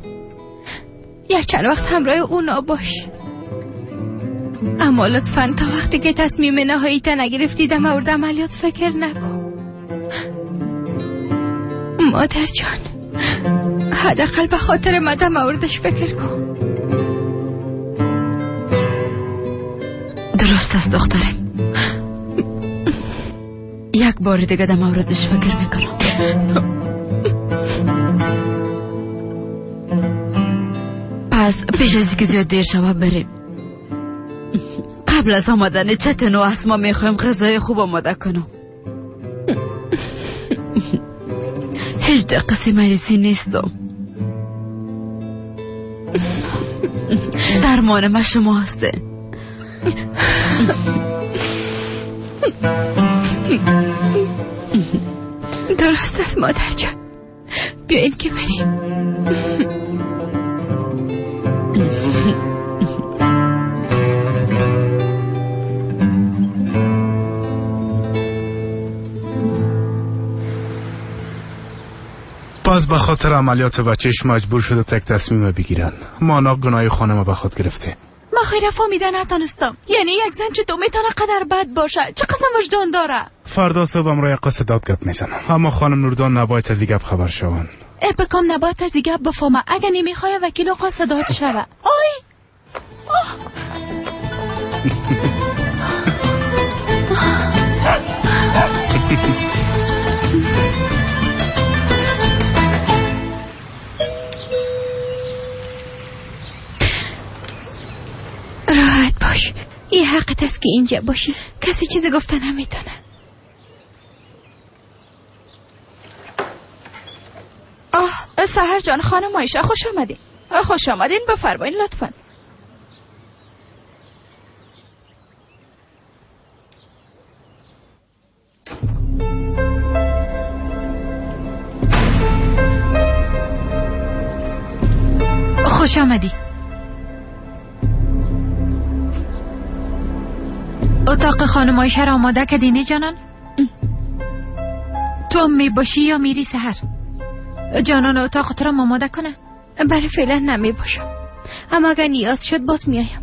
یک چند وقت همراه اونا باش، اما لطفا تا وقتی که تصمیم نهایی تا نگرفتی در مورد عملیات فکر نکن. مادر جان، حداقل به خاطر ما در موردش فکر کن. درست است دخترم، یک بار دیگه در موردش فکر میکنم. پس پیش از اینکه زیاد دیر شود بریم. قبل از آمدن چتن و اسما میخوایم غذای خوب آماده کنم. هیچ دقیقه مریضی نیستم. درمان ما شما هسته. درست است مادر جان، بیاین که بریم. باز به خاطر عملیات بچهش مجبور شده تک تصمیم بگیرن. ما گناه خانم به خود گرفته. ما خیر فهمیده نتانستم. یعنی یک زن چطور میتونه قدر بد باشه؟ چه قسم وجدان داره؟ فردا صبح امرای قصه گپ میزنم، اما خانم نوردان نباید از گپ خبر شون. ای بکام نباید از گپ بفهمه. اگه نمیخوای وکیل قصه داد شوه. آی راحت باش، یه حقت است که اینجا باشی. کسی چیزی گفته نمیتونه. آه سحر جان، خانم عایشه خوش آمدین. خوش آمدین، بفرمایین لطفا. خوش آمدی. اتاق خانم عایشه را آماده کردی نه جانان؟ تو می باشی یا میری سحر؟ جانان اتاق تو را آماده کنه؟ بله فعلا نمی باشم، اما اگر نیاز شد باز میایم.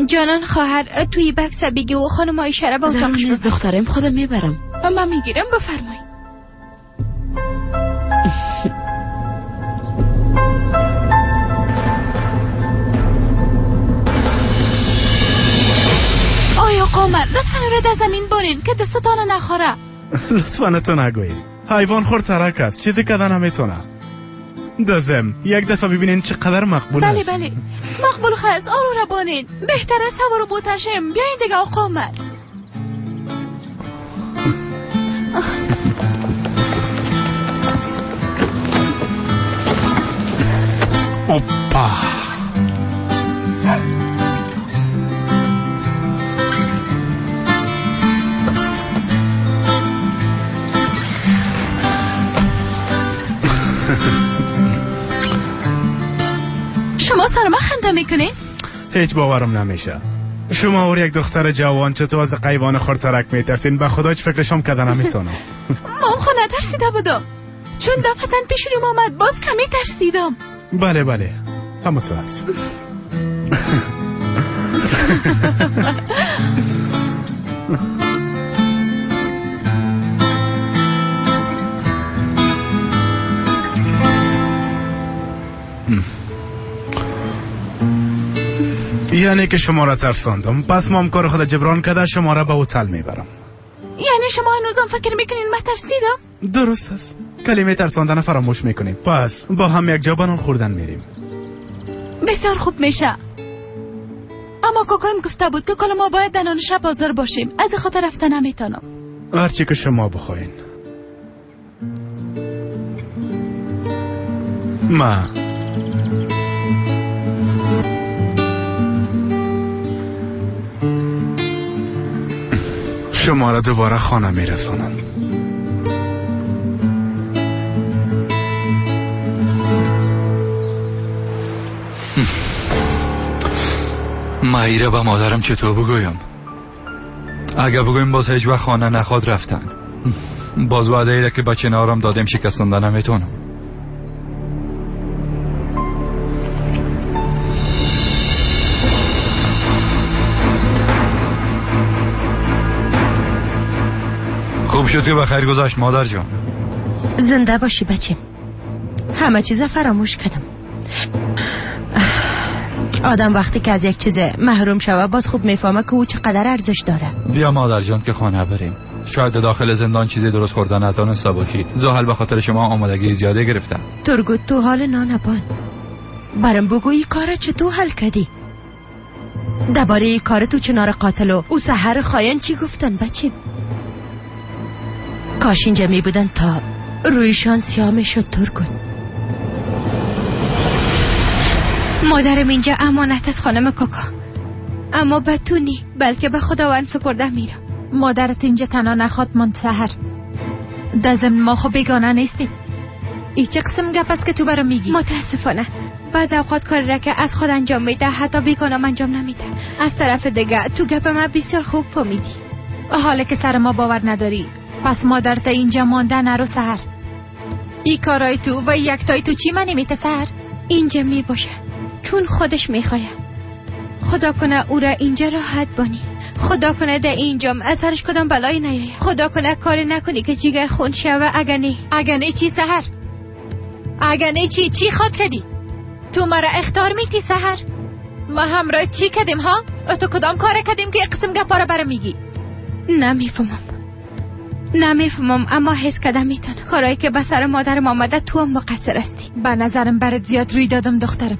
جانان خواهر توی بکس بگی و خانم عایشه را به اتاقش ببر. دخترم خودم میبرم. من میگیرم، بفرمایید. قمر لطفا را در زمین بانین که دستتان نخوره. لطفا تو نگویید. حیوان خور ترک است، چیزی کردن نمیتونه. دازم یک دفعه ببینین چقدر مقبول بله است. بله مقبول خست. آرو را بانین بهتر است. هوا رو بوتشم. بیاین دیگه آقا قمر. اوپا شما سر ما خنده میکنین؟ هیچ باورم نمیشه. شما اور یک دختر جوان چطور از قیوان خورترک میترسین؟ به خدا هیچ فکرشم کردن نمیتونم. ما خو نترسیده بودم، چون دفعتا پیش روم آمد باز کمی ترسیدم. بله بله همون تو هست. یعنی که شما را ترساندم. پس ما هم کار خود جبران کرده شما را به هتل میبرم. یعنی شما هنوزم فکر میکنین من ترسیدم؟ درست است. کلمه ترساندن فراموش میکنیم. پس با هم یک جا به نان خوردن میریم. بسیار خوب میشه. اما کاکایم گفته بود که کل ما باید در نان شب حاضر باشیم. از خاطر رفته نمیتونم. هرچی که شما بخواین. ما شما را دوباره خانه میرسانم. ما ایره به مادرم چطور بگویم؟ اگر بگویم باز هیچ وقت خانه نخواد رفتن. باز وعده ایره که بچه نارم دادیم شکستانده نمیتونم. خوب شد که بخیر گذاشت مادر جان. زنده باشی بچه. همه چیز فراموش کردم. آدم وقتی که از یک چیز محروم شوه باز خوب میفهمه که او چقدر ارزش داره. بیا مادر جان که خانه بریم. شاید داخل زندان چیزی درست خوردن نتونسته باشی. زحل به خاطر شما آمادگی زیاده گرفتم. ترگوت تو حال نانبان. برام بگو این کار چطور حل کردی؟ درباره این کار تو چنار قاتل و او سحر خاین چی گفتن بچه؟ کاش اینجا می بودن تا رویشان سیاه می شد. ترگوت مادرم اینجا امانت از خانم کاکا، اما به تو نی بلکه به خداوند سپرده میرم. مادرت اینجا تنها نخواد ماند سحر. در ضمن ما خب بیگانه نیستیم. ای چه قسم گپ است که تو برام میگی؟ متاسفانه بعض اوقات کاری را که از خود انجام میده حتی بیگانم انجام نمیده. از طرف دیگه تو گپ من بسیار خوب فهمیدی. حالا که سر ما باور نداری پس مادرت اینجا مانده نرو سحر. ای کارای تو و یکتای تو چی منی میته سحر؟ اینجا میباشه چون خودش میخواه. خدا کنه او را اینجا راحت بانی. خدا کنه در اینجام از سرش کدام بلایی نیاید. خدا کنه کاری نکنی که جیگر خون شوه. اگه نه، اگه نه چی سحر؟ اگه نه چی؟ چی خواد کردی؟ تو مرا اخطار میتی سحر؟ ما همراه چی کردیم ها؟ تو کدام کار کردیم که قسم گپا را برام میگی؟ نمیفهمم نمیفهمم، اما حس کردم میتونم. کارایی که به سر مادرم آمده تو هم مقصر هستی. به نظرم برات زیاد روی دادم دخترم.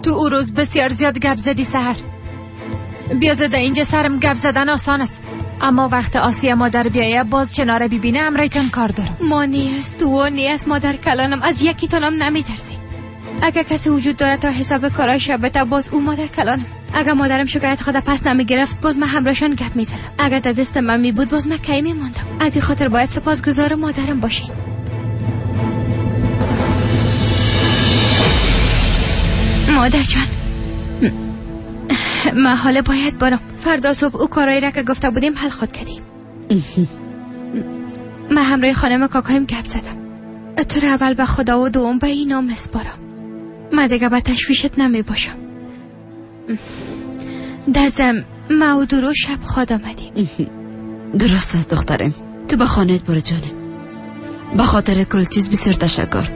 تو او روز بسیار زیاد گپ زدی سحر. بیا زده اینجا سرم گپ زدن آسان است، اما وقت آسیه مادر بیایه باز چناره ببینه امرایتان کار دارم. ما نیست تو نیست مادر کلانم، از یکی تانم نمیترسی. اگر کسی وجود داره تا حساب کارای بده باز او مادر کلانم. اگر مادرم شکایت خود پس نمیگرفت باز من همراهشان گپ میزدم. اگر در دست من می بود باز من کی میماندم. از این خاطر باید سپاسگزار مادرم باشین. مادر جان من حالا باید برم. فردا صبح او کارایی را که گفته بودیم حل خود کردیم. من همراه خانم کاکایم گپ زدم. تو را اول به خدا و دوم به این نام سپارم. من دیگه به تشویشت نمی باشم. دزم ما و درو شب خود آمدیم. درست است دخترم. تو به خانهت برو جانم. به خاطر کل چیز بسیار تشکر.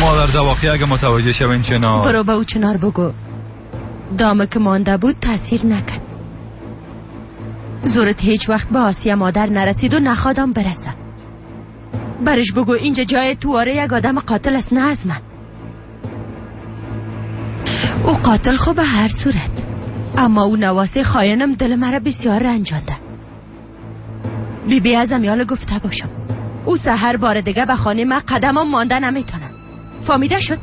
مادر واقعی اگه متوجه شوین چنار برو به او چنار بگو دامه که مانده بود تاثیر نکرد. زورت هیچ وقت به آسیه مادر نرسید و نخوادم برسه. برش بگو اینجا جای تواره یک آدم قاتل است نه از من. او قاتل خب به هر صورت، اما او نواسه خاینم دل مرا بسیار رنجانده. بی بی از امیال گفته باشم او سحر بار دیگه به خانه من قدمم مانده نمیتونم. فامیده شد؟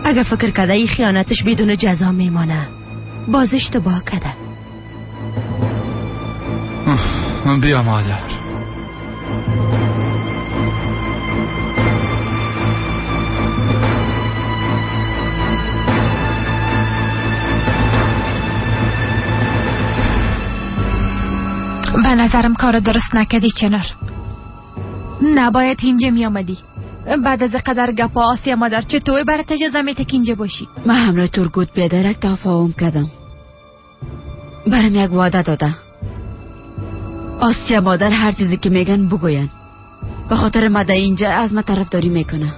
اگر فکر کرده ای خیانتش بدون جزا میمانه باز اشتباه کرده. بیا مادر. به نظرم کار درست نکردی چنار. نباید اینجا می آمدی. بعد از قدر گپا آسیا مادر چطور برات اجازه میته که اینجا باشی؟ من همراه تورگوت بیادر یک تفاهم کردم. برام یک وعده داده. آسیا مادر هر چیزی که میگن بگوین. به خاطر ما در اینجا از ما طرفداری میکنه.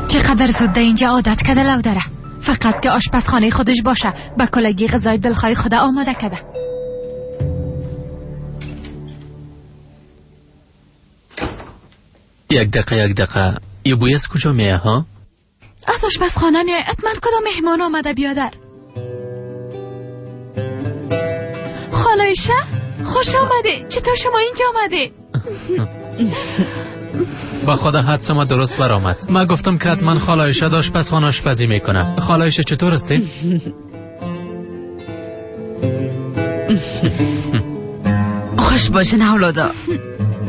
چقدر زود در اینجا عادت کرده لو داره. فقط که آشپزخانه خودش باشه به کلگی غذای دلخواه خدا آماده کرده. یک دقیقه یه بوی از کجا میه ها؟ از آشپزخانه میای. حتما کدام مهمان آمده بیادر. خاله عایشه خوش آمده. چطور شما اینجا آمده؟ با خدا حدس ما درست برآمد. من گفتم که حتما خاله عایشه داشت آشپزخانه آشپزی میکنه. خاله عایشه چطور هستی؟ خوش باشین اولادا.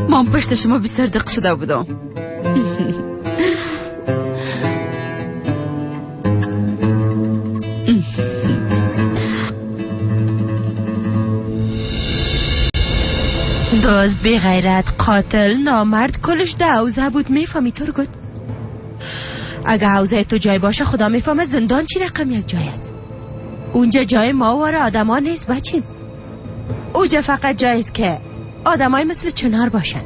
من پشت شما بسیار دق شده بودم. دوست بی غیرت، قاتل، نامرد، کلش ده حوزه بود. میفهمی ترگوت؟ اگه حوزه تو جای باشه خدا میفهمه زندان چی رقم یک جای است. اونجا جای ما واره آدما نیست بچیم. اونجا فقط جای است که آدمای مثل چنار باشن.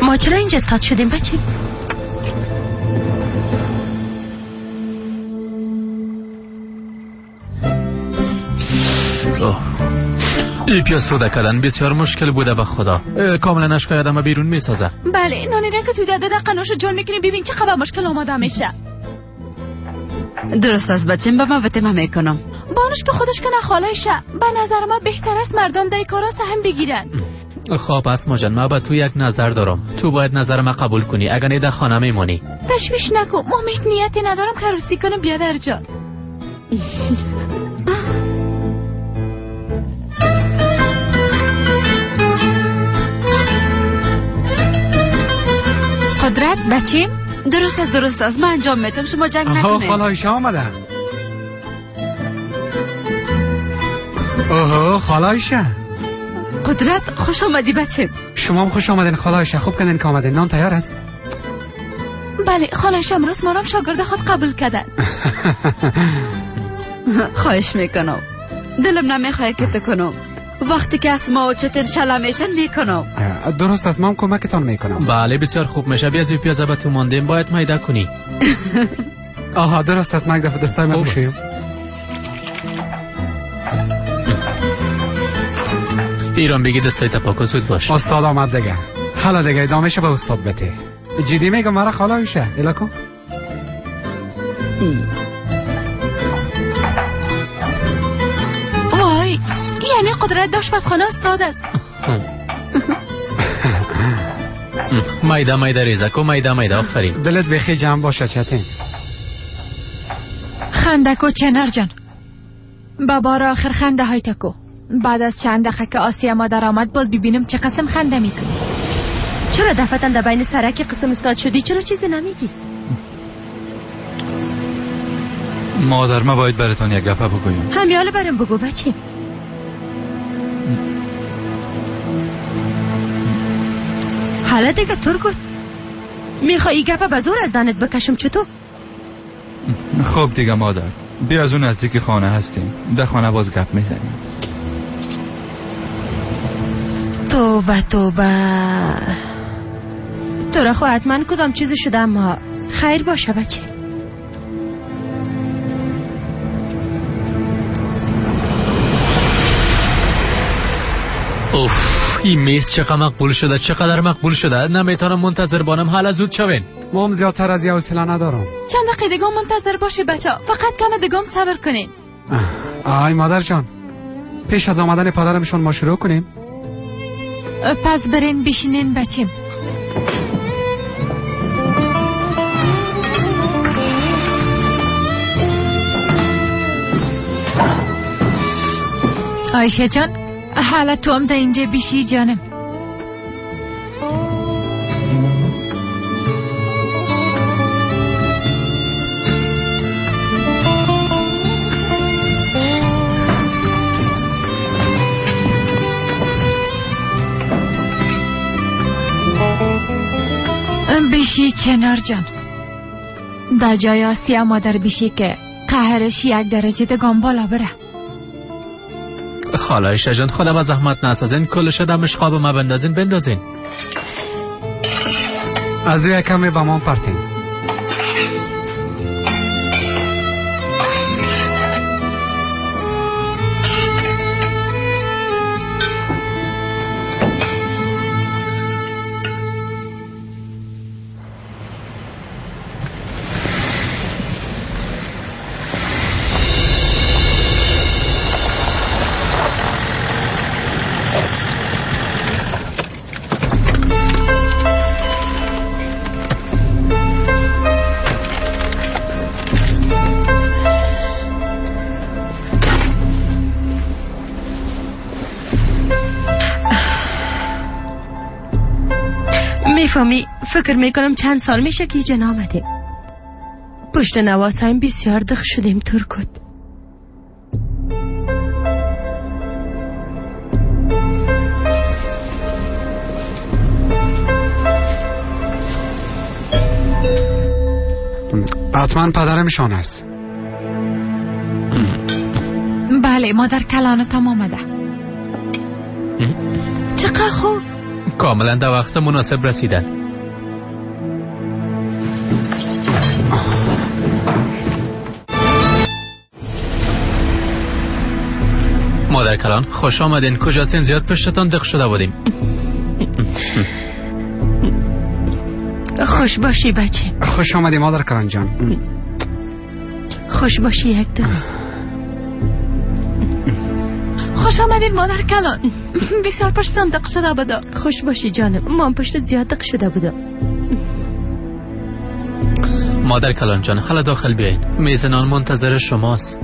ما چرا اینجا استاد شدیم بچیم؟ ای پیاز سوده کردن بسیار مشکل بوده به خدا. کاملا اشکای آدم بیرون میسازه. بله نانی را که تو ده دقیقه نوش جان میکنی ببین چه خبر مشکل آماده میشه. درست است بچیم، به من وطمه میکنم. بانش که خودش کنه خالایشه. به نظر ما بهتر است مردم در کارا سهم بگیرن. خب اسما جان، من با تو یک نظر دارم. تو باید نظر ما قبول کنی، اگر نه در خانه میمونی. تشویش نکن، ما هیچ نیتی ندارم عروسی کنم بیادر جان. قدرت بچیم؟ درست است من انجام میدم، شما جنگ نکنید. خاله عایشه آمده. اوه خاله عایشه. قدرت خوش آمدی بچه. شما هم خوش آمدین خاله عایشه. خوب کردین که آمدین. نان تیار است؟ بله خاله عایشه امروز ما را شاگرد خود قبول کردن. خواهش میکنم، دلم نمیخواد که تو کنم. وقتی که اسما و چتر شلا میشن میکنم. درست است، من کمکتان میکنم. بله بسیار خوب میشه. بیا از پیازه به تو ماندیم باید میده کنی. آها درست است، من یک دفعه دستای من بشویم. ایران بگی دستای تپاکو زود باش. استاد آمد دیگه. حالا دیگه ادامه به استاد بده. جدی میگم مرا خاله میشه. الا کو. وای یعنی قدرت داشت پس خانه استاد است. مایده مایده ریزه کو، مایده مایده. آفرین. دلت بخی جمع باشه چتین. خنده کو چنار جان. بابا را آخر خنده های تکو. بعد از چند دقیقه که آسیا مادر آمد باز ببینم چه قسم خنده میکنی. چرا دفعتا در بین سرک قسم استاد شدی؟ چرا چیزی نمیگی؟ مادر ما باید براتون یک گپه بگویم. همیاله برم بگو بچه. حالا دیگه ترگوت میخوایی گپه به زور از دانت بکشم چطور؟ خب دیگه مادر، بیا از اون نزدیک خانه هستیم، در خانه باز گپ میزنیم. توبه توبه، تو را خو حتما کدام چیزی شده، اما خیر باشه بچه. اوف این میز چقدر مقبول شده، چقدر مقبول شده. نمیتونم منتظر بانم. حالا زود شوین. ما هم زیادتر از یه حوصله ندارم. چند دقیقه دیگه منتظر باشی بچه، فقط کم دیگه صبر کنین. آی مادر جان، پیش از آمدن پدرمشون ما شروع کنیم. پس برین بشینین بچیم. آیشه جان، حالا تو هم در اینجا بشی جانم. بیشی چنار جان، در جای آسیا مادر بیشی که قهرش 1 درجه دگان بالا بره. خاله عایشه جان، خودم از زحمت نسازین، کلش دمش خواب ما بندازین بندازین. از یک کمی به ما پرتین. میفهمی فکر میکنم چند سال میشه که اینجا نامدیم. پشت نواسایم بسیار دخ شدیم ترکوت. حتما پدرمشان است. بله، مادر کلانتم آمده. چقدر خوب. کاملا در وقت مناسب رسیدن. مادر کلان خوش آمدین. کجاستین؟ زیاد پشتتان دق شده بودیم. خوش باشی بچه. خوش آمدی مادر کلان جان. خوش باشی یک دونه. خوش آمدین مادر کلان. بسیار پشتان دق شده بوده. خوش باشی جانم، ما هم پشت زیاد دق شده بوده. مادر کلان جان حالا داخل بیاین، میز نان منتظر شماست.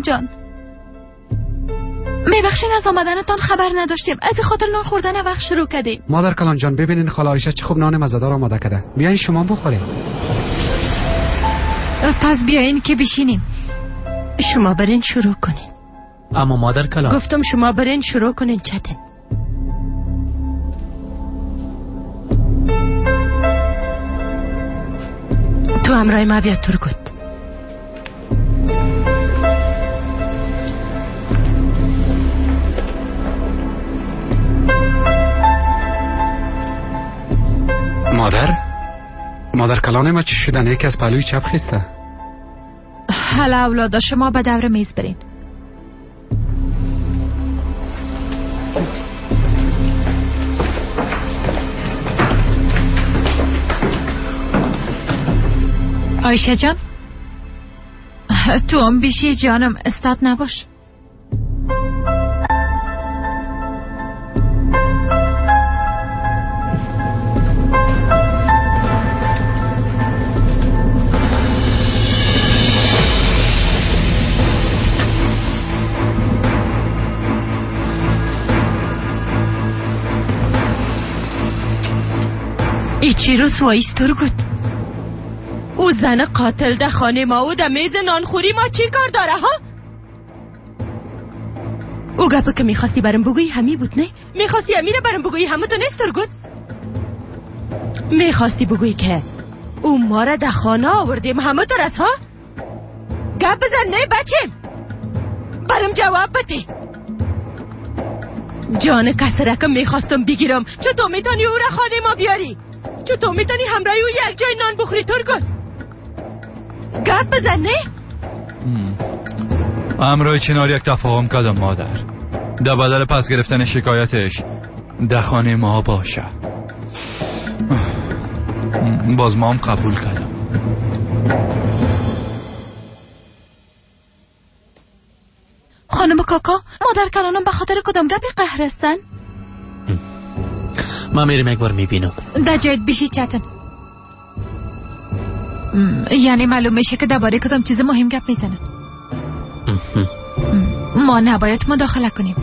جان میبخشین از آمدنتان خبر نداشتیم، از خاطر نان خوردن وقت شروع کردیم. مادر کلان جان ببینین خاله عایشه چه خوب نان مزه‌دار آماده کرده. بیاین شما بخورین. پس بیاین که بشینیم. شما برین شروع کنین. اما مادر کلان گفتم شما برین شروع کنین. چتن تو همراه ما بیا ترکوت. مادر کلان ما چی شدن؟ یکی از پهلوی چپ خیسته. حالا اولادا شما به دور میز برین. آیشه جان تو هم بیشی جانم، استاد نباش. ای چی رسواییست ترگوت؟ او زن قاتل ده خانه ما، او ده میز نانخوری ما چی کار داره ها؟ او گپه که میخواستی برم بگویی همی بود نه؟ میخواستی همی را برم بگویی همه تو نیست ترگوت؟ میخواستی بگویی که او ما را در خانه آوردیم همه تو رس ها؟ گپ بزن نه بچه، برم جواب بده. جان کسرکم میخواستم بگیرم، چطور میتونی او را خانه ما بیاری؟ چطور میتونی همراه او یک جای نان بخوری ترگوت؟ گپ بزن نه؟ همراه چنار یک تفاهم کردم مادر، در بدل پس گرفتن شکایتش در خانه ما باشه. باز ما هم قبول کردم. خانم کاکا، مادر کلانم به خاطر کدام گپی قهر هستن؟ ما میریم یک بار میبینم. در جایت بیشی چتن. یعنی معلوم میشه که درباره کدام چیز مهم گپ میزنن. ما نباید مداخله کنیم.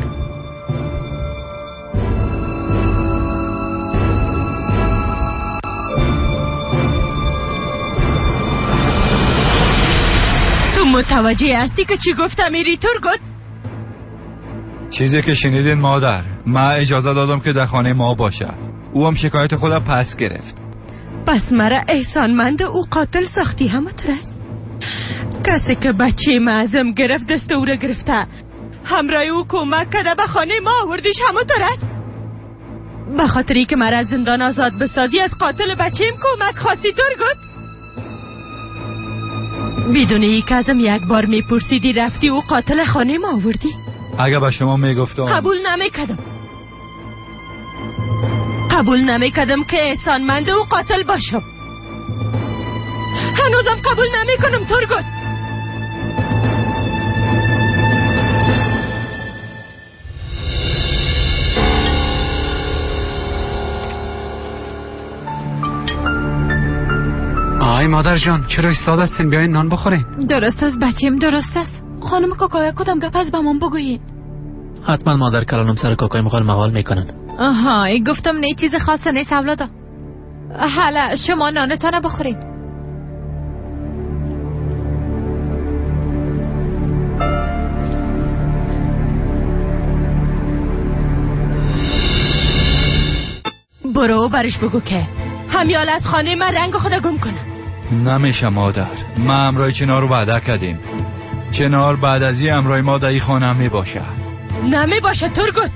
تو متوجه هستی که چی گفتم میری ترگوت؟ چیزی که شنیدین مادر، من اجازه دادم که در خانه ما باشه، او هم شکایت خود پس گرفت. پس مرا احسانمند او قاتل ساختی همه ترس. کسی که بچه معظم گرفت دست او را گرفته، همراه او کمک کرده به خانه ما آوردیش همه ترس. به خاطری که مرا از زندان آزاد بسازی از قاتل بچه‌م کمک خواستی ترگوت؟ بدون ای که ازم یک بار میپرسیدی رفتی او قاتل خانه ما آوردی. اگه به شما میگفتم قبول نمیکردم. قبول نمیکردم که احسانمند او قاتل باشم. هنوزم قبول نمیکنم ترگوت. آی مادر جان، چرا ایستاده هستین؟ بیاین نان بخورین. درست است بچیم، درست است. خانم کاکا کدام گپ از به من بگویین؟ حتما مادر کلانم سر کاکای مخال مقال میکنن. آها، ای گفتم نه چیز خاص نیست اولادا. حالا شما نانتان بخورین. برو برش بگو که همیال از خانه من رنگ خدا گم کنم. نمیشه مادر، ما همراه چنار رو وعده کردیم. چنار بعد از این همراه ما در این خانه می باشه. نمی باشه ترگوت.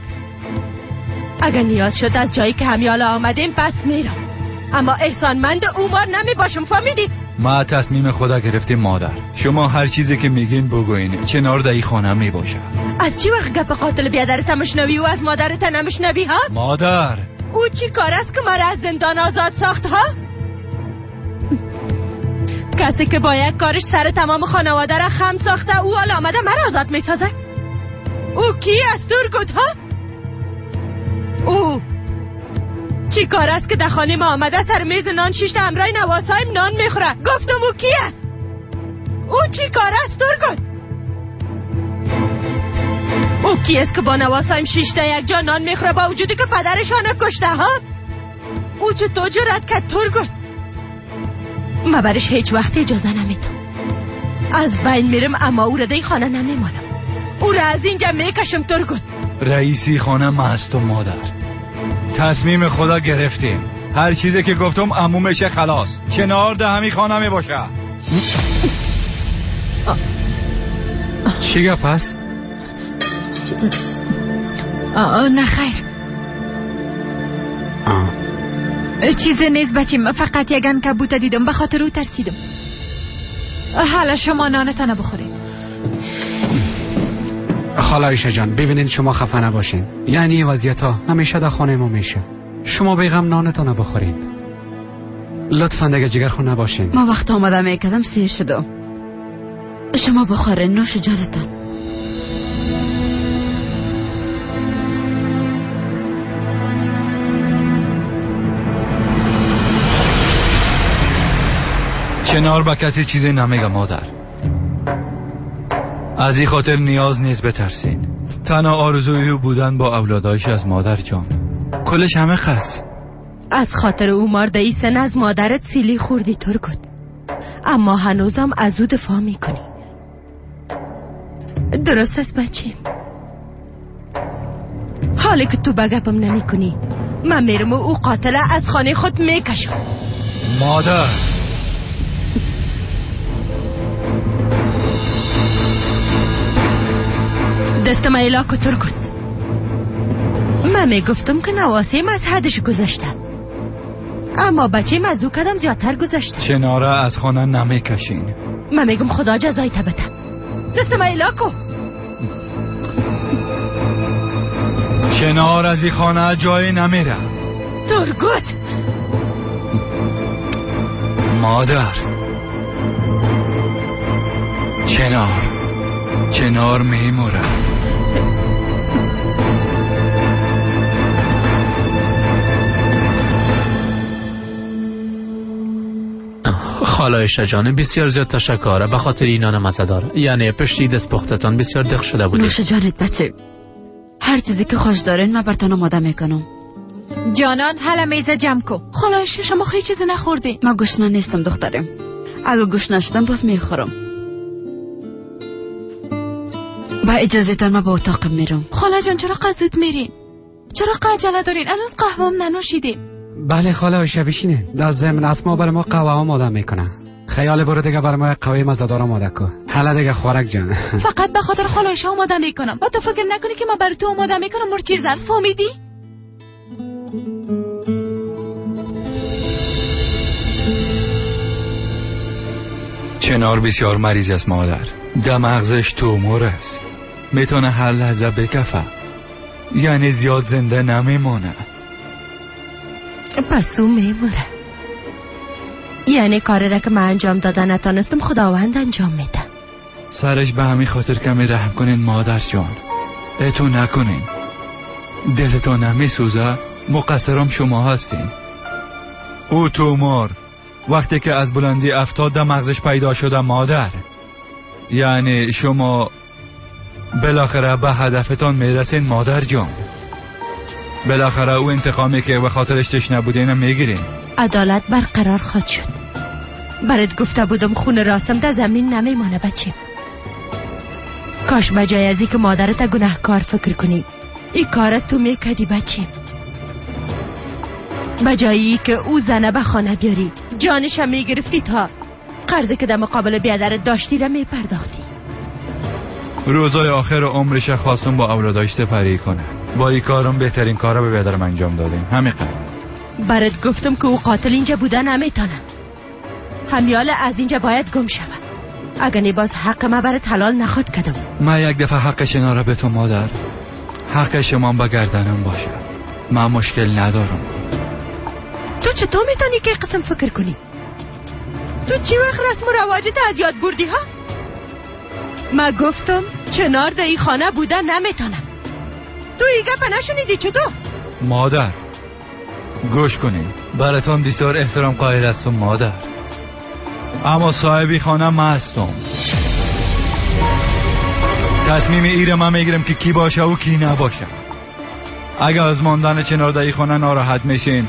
اگر نیاز شد از جایی که همیال آمدیم پس میرم، اما احسانمند اومار نمی باشم، فهمیدی؟ ما تصمیم خدا گرفتیم مادر، شما هر چیزی که میگین بگوین، چنار در این خانه می باشه. از چی وقت گپ قاتل بیادرت مشنوی و از مادرت نمشنوی ها؟ مادر، او چی کار است که مرا از زندان آزاد ساخت ها؟ کسی که با یک کارش سر تمام خانواده را خم ساخته، او حالا آمده مرا آزاد میسازه. او کی است ترگوت ها؟ او چی کار است که در خانه ما آمده سر میز نان شیشته همراه نواسایم نان میخوره؟ گفتم او کی است؟ او چی کار است ترگوت؟ او کی است که با نواسایم شیشته یک جا نان میخوره با وجودی که پدرشان کشته ها؟ او چطور جرأت کرد ترگوت؟ ما برش هیچ وقت اجازه نمیدم. از بین میرم اما او را در خانه نمیمانم. او را از اینجا میکشم ترگوت. رئیسی خانه ما هستم مادر، تصمیم خدا گرفتیم. هر چیزی که گفتم عمو میشه خلاص. چنار ده همی خانه میباشه. چی گپ هست؟ نه خیر، چیزی نیست بچیم، فقط یک عنکبوت دیدم، به خاطر او ترسیدم. حالا شما نانتان بخورید. خاله عایشه جان، ببینین شما خفه نباشین، یعنی وضعیت ها همیشه در خانه ما میشه. شما بیغم نانتان بخورین لطفا، دیگه جگرخون نباشین. ما وقت آمده میکردم سیر شدم. شما بخورین، نوش جانتان. چنار با کسی چیزی نمیگه مادر، از این خاطر نیاز نیست بترسین. تنها آرزوی او بودن با اولادایش از مادر جان، کلش همه قصد. از خاطر او مارده ای سن از مادرت سیلی خوردی ترگوت، اما هنوزم از او دفاع میکنی. درست است بچیم؟ حالا که تو به گپم نمی کنی من میرم و او قاتله از خانه خود میکشم. مادر دستم ایلا کتر کد. من میگفتم که نواسیم از حدش گذشته، اما بچه از او کدم زیادتر گذشته. چناره از خانه نمیکشین. من میگم خدا جزای تا بده. دستم ایلا کو. چنار از این خانه جایی نمیره. ترگوت. مادر چنار میموره. خاله عایشه جان بسیار زیاد تشکر به خاطر این نان مزه‌دار. یعنی پشتی دست پختتان بسیار دق شده بودی. نوش جانت بچه، هر چیزی که خوش دارین من براتون آماده میکنم. جانان حالا میزه جمع کو. خاله عایشه شما خیلی چیزی نخوردی. من گشنه نیستم دخترم. اگه گشنه شدم باز میخورم. با اجازه تان من به اتاقم میرم. خاله جان چرا قد زود میرین؟ چرا عجله دارین؟ هنوز قهوه‌ام ننوشیدیم. بله خاله عایشه بشینه. در ضمن اسما بر ما قهوه آماده میکنه. خیال برو دیگه بر ما قهوه مزه‌دار آماده کو. حالا دیگه خورک جان. فقط به خاطر خاله عایشه آماده میکنم. و تو فکر نکنی که من برای تو آماده میکنم مرچی زرد، فهمیدی؟ چنار بسیار مریض است مادر. دماغش تومور است. میتونه هر لحظه بکفه. یعنی زیاد زنده نمیمونه. پس او میموره. یعنی کاری را که من انجام داده نتانستم خداوند انجام میده. سرش به همین خاطر کمی رحم کنین مادر جان. اتو نکنین. دلتون نمیسوزه؟ مقصرم شما هستین. او تومور وقتی که از بلندی افتاد مغزش پیدا شده مادر. یعنی شما بالاخره به هدفتان میرسین مادر جان. بالاخره او انتقامی که به خاطرش تشنه بودین میگیرین. عدالت برقرار خواهد شد. برات گفته بودم خون راستم در زمین نمیمانه بچه. کاش بجای از که مادرت گناهکار فکر کنی این کارت تو میکردی بچه. بجایی که او زنه به خانه بیاری جانش هم میگرفتی تا قرضی که در مقابل بیادرت داشتی را میپرداختی. روزای آخر عمرش خواستم با اولاداش سپری کنه. با این کارم بهترین کارا به بیادرم انجام دادیم. همین قدر. برات گفتم که او قاتل اینجا بوده نمیتونه. همیال از اینجا باید گم شود. اگه نی باز حق ما برات حلال نخواد کردم. من یک دفعه حق شنا را به تو مادر، حق شما به گردنم باشه. من مشکل ندارم. تو چطور میتونی که قسم فکر کنی؟ تو چی وقت رسم و رواجت از یاد بردی ها؟ من گفتم چنار در این خانه بوده نمیتونم. تو ای گپ نشنیدی چطور؟ مادر گوش کنید، براتون بسیار احترام قائل هستم مادر، اما صاحبی خانه من هستم. تصمیم ایره من میگیرم که کی باشه و کی نباشه. اگه از ماندن چنار در این خانه ناراحت میشین،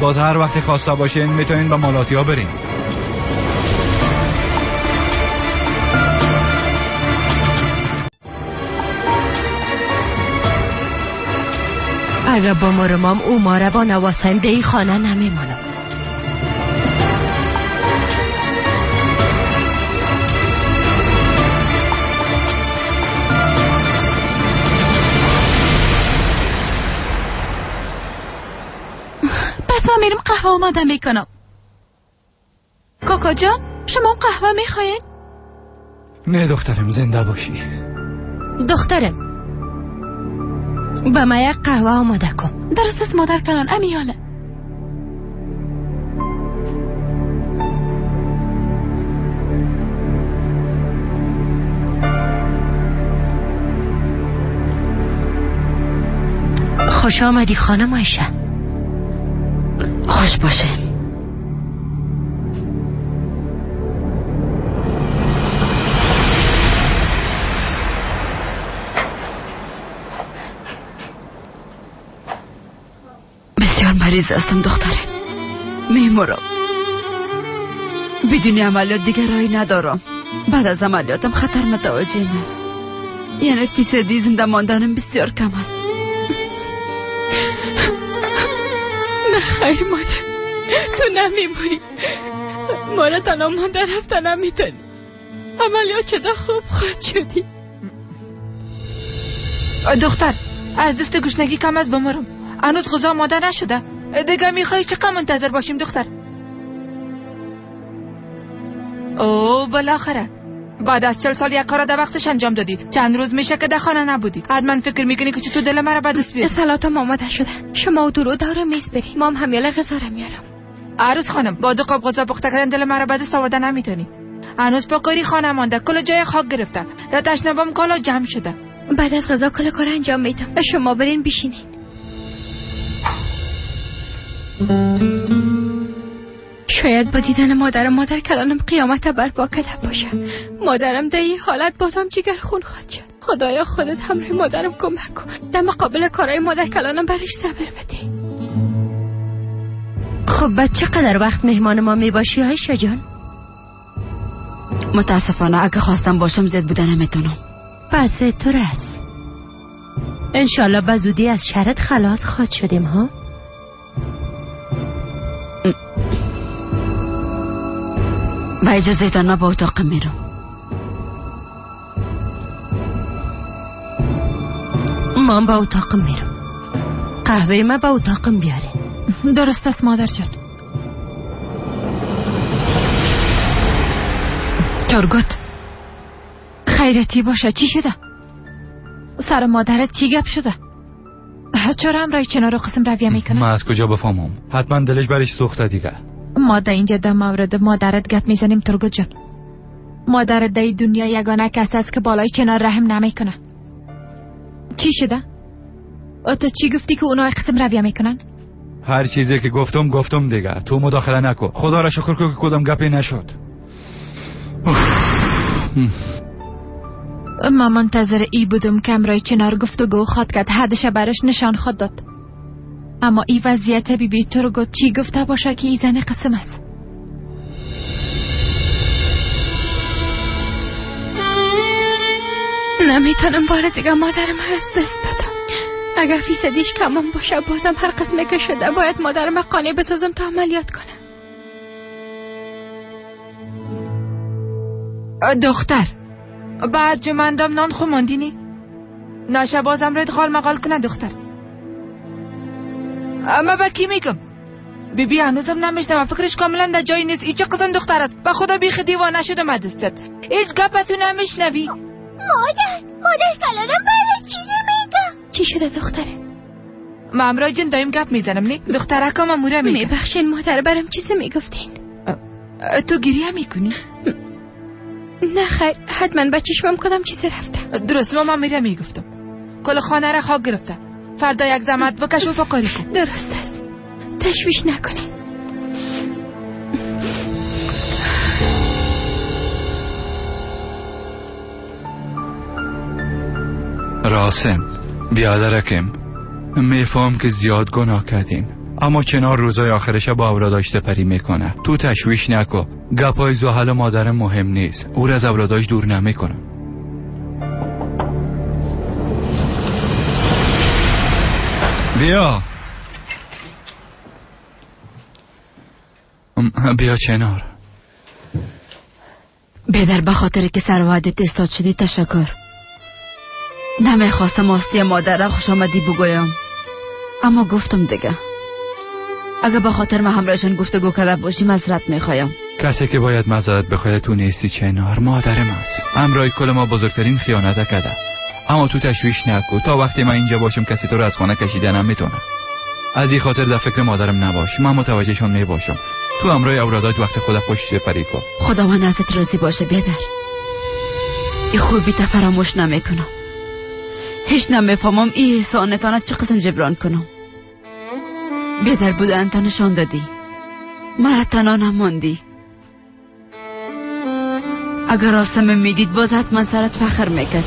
باز هر وقت خواسته باشین میتونین به مالاتیا برین. اگه با مرمام او ماره با نواسایم ده ای خانه نمیمانم. پس من میرم قهوه آماده میکنم. کاکا جان شما قهوه میخواین؟ نه دخترم زنده باشی. دخترم به من یک قهوه آماده کن. درست است مادر کلان، امیاله. خوش آمدی خانم عایشه. خوش باشه. بسیار مریض هستم دختره، میمورم. بدون عملیات دیگر راهی ندارم. بعد از عملیاتم خطر متوجهم است، یعنی فیصدی زنده ماندنم بسیار کم است. خیر مادر، تو نمیمونی، ما را تنها مانده رفته نمیتونی. عملیات شده خوب خود شدی. دختر از دست گشنگی کم از بمرم، هنوز غذا آماده نشده. دیگه میخوای چقدر منتظر باشیم دختر؟ او بالاخره بعد از 40 سال یک کار در وقتش انجام دادی. چند روز میشه که در خانه نبودی. حتما فکر میکنی که چطور دل مرا به دست بیاری. سلاتم آماده شده، شما و دورو دور میز بری، مام همیاله غذا را میارم. عروس خانم با 2 قاب غذا پخته کردن دل مرا به دست آورده نمیتونی. هنوز پاکاری خانه مانده، کل جای خاک گرفته، در تشنابم کالا جمع شده. بعد از غذا کل کار انجام میدم، شما برین بشینین. شاید با دیدن مادرم مادر کلانم قیامت برپا کرده باشه. مادرم در این حالت بازم جگر خون خواهد شد. خدایا خودت همراه مادرم کمک کن، در مقابل کارهای مادر کلانم برش صبر بده. خب بعد چقدر وقت مهمان ما میباشی عایشه جان؟ متاسفانه اگه خواستم باشم زیاد بودن نمیتونم. پس تو رس. انشالله به زودی از شرط خلاص خواهد شدیم ها؟ با اجازه تان من با اتاقم میرم. من با اتاقم میرم. قهوه ما با اتاقم بیاره. درست است مادر جان. ترگوت خیرتی باشه، چی شده؟ سر مادرت چی گپ شده؟ چرا همراه چنار قسم رویه میکنه؟ من از کجا بفهمم؟ حتما دلش برش سوخته دیگه. ما در اینجا در مورد مادرت گپ میزنیم ترگوت جان. مادرت در دنیا یگانه کس است که بالای چنار رحم نمیکنه. چی شده؟ تو چی گفتی که اونا قسم رویه میکنن؟ هر چیزی که گفتم گفتم دیگه، تو مداخله نکن. خدا را شکر که کدام گپی نشد. ما منتظر ای بودم که امرای چنار گفتگو خواد کرد، حدش برش نشان خواد داد. اما ای وضعیت بی بی ترگوت چی گفته باشه که ای زن قسم است؟ نمیتونم بار دیگه مادرم از دست بدم. اگر فیصدیش کمم باشه بازم هر قسمه که شده باید مادرم قانع بسازم تا عملیات کنم. دختر بعد جمندم نان خو ماندینی؟ نشه بازم رد خال مقال کنه دختر. اما با کی میگم؟ بی بی هنوزم نمیشنم، فکرش کاملا در جایی نیست. ای چه قسم دختر است؟ با خدا بیخ دیوانه شدم دستت. هیچ گپ از تو نمیشنوی. مادر کلانم برای چی نمیگم؟ چی شده دختره؟ ما امرای جن دایم گپ میزنم نی؟ دخترکم اموره میگم. میبخشین مادر، برام چیزی میگفتین؟ تو گریه میکنی؟ نه خیر، حتما به چشمم کدام چیزی رفته. درست، ما میره میگفتم کل خانه را خاک گرفته. فردا یک زحمت بکش و پاکاری کن. درست است، تشویش نکنی. راسم بیادرکم، میفهم که زیاد گناه کردیم، اما چنار روزای آخرش با اولاداش سپری میکنه. تو تشویش نکن، گپای زحل مادر مهم نیست، او را از اولاداش دور نمیکنم. بیا بیا چنار. بیدر به خاطر که سر وعدت استاد شدی تشکر. نمیخواستم آستی مادر را خوش آمدی بگویم، اما گفتم دیگه. اگه به خاطر ما همراهشان گفتگو کرده باشی معذرت میخوایم. کسی که باید معذرت بخواد تو نیستی چنار، مادرم است. همراه کل ما بزرگترین خیانت کرده. اما تو تشویش نکن، تا وقتی من اینجا باشم کسی تو رو از خانه کشیده نمیتونه. از این خاطر در فکر مادرم نباش، من متوجهشان میباشم. تو همراه اولادات وقت خدا خوش سپری کن. خداوند ازت راضی باشه بیادر. این خوبی تا فراموش نمیکنم. هیچ نمیفهمم این احسانتانه چه قسم جبران کنم. بیدر بودن تا نشان دادی، مرا تنها نماندی. اگر راستم میدید باز حتما سرت فخر میکرد.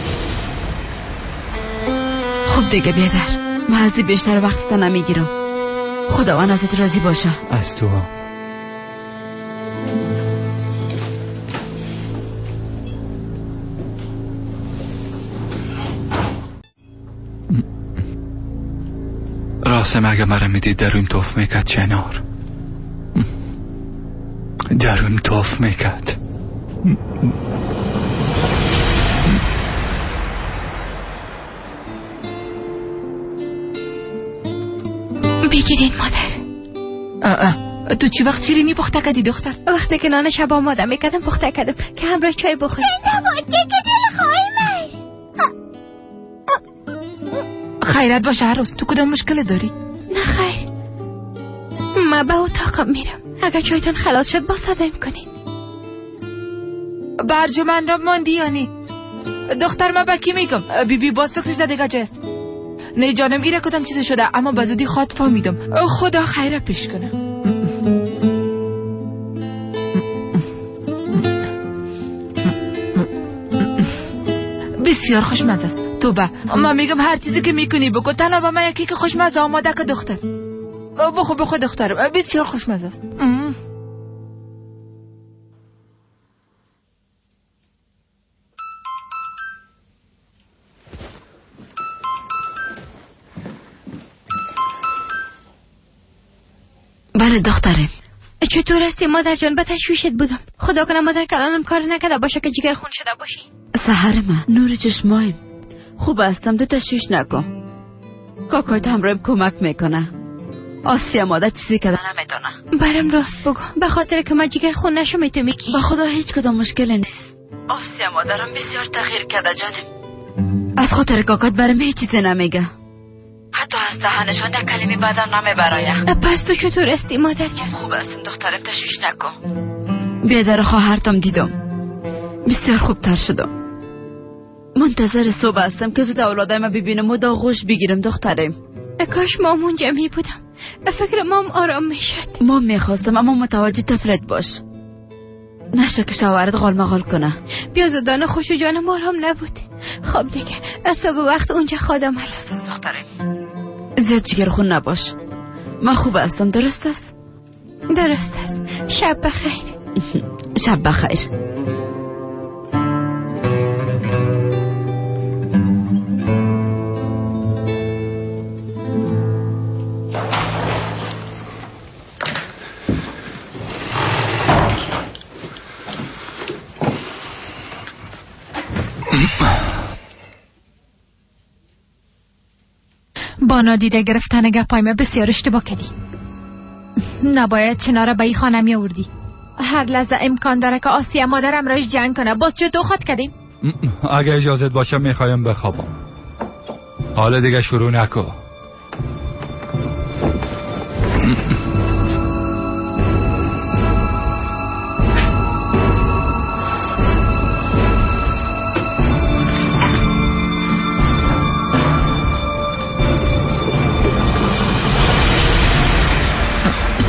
خب دیگه بیادر، من از بیشتر وقت تا نمیگیرم. خداوند ازت راضی باشه. از تو. قاسم اگه مرا میدید در توف میکرد چنار. در توف میکرد. بگیرین مادر. تو چی وقت شیرینی پخته کردی دختر؟ وقتی که نان شب آماده میکردم پخته کردم که همراه چای بخوریم. خیرت باشه عروس، تو کدام مشکل داری؟ نه خیر، من به اتاقم میرم. اگر چایتان خلاص شد باز صدایم کنین. برجمندم ماندی یا نی؟ دختر من به کی میگم؟ بی بی باز فکرش در دیگه جای است. نه جانم ایره کدام چیزی شده، اما به زودی خواد فهمیدم. خدا خیره پیش کنه. بسیار خوشمزه است. توبه ما میگم هر چیزی که میکنی بکن، تنها با من یکی که خوشمزه آماده که دختر. بخو بخو دخترم، بسیار خوشمزه است. بله دخترم. چطور هستی مادر جان؟ به تشویشت بودم. خدا کنه مادر کلانم کار نکرده باشه که جگر خون شده باشی. سحر من نور چشمایم. خوب هستم، تو تشویش نکن. کاکایت همراهیم کمک میکنه. آسیا مادر چیزی که نمیتونه. برم راست بگو، به خاطر که من جگر خون نشم تو میگی. به خدا هیچ کدام مشکل نیست. آسیا مادرم بسیار تغییر کرده جانم. از خاطر کاکات برم هیچ چیزی نمیگه. حتی از دهنشان یک کلمه بدم نمیبراید. پس تو چطور هستی مادر جان؟ خوب هستم دخترم، تشویش نکن. بیادر خواهرتم دیدم، بسیار خوبتر شدم. منتظر صبح هستم که زود اولادای ما ببینم و داغوش بگیرم دخترم. کاش مام اونجا می بودم، فکر مام آرام میشد. مام میخواستم اما متوجه تفرد باش، نشه که شوهرت غالمغال کنه. بیا زودانه خوش و جانم آرام نبود. خب دیگه از صبح وقت اونجا خادم هست دخترم. زیاد جگر خون نباش. من خوب هستم، درست است؟ درست است. شب بخیر. شب بخیر. با نادیده گرفتن گپای ما بسیار اشتباه کردی. نباید چنارا به این خانه می آوردی. هر لحظه امکان داره که آسیه مادرم راش جنگ کنه. باز چطور خود کردیم؟ اگه اجازت باشه میخوایم بخوابم. حالا دیگه شروع نکن.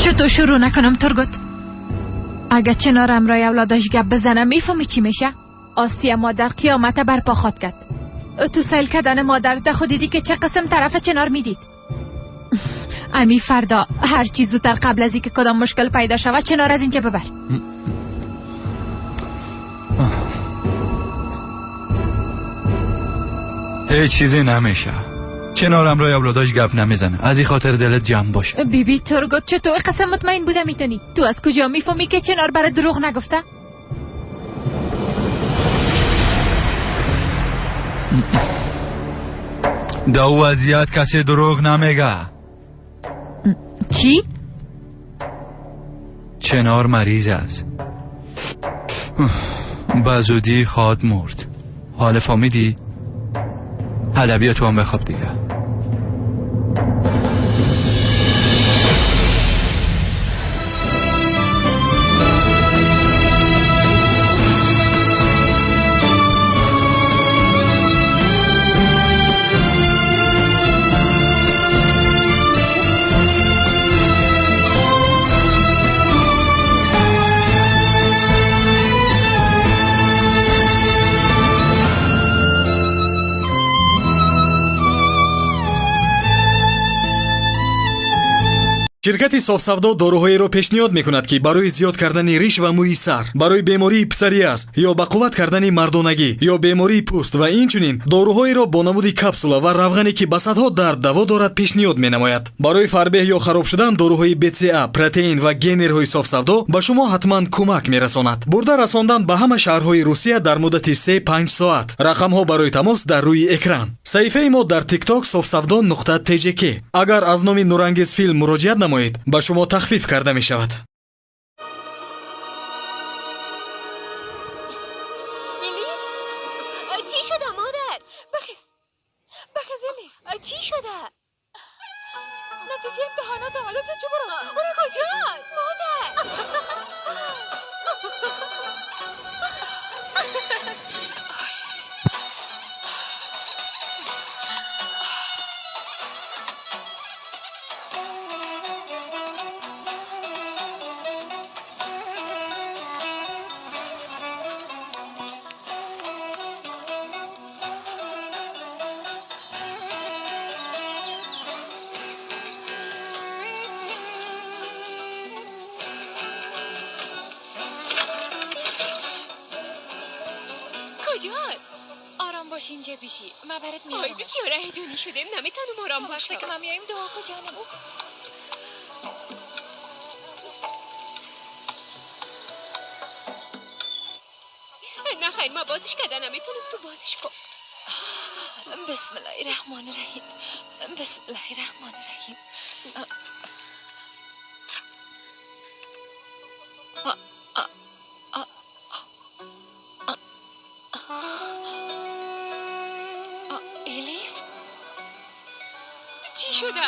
چطور شروع نکنم ترگوت؟ اگه چنارم رای اولاداش گپ بزنم میفهمی چی میشه؟ آسیه مادر قیامت برپا خواد کرد. تو سیل کردن مادر ده خود دیدی که چه قسم طرف چنار میدید. امی فردا هر چیز زودتر قبل از اینکه کدام مشکل پیدا شود چنار از اینجا ببر. هیچ چیزی نمیشه. چنارم رای اولاداش گپ نمیزنه، از این خاطر دلت جمع باشه. بی بی ترگوت چطور قسم مطمئن بوده میتونی؟ تو از کجا میفهمی که چنار برای دروغ نگفته؟ در وضعیت کسی دروغ نمیگه. چی؟ چنار مریض است، به زودی خواد مرد. حال فهمیدی؟ حالا بیا تو هم بخواب دیگه. Ширкати Софсавдо доруҳоеро пешниҳод мекунад, ки барои зиёд кардани риш ва мӯи сар, барои бемории псориаз ё ба қувват кардани мардонагӣ ё бемории пӯст ва инчунин доруҳоеро бо намуди капсула ва равғане, ки ба садҳо дард даво дорад, пешниҳод менамояд. Барои фарбеҳ ё хароб шудан доруҳои БЦА, протеин ва генерҳои Софсавдо ба шумо ҳатман кӯмак мерасонад. Бурда расондан ба ҳама шаҳрҳои Русия дар муддати 3-5 соат. Рақамҳо барои тамос дар рӯи экран. Саҳифаи мо дар TikTok sofsavdo.tjk. Агар аз номи Нурангез филм муроҷиат намоед, ба шумо тахфиф карда мешавад. Элиф, чӣ шуда, модар? Бахез. Бахез, Элиф. Чӣ шуда? Натиҷаи имтиҳонот омада, ту чӣ бурам? Ура куҷост? Модар. کجاست؟ آرام باش اینجا بیشی. من برات میارم. آی بسیار هیجانی شدیم، نمیتونم آرام باشم. وقتی که ما میایم دعا کن جانم. نه خیر، ما بازش کردن نمیتونم، تو بازش کن. بسم الله الرحمن الرحیم. بسم الله الرحمن الرحیم. الیف چی شده؟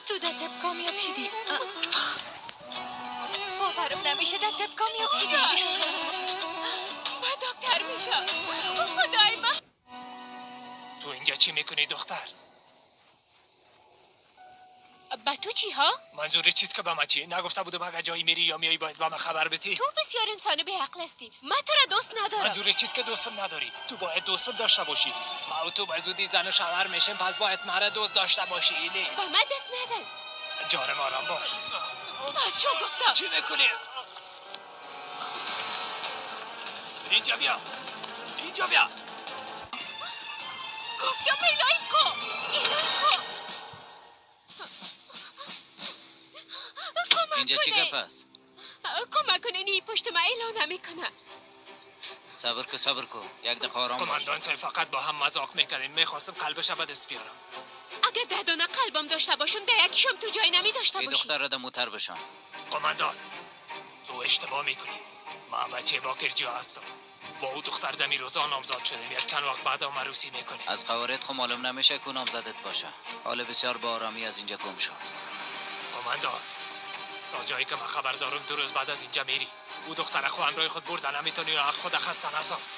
تو در تب کامیاب شدی. باورم نمیشه در تب کامیاب شدی. من دکتر میشم. خدای من. تو اینجا چی میکنی دختر؟ به تو چی ها؟ منظور چیست که به من چی؟ نگفته بودم اگه جایی میری یا میای باید با من خبر بدی؟ تو بسیار انسان بی عقل هستی. من تو را دوست ندارم. منظور چیست که دوستم نداری؟ تو باید دوستم داشته باشی. ما و تو به زودی زن و شوهر میشیم، پس باید مرا دوست داشته باشی. ایلی به من دست نزن. جانم آرام باش. باز شو گفتم. چی میکنی؟ اینجا بیا. اینجا بیا. گفتم ایلایم کو. ایلایم کو. اینجا چی گپ است؟ کمک کنین، این پشت من اعلان نمیکنه. صبر کو، صبر کو، یک دقیقه آرام باش. قماندان صاحب فقط با هم مذاق میکردیم، میخواستم قلبش به دست بیارم. اگه ده دانه قلبم داشته باشم، ده یکیشم تو جای نمی داشته باشی. این دختر را در موتر بشان. قماندان تو اشتباه میکنی. من بچه باکرجی هستم. با او دختر دمی روزا نامزاد شدیم. یک چند وقت بعد هم عروسی میکنیم. از قوارت خو معلوم نمیشه که نامزدت باشه. حالا بسیار با آرامی از اینجا گم شو. قماندان تا جایی که من خبر دارم 2 روز بعد از اینجا میری. او دختر خو همراه خود بردن نمیتونی و خود خسته نساز.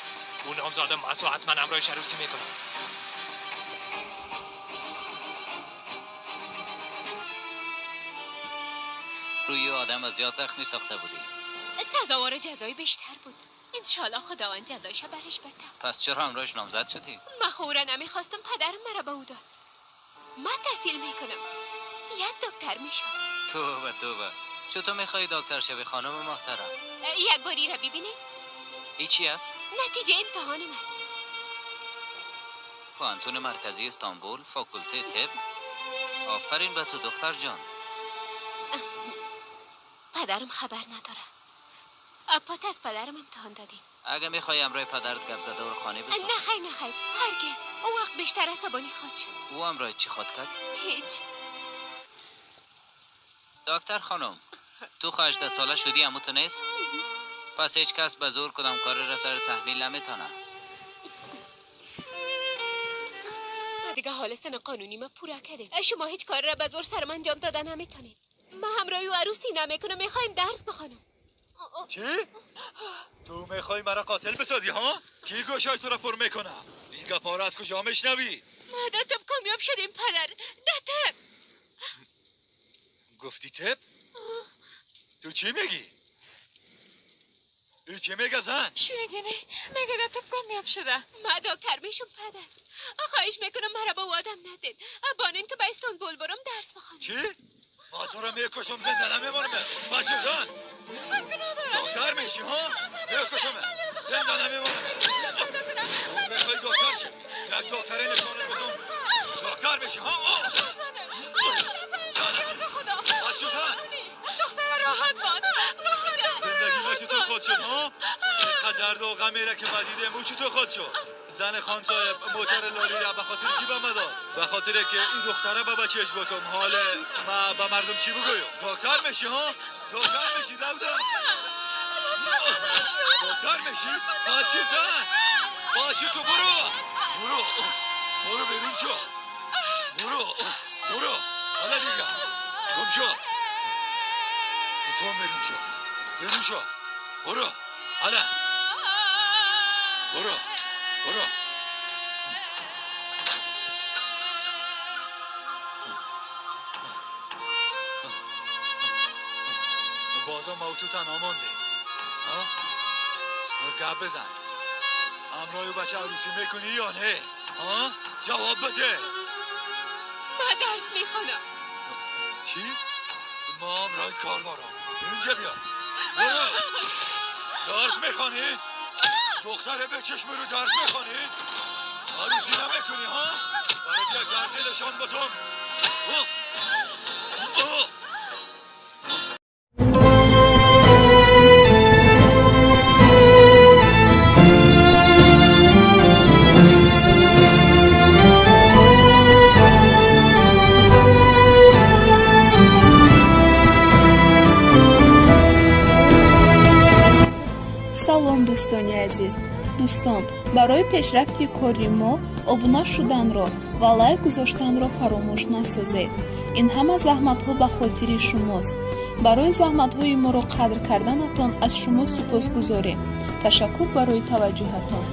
او نامزاد مسو حتما همراهش عروسی میکنم. روی آدم از زیاد زخمی ساخته بودی. سزاوار جزای بیشتر بود. انشالله خداوند جزایش برش بده. پس چرا همراهش نامزد شدی؟ من خورا نمیخواستم، پدرم مرا به او داد. من تحصیل میکنم، یک دکتر میشم. توبه توبه، چطور میخوای دکتر شوی خانم محترم؟ یک باری را ببینی. ای چی است؟ نتیجه امتحانم است. پوهنتون مرکزی استانبول، فاکولته طب. آفرین به تو دختر جان. پدرم خبر نداره. پات از پدرم امتحان دادیم. اگه میخوای همراه پدرت گپ زده و خانه بسازی. نه خیر نه خیر، هرگز. اون وقت بیشتر عصبانی خواهد شد. او همراه چی خواد کرد؟ هیچ. دکتر خانم، تو 18 ساله شدی امو تو نیست؟ پس هیچ کس به زور کدام کار را سر تحمیل نمیتونه. دیگه حال سن قانونی ما پورا کردیم. شما هیچ کار را به زور سرم انجام دادن نمیتونید. ما همراه او عروسی نمیکنم، میخوایم درس بخوانم. چی؟ تو میخوای مرا قاتل بسازی ها؟ کی گوشای تو را پر میکنه؟ این گپا را از کجا میشنوی؟ ما در طب کامیاب شدیم پدر، در طب. گفتی طب؟ تو چی میگی؟ ای چه میگه زن؟ شنیدینی؟ میگه در توپ کامیاب شده. ما دکتر میشم پدر. خواهش میکنم مرا با آدم ندین. بانین که به استانبول برم درس بخوانم. چی؟ ما تو رو میکشم، زنده نمیمانم. باشه زن. دکتر میشی ها؟ میکشم، زنده نمیمانم. میخوای دکتر شی؟ یک دکتر نشانه بدم. دکتر میشی ها؟ باشه زن. دختر راحت باد. زندگی ما تو خود شد ها؟ درد و غمی را که ما دیدیم او چطور خود شد؟ زن خان صاحب موتر لاری را به خاطر چی به ما داد؟ به خاطر که این دختره به بچهش بکن. حال ما به مردم چی بگویم؟ دکتر میشی ها؟ دکتر میشی دودا؟ دکتر میشی؟ باشی زن، باشی تو برو برو برو بیرون شو، برو برو. حالا دیگه گم شو، تو بیرون شو، بیرون شو، برو حالا، برو برو. بازم ما تو تنها ماندیم. ها؟ گپ بزن. همراه بچه عروسی میکنی یا نه؟ ها؟ جواب بده. من درس میخوانم. چی؟ ما همراه کار دارم. اینجا بیا. برو. درس میخوانی؟ دختره به چشم رو درس میخوانی؟ عروسی نمیکنی ها؟ برای یک درسی نشان بتم. Салом, дӯстони азиз. Дӯстон, барои пешрафти кори мо обуна шуданро ва лайк гузоштанро фаромӯш насозед. Ин ҳама заҳматҳо ба хотири шумост. Барои заҳматҳои моро қадр карданатон аз шумо сипосгузорем. Ташаккур барои таваҷҷӯҳатон.